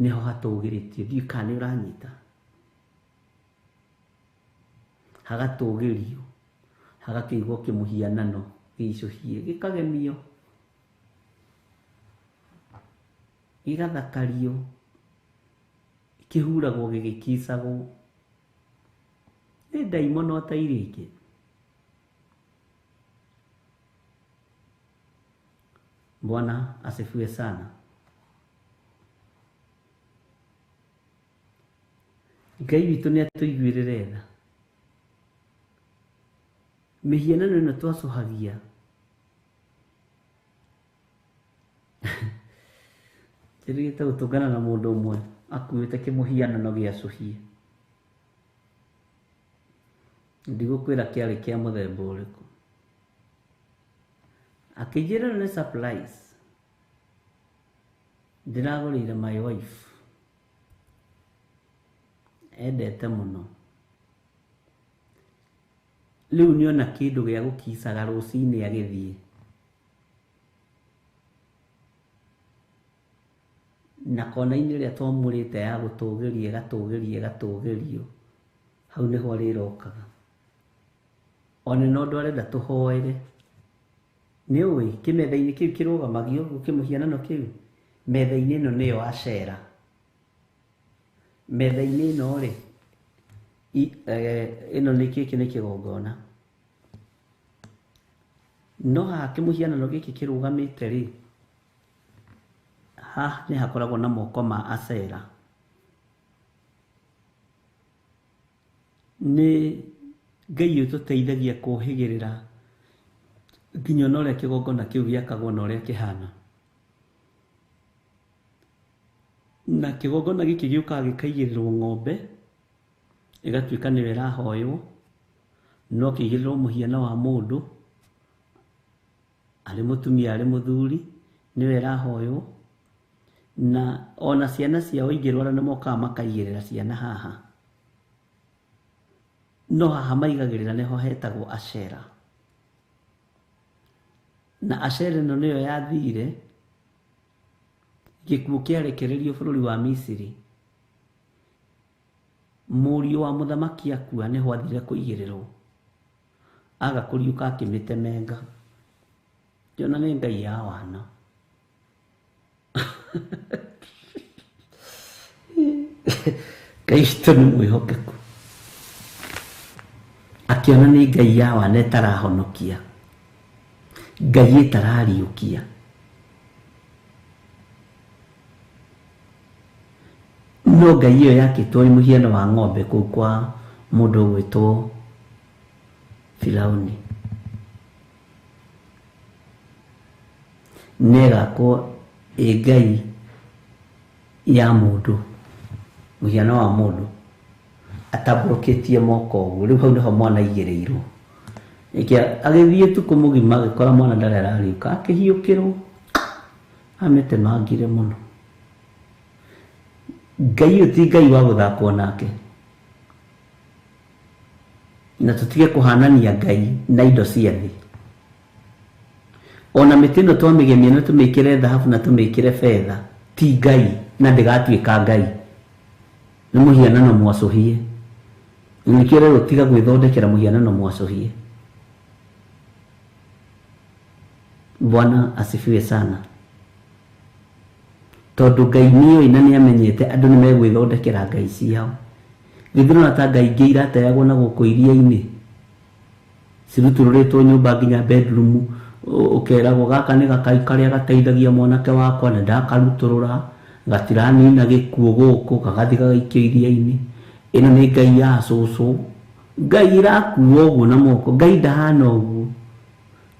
nĩho hatũgĩrĩtio. Ndiũĩ kana nĩ ũranyita. Hagatũgĩrio, hagakĩigwo kĩmũhianano gĩicũhie, gĩkagemio, gĩgathakario, kĩhuragwo gĩgĩkicagwo. Nĩ ndaimono ta iria ingĩ. Bwana asifiwe sana. Ngai witũ nĩ atũiguĩrĩre tha. Mĩhianano ĩno twacũhagia njĩrĩgĩte gũtũngana na mũndũ ũmwe akuĩte kĩmũhianano gĩacũhie. Ndigũkwĩra kĩarĩ kĩa mũthemba ũrĩkũ. Akĩnjĩra nĩ surprise ndĩragũrĩire my wife, endete mũno. Rĩu nĩona kĩndũ gĩa gũkicaga rũcinĩ agĩthiĩ. Na kona-inĩ ĩrĩa twamũrĩte ya gũtũgĩrio ĩgatũgĩrio ĩgatũgĩrio, hau nĩho arĩrokaga. Ona no ũndũ arenda tũhoere. Nĩ ũĩ kĩmetha-inĩ kĩu kĩrũgamagio ũguo, kĩmũhianano kĩu, metha-inĩ ĩno nĩyo acera. Metha-inĩ ĩno rĩ, ĩno nĩ gĩkĩ nĩ kĩgongona. No haha kĩmũhianano gĩkĩ kĩrũgamĩte rĩ, haha nĩ hakoragwo na moko ma acera. Nĩ Ngai ũtũteithagia kũhĩgĩrĩra nginya ona ũrĩa kĩgongona kĩu gĩakagwo na ũrĩa kĩhana. Na kĩgongona gĩkĩ gĩũkaga gĩkaigĩrĩrwo ng'ombe, ĩgatuĩka nĩyo ĩrahoywo, no kĩigĩrĩrwo mũhiano wa mũndũ, arĩ mũtumia arĩ mũthuri, nĩwe ĩrahoywo. Na ona ciana ciao ingĩrwara nĩ mokaga makaigĩrĩra ciana haha. No haha maigagĩrĩra nĩho hetagwo acera. Na acera ĩno nĩyo yathire gĩkuũ kĩarekererio bũrũri wa Misiri. Mũriũ wa mũthamaki akua nĩho athire kũigĩrĩrwo, aga kũriũka akĩmĩtemenga. Ngĩona nĩ Ngai ya wana. Ngai witũ nĩ mwĩhokeku. Akĩona nĩ Ngai ya wana ĩtarahonokia, Ngai ĩtarariũkia. No Ngai ĩyo yakĩtwo nĩ mũhiano wa ng'ombe kũu kwa mũndũ ũgwĩtwo Firauni. Nĩ ĩgakwo ĩ Ngai ya mũndũ, mũhiano wa mũndũ atambũrũkĩtie moko ũguo. Rĩu hau nĩho mwana aigĩrĩirwo. Agĩthiĩ ũtukũ mũgima agĩkora mwana ndarĩ arariũka, akĩhiũkĩrwo, amĩtemangire mũno. Ngai ũyũ ti Ngai wa gũthakwo nake, na tũtige kũhanania Ngai na indo cia thĩ. Ona mĩtĩ ĩno twamĩgemia na tũmĩkĩre thahabu na tũmĩkĩre betha, ti Ngai na ndĩgatuĩka Ngai, nĩ mũhianano mwacũhie. Nĩkĩo rĩu tiga gwĩthondekera mũhianano mwacũhie. Bwana asifiwe sana. Tondũ Ngai nĩoĩ na nĩamenyete andũ nĩmegwĩthondekera ngai ciao. Githĩ ndũrona ta ngai ingĩ irateagwo na gũkũ iria-inĩ, cirutũrũrĩtwo nyũmba nginya bedroom, ũkeragwo gaka nĩ gakai karĩa gateithagia mwanake wakwa na ndakarutũrũra, gatiranina gĩkuũ gũkũ, gagathiĩ gagaikio iria-inĩ. Ĩno nĩ ngai ya cũcũ. Ngai ĩrakuo ũguo na moko, Ngai ndahana ũguo.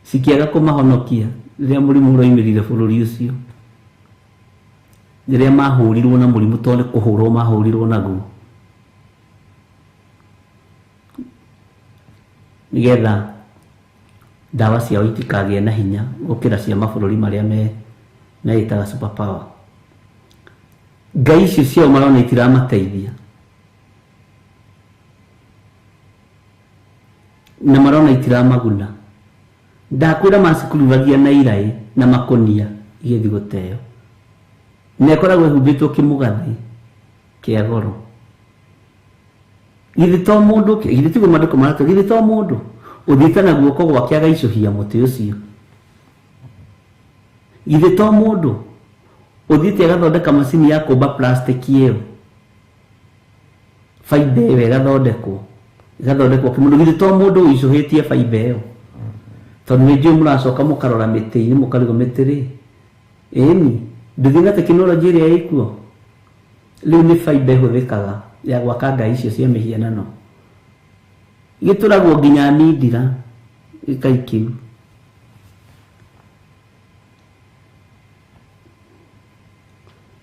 Cikĩaga kũmahonokia rĩrĩa mũrimũ ũroimĩrire bũrũri ũcio, rĩrĩa mahũrirwo na mũrimũ, tondũ nĩ kũhũrwo mahũrirwo naguo, nĩgetha ndawa ciao itikagĩe na hinya gũkĩra cia mabũrũri marĩa meĩtaga super power. Ngai icio ciao marona itiramateithia, na marona itiramaguna. Ndakwĩra macikururagia na iraĩ na makũnia igĩthiĩ gũteo, na ĩkoragwo ĩhumbĩtwo kĩmũgathĩ kĩa goro. Githĩ to mũndũ, githĩ tiguo maandĩko maratwĩra, githĩ to mũndũ ũthiĩte na guoko gwake agaicũhia mũtĩ ũcio? Githĩ to mũndũ ũthiĩte agathondeka macini ya kũmba plastic ĩyo, fiber ĩyo ĩgathondekwo, ĩgathondekwo kĩmũndũ? Githĩ to mũndũ ũicũhĩtie fiber ĩyo? Tondũ nĩ njũĩ mũracoka mũkarora mĩtĩ-inĩ mũkarigwo mĩtĩ rĩ, ĩni ndũthiĩ na tekinoronjĩ ĩrĩa ĩkuo rĩu, nĩ fiber ĩhũthĩkaga ya gwaka ngai icio cia mĩhianano, gĩtũragwo nginya mindira gĩkaikio.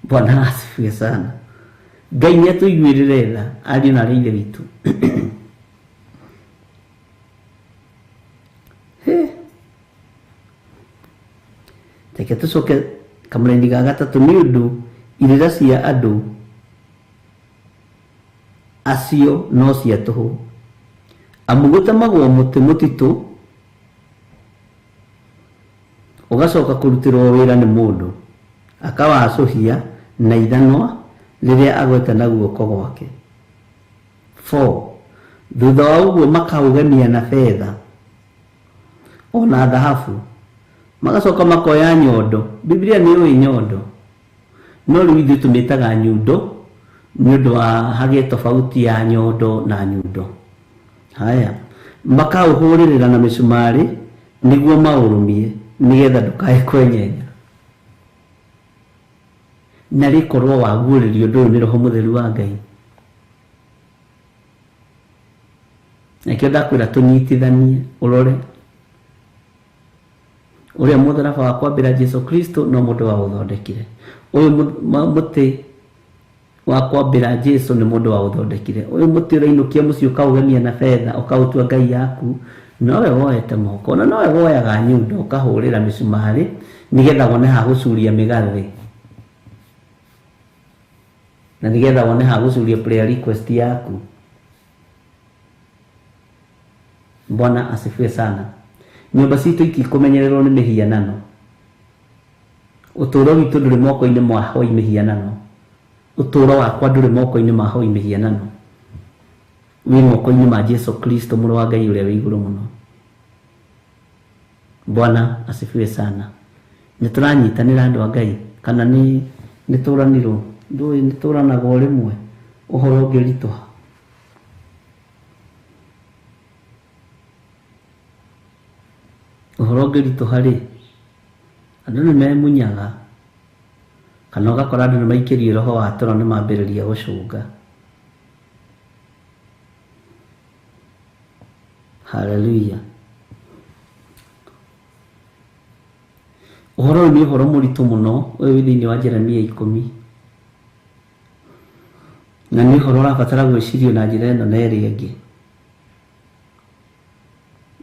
Bwana asifiwe sana. Ngai nĩ atũiguĩrĩre tha ariũ na arĩa ithe witũ. Reke tũcoke kamũraini ga gatatũ, nĩ ũndũ irĩra cia andũ acio no cia tũhũ, amu gũtemagwo mũtĩ mũtitũ ũgacoka kũrutĩrwo wĩra nĩ mũndũ, akawacũhia na ithanwa rĩrĩa agwete na guoko gwake. 4 Thutha wa ũguo makaũgemia na betha ona thahabu, magacoka makoya nyondo. Biblia nĩ yũĩ nyondo, no rĩu ithuĩ tũmĩtaga nyundo nĩ ũndũ wa hagĩe tofauti ya nyondo na nyundo. Haya, makaũhũrĩrĩra na mĩcumarĩ nĩguo maũrũmie, nĩgetha ndũkae kwenyenya. Na rĩkorwo waguũrĩrio ũndũ ũyũ nĩ Roho Mũtheru wa Ngai. Nakĩo ndakwĩra tũnyitithanie, ũrore ũrĩa mũtharaba wa kwambĩra Jesu Kristo no mũndũ waũthondekire. Ũyũ mũtĩ wa kwambĩra Jesu nĩ mũndũ waũthondekire. Ũyũ mũtĩ ũrainũkia mũciĩ ũkaũgemia na betha ũkaũtua ngai yaku, nowe woete moko, na nowe woyaga nyundo ũkahũrĩra mĩcumarĩ nĩgetha wone ha gũcuria mĩgathĩ, na nĩgetha wone ha gũcuria prayer request yaku. Bwana asifiwe sana. Nyũmba citũ itikũmenyererwo nĩ mĩhianano. Ũtũũro witũ ndũrĩ moko-inĩ ma hoi mĩhianano. Ũtũũro wakwa ndũrĩ moko-inĩ ma hoi mĩhianano, wĩ moko-inĩ ma Jesu Kristo mũrũ wa Ngai ũrĩa wĩ igũrũ mũno. Bwana asifiwe sana. Nĩ tũranyitanĩra andũ a Ngai, kana nĩ tũranirwo? Ndũĩ nĩ tũranagwo rĩmwe ũhoro ũngĩritũha. Ũhoro ũngĩritũha rĩ, andũ nĩ memunyaga, kana ũgakora andũ nĩ maikĩrio roho wa toro nĩ mambĩrĩria gũcũnga. Haleluya. Ũhoro ũyũ nĩ ũhoro mũritũ mũno, ũyũ wĩ thĩinĩ wa Jeremia 10, na nĩ ũhoro ũrabatara gwĩcirio na njĩra ĩno na ĩrĩa ĩngĩ.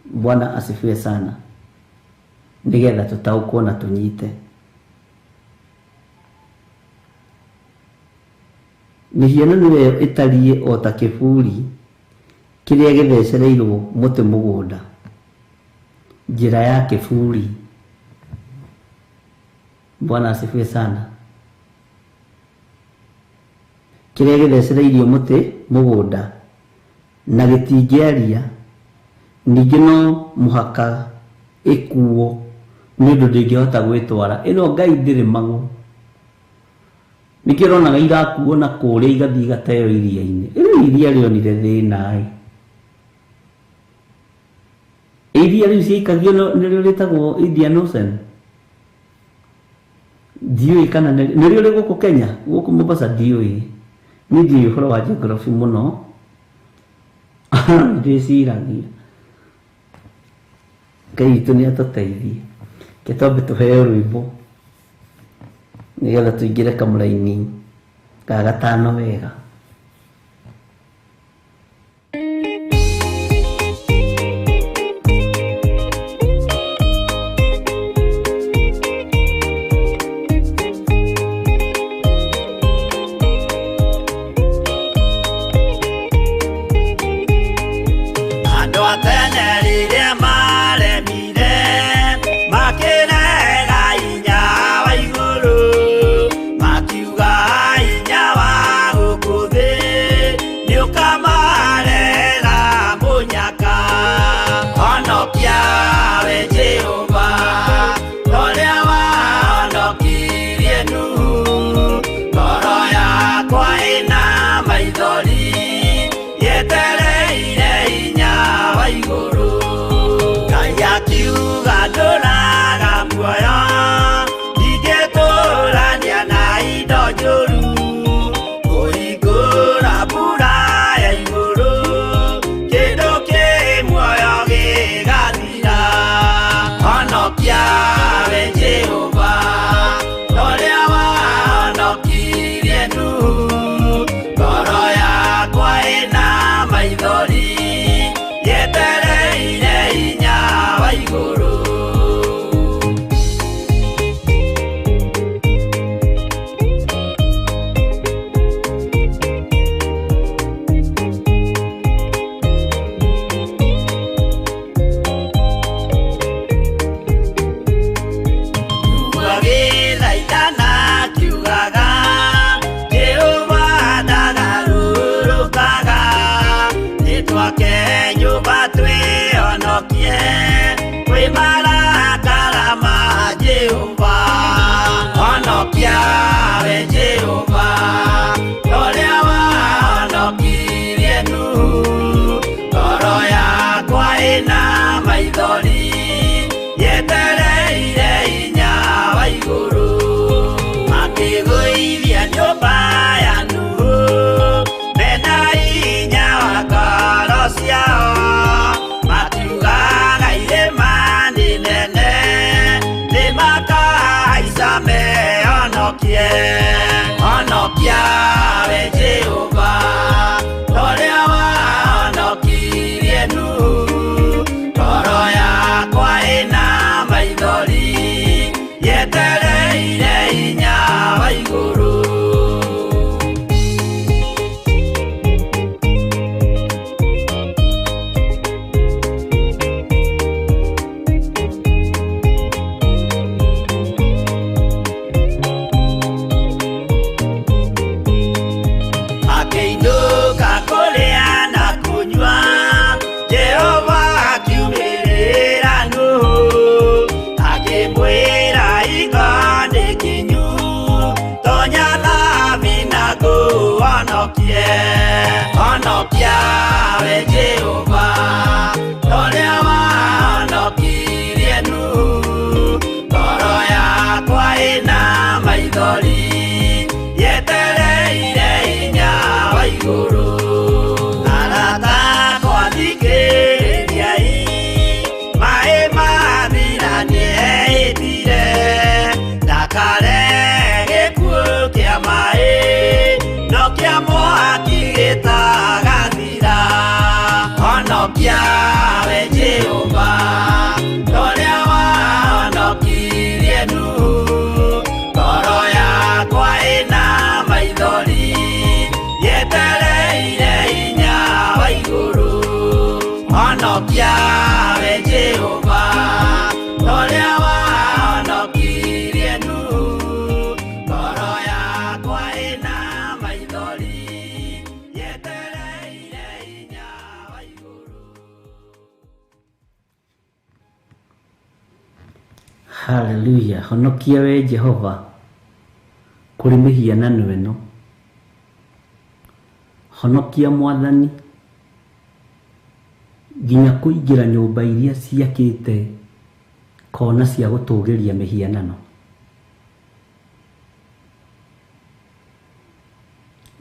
Bwana asifiwe sana. Nĩgetha tũtaũkwo na tũnyite. Mĩhianano ĩyo ĩtariĩ o ta kĩburi kĩrĩa gĩthecereirwo mũtĩ mũgũnda. Njĩra ya kĩburi. Bwana asifiwe sana. Kĩrĩa gĩthecereirio mũtĩ mũgũnda na gĩtingĩaria, ningĩ no mũhaka ĩkuo nĩ ũndũ ndĩngĩhota gwĩtwara. Ĩno ngai ndĩrĩ magũrũ. Nĩkĩo ũronaga irakuo na kũrĩa igathiĩ igateo iria-inĩ. Rĩu iria rĩonire thĩna-ĩ. Iria rĩu ciaikagio nĩrĩo rĩtagwo Indian Ocean. Ndiũĩ kana nĩrĩo rĩ gũkũ Kenya, gũkũ Mombasa ndiũĩ. Niĩ ndiũĩ ũhoro wa geography mũno. Ndĩciragia. Ngai witũ nĩ atũteithie. Reke twambe tũheo rwĩmbo nĩgetha tũingĩre kamũraini ga gatano wega. Andũ a tene rĩrĩa maremire makĩrega hinya wa igũrũ, makiuga hinya wa gũkũ thĩ nĩũkamarehera mũnyaka. Honokia we Jehova ũrĩa wahonokirie Nuhu, ngoro yakwa ĩna maithori yetereire hinya wa igũrũ. Ngai akiuga ndũraga muoyo, ndingĩtũrania na indo njũru, kũhingũra mbura ya igũrũ, kĩndũ kĩ muoyo gĩgathira. Honokia we Jehova ũrĩa wahonokirie Nuhu, ngoro yakwa ĩna maithori yetereire hinya wa igũrũ. Agĩthaithana akiugaga, Jehova ndagarũrũkaga, nĩtwake nyũmba twĩhonokie kwĩ marakara ma Jehova. Honokia we Jehova ũrĩa wahonokirie Nuhu, ngoro yakwa ĩna maithori yetereire hinya wa igũrũ. Makĩgũithia nyũmba ya Nuhu mena hinya wa ngoro ciao, makiugaga irĩma nĩ nene nĩmakahaica mehonokie. Honokia we Jehova ũrĩa wahonokirie Nuhu, ngoro yakwa ĩna maithori yetereire hinya wa igũrũ. Honokia we Jehova, ũrĩa wahonokirie Nuhu. Ngoro yakwa ĩna maithori, yetereire hinya wa igũrũ. Haleluya. Honokia we Jehova kũrĩ mĩhianano ĩno. Honokia Mwathani nginya kũingĩra nyũmba iria ciakĩte kona cia gũtũgĩria mĩhianano.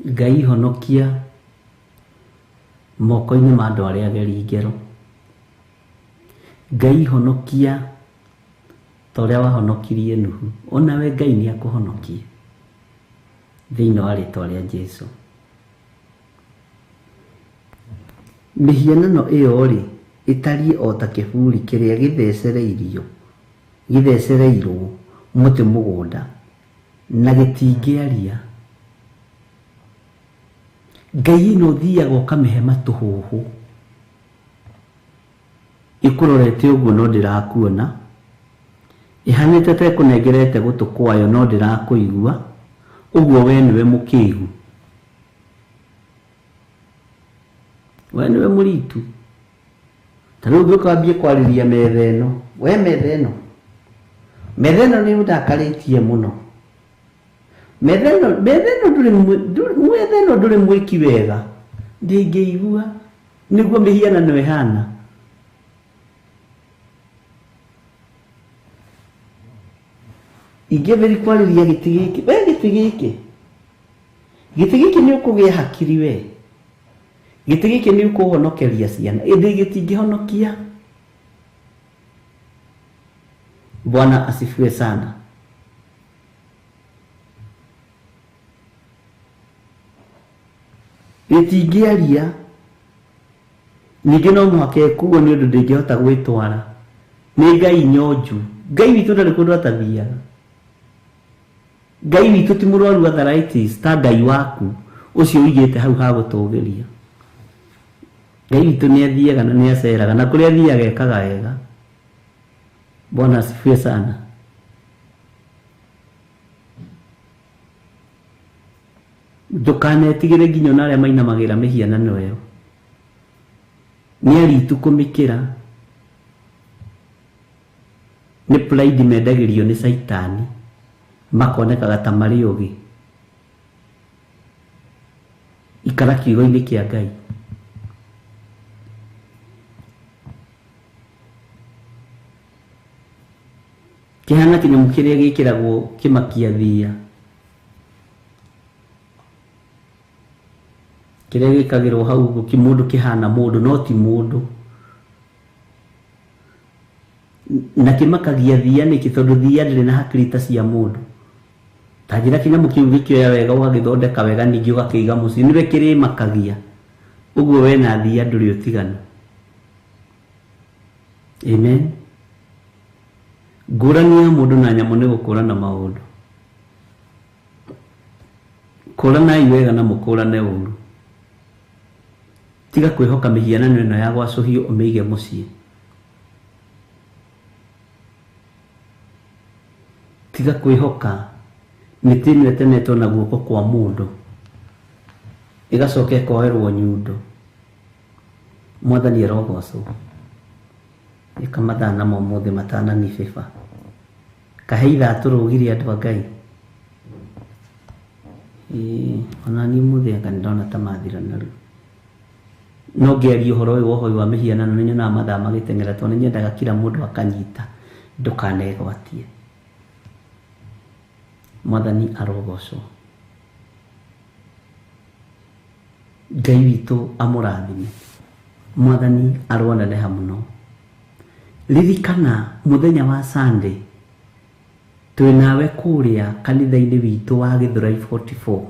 Ngai honokia moko-inĩ ma andũ arĩa ageri ngero. Ngai honokia ta ũrĩa wahonokirie Nuhu, onawe Ngai nĩ akũhonokie thĩinĩ wa rĩtwa rĩa Jesũ. Mĩhianano ĩyo rĩ ĩtariĩ o ta kĩburi kĩrĩa gĩthecereirwo mũtĩ mũgũnda na gĩtingĩaria. Ngai ĩno ũthiaga ũkamĩhe matũhũhũ, ĩkũrorete ũguo no ndĩrakuona, ĩhanĩte ta ĩkũnengerete gũtũ kwayo no ndĩrakũigua, ũguo we nĩwe mũkĩgu, we nĩwe mũritu. Ta rĩu ũngĩũka wambie kwarĩria metha ĩno, we metha ĩno, metha ĩno nĩ ũndakarĩtie mũno. Metha ĩno ndũrĩ mwĩki wega, ndĩngĩigua. Nĩguo mĩhianano ĩhana. Ingĩambĩrĩria kwarĩria gĩtĩ gĩkĩ, we gĩtĩ gĩkĩ, gĩtĩ gĩkĩ nĩ ũkũgĩa hakiri we, gĩtĩ gĩkĩ nĩ ũkũhonokeria ciana, ĩndĩ gĩtingĩhonokia. Bwana asifiwe sana. Gĩtingĩaria, ningĩ no mũhaka ĩkuo nĩ ũndũ ndĩngĩhota gwĩtwara. Nĩ Ngai nyonju. Ngai witũ ndarĩ kũndũ atathiaga. Ngai witũ ti mũrwaru arthritis ta Ngai waku ũcio ũigĩte hau ha gũtũgĩria. Ngai witũ nĩ athiaga na nĩ aceraga, na kũrĩa athiaga ekaga wega. Bwana asifiwe sana. Ndũkanetigĩre nginya ona arĩa mainamagĩra mĩhianano ĩyo. Nĩ aritu kũmĩkĩra. Nĩ pride mendagĩrio nĩ Caitani, makonekaga ta marĩ ũgĩ. Ikara kiugo-inĩ kĩa Ngai. Kĩhana kĩnyamũ kĩrĩa gĩkĩragwo kĩmakia thia, kĩrĩa gĩkagĩrwo hau ũguo kĩmũndũ kĩhana mũndũ no ti mũndũ, na kĩmakagia thia nĩkĩ? Tondũ thia ndĩrĩ na hakiri ta cia mũndũ. Ta njĩra kĩnyamũ kĩu gĩkĩoya wega ũgagĩthondeka wega ningĩ ũgakĩiga mũciĩ, nĩwe kĩrĩmakagia. Ũguo we na thia ndũrĩ ũtiganu. Amen. Ngũrani ya mũndũ na nyamũ nĩ gũkũrana maũndũ. Kũranai wega na mũkũrane ũru. Tiga kwĩhoka mĩhianano ĩno ya gwacũhio ũmĩige mũciĩ. Tiga kwĩhoka mĩtĩ ĩno ĩtemetwo na guoko kwa mũndũ ĩgacoka ĩkoerwo nyundo. Mwathani arogocwo. Ĩka mathaa na ũmũthĩ matananibĩba. Kahe ithaa tũrũgire andũ a Ngai. Ona niĩ ũmũthĩ anga nĩndona ta mathira narua. No ngĩaria ũhoro ũyũ wa ũhoi wa mĩhianano nĩ nyonaga mathaa magĩteng'era, tondũ nĩ nyendaga kila mũndũ akanyita, ndũkanegwatie. Mwathani arogocwo. Ngai witũ amũrathime. Mwathani aroneneha mũno. Ririkana mũthenya wa Sunday twĩ nawe kũrĩa kanitha-inĩ witũ wa Gĩthũrai 44.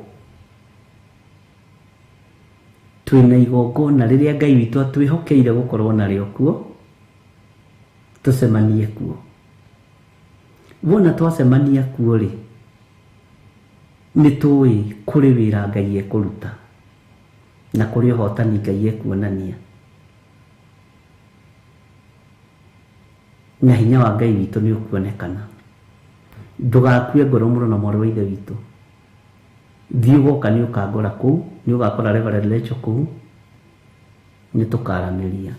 Twĩna igongona rĩrĩa Ngai witũ atwĩhokeire gũkorwo narĩo kuo, tũcemanie kuo. Wona twacemania kuo rĩ, nĩ tũĩ kũrĩ wĩra Ngai ekũruta na kũrĩ ũhotani Ngai ekuonania. Na hinya wa Ngai witũ nĩ ũkuonekana. Ndũgakue ngoro mũno na mwarĩ wa ithe witũ. Thiĩ ũgoka nĩ ũkangora kũu, nĩ ũgakora Reverend Rachel kũu, nĩ tũkaranĩria.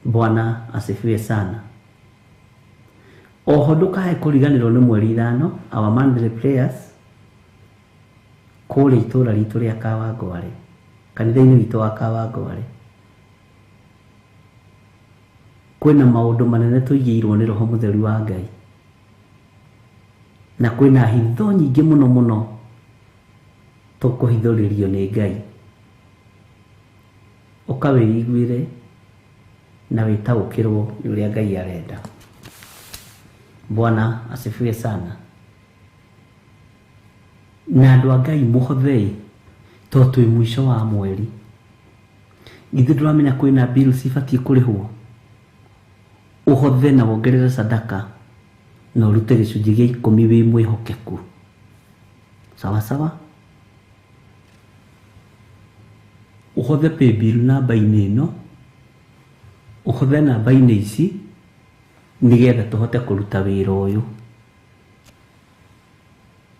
Bwana asifiwe sana. Oho ndũkae kũriganĩrwo nĩ mweri 5, our monthly prayers kũrĩa itũra ritũ rĩa Kawangware, kanitha-inĩ witũ wa Kawangware. Kwĩna maũndũ manene tũigĩirwo nĩ Roho Mũtheru wa Ngai, na kwĩna hitho nyingĩ mũno mũno tũkũhithũrĩrio nĩ Ngai. Ũka wĩiguĩre na wĩtaũkĩrwo nĩ ũrĩa Ngai arenda. Bwana asifiwe sana. Na andũ a Ngai mũhothei tondũ twĩ mũico wa mweri. Githĩ ndũramenya kwĩna bills ibatiĩ kũrĩhwo? Ũhothe na wongerere sadaka na ũrute gĩcunjĩ gĩa 10 wĩ mwĩhokeku. Sawa sawa? Ũhothe paybill namba-inĩ ĩno, ũhothe namba-inĩ ici nĩgetha tũhote kũruta wĩra ũyũ.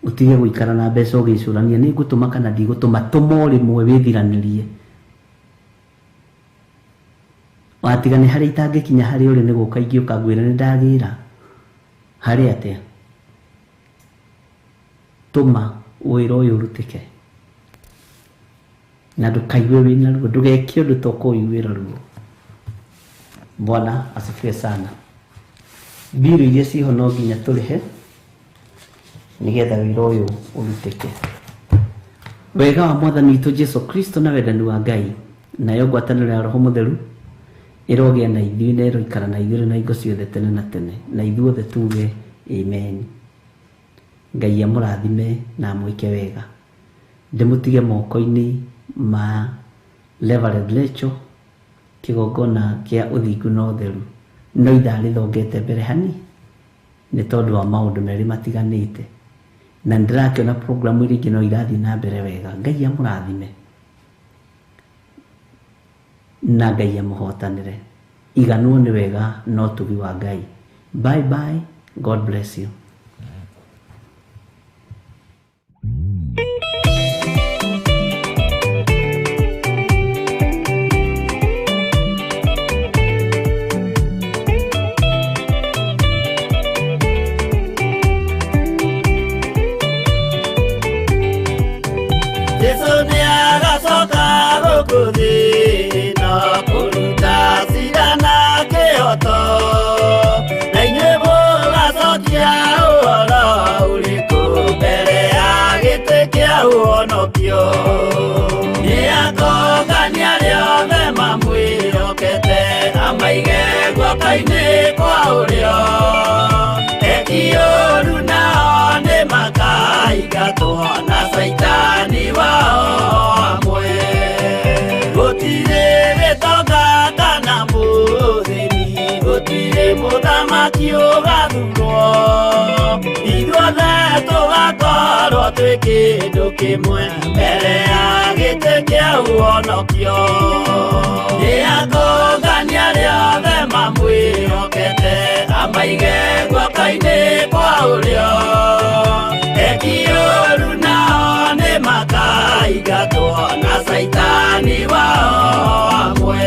Ũtige gũikara na mbeca ũgĩcũrania nĩ ngũtũma kana ndigũtũma, tũma o rĩmwe wĩthiranĩrie. Watiga nĩ harĩa itangĩkinya harĩa ũrĩ nĩ gũka ingĩũka ngwĩre nĩ ndagĩra. Harĩ atĩa? Tũma wĩra ũyũ ũrutĩke. Na ndũkaigue wĩna ruo, ndũgeke ũndũ to kũiguĩra ruo. Bwana asifiwe sana. Mbiru iria ciho no nginya tũrĩhe nĩgetha wĩra ũyũ ũrutĩke. Wega wa Mwathani witũ Jesu Kristo na wendani wa Ngai nayo ngwatanĩro ya Roho Mũtheru ĩrogĩa na ithuĩ na ĩroikara na ithuĩ na hingo ciothe tene na tene, na ithuothe tuge amen. Ngai amũrathime na amwĩke wega. Ndĩmũtige moko-inĩ ma Reverend Rachel, kĩgongona kĩa ũthingu na ũtheru. No ithaa rĩthongete mbere hani nĩ tondũ wa maũndũ merĩ matiganĩte, na nĩndĩrakĩona programu iria ingĩ no irathiĩ na mbere wega. Ngai amũrathime na Ngai amũhotanĩre. Iganwo nĩ wega na ũtugi wa Ngai. Bye bye. God bless you. Jesu nĩ agacoka gũkũ thĩ na kũruta cira na kĩhooto, na inyuĩ mũgacokia ũhoro ũrĩkũ mbere ya gĩtĩ kĩa ũhonokio. Nĩ akongania arĩa othe mamwĩhokete, amaige guoko-inĩ kwa ũrĩo. Eki ũũru nao nĩ makaingatwo na Caitani wao hamwe. Gũtirĩ gĩtonga kana mũthĩni, gũtirĩ mũthamaki ũgathurwo. Ithuothe tũgakorwo twĩ kĩndũ kĩmwe mbere ya gĩtĩ kĩa ũhonokio. Nĩ akongania arĩa othe mamwĩhokete, amaige guoko-inĩ kwa ũrĩo. Eki ũũru nao nĩ makaingatwo na Caitani wao hamwe.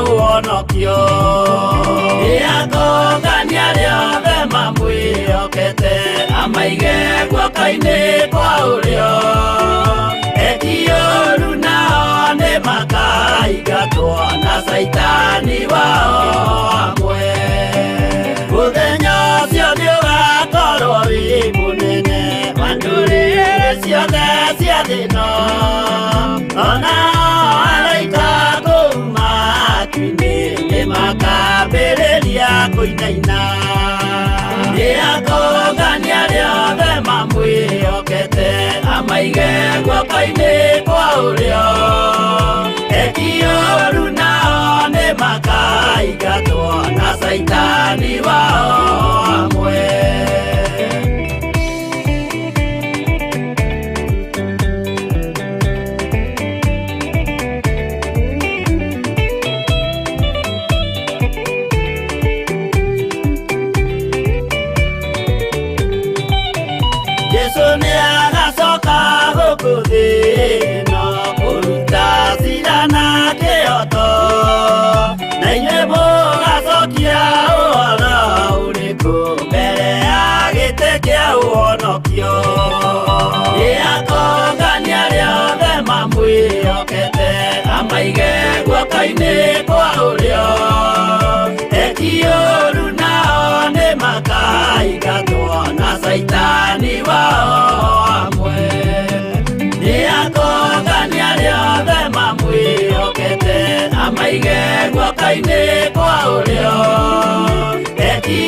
Ũhonokio. Nĩ akongania arĩa othe mamwĩhokete, amaige guoko-inĩ kwa ũrĩo. Eki ũũru nao nĩ makaingatwo na Caitani wao hamwe. Mũthenya ũcio nĩ ũgakorwo wĩ mũnene wa ndũrĩrĩ ciothe cia thĩ ĩno, ona araika kũu matu-inĩ. Amaige guoko-inĩ kwa ũrĩo. Eki ũru nao nĩ makaingatwo na Caitani wao hamwe. Jesu nĩ agacoka gũkũ thĩ ĩno kũruta cira na kĩhooto, na inyuĩ mũgacokia ũhoro ũrĩkũ mbere ya gĩtĩ kĩa ũhonokio? Nĩ akongania arĩa othe mamwĩhokete, amaige guoko-inĩ kwa ũrĩo. Eki ũru nao nĩ makaingatwo na Caitani wao hamwe. Nĩ akongania arĩa othe mamwĩhokete, amaige guoko-inĩ kwa ũrĩo. Eki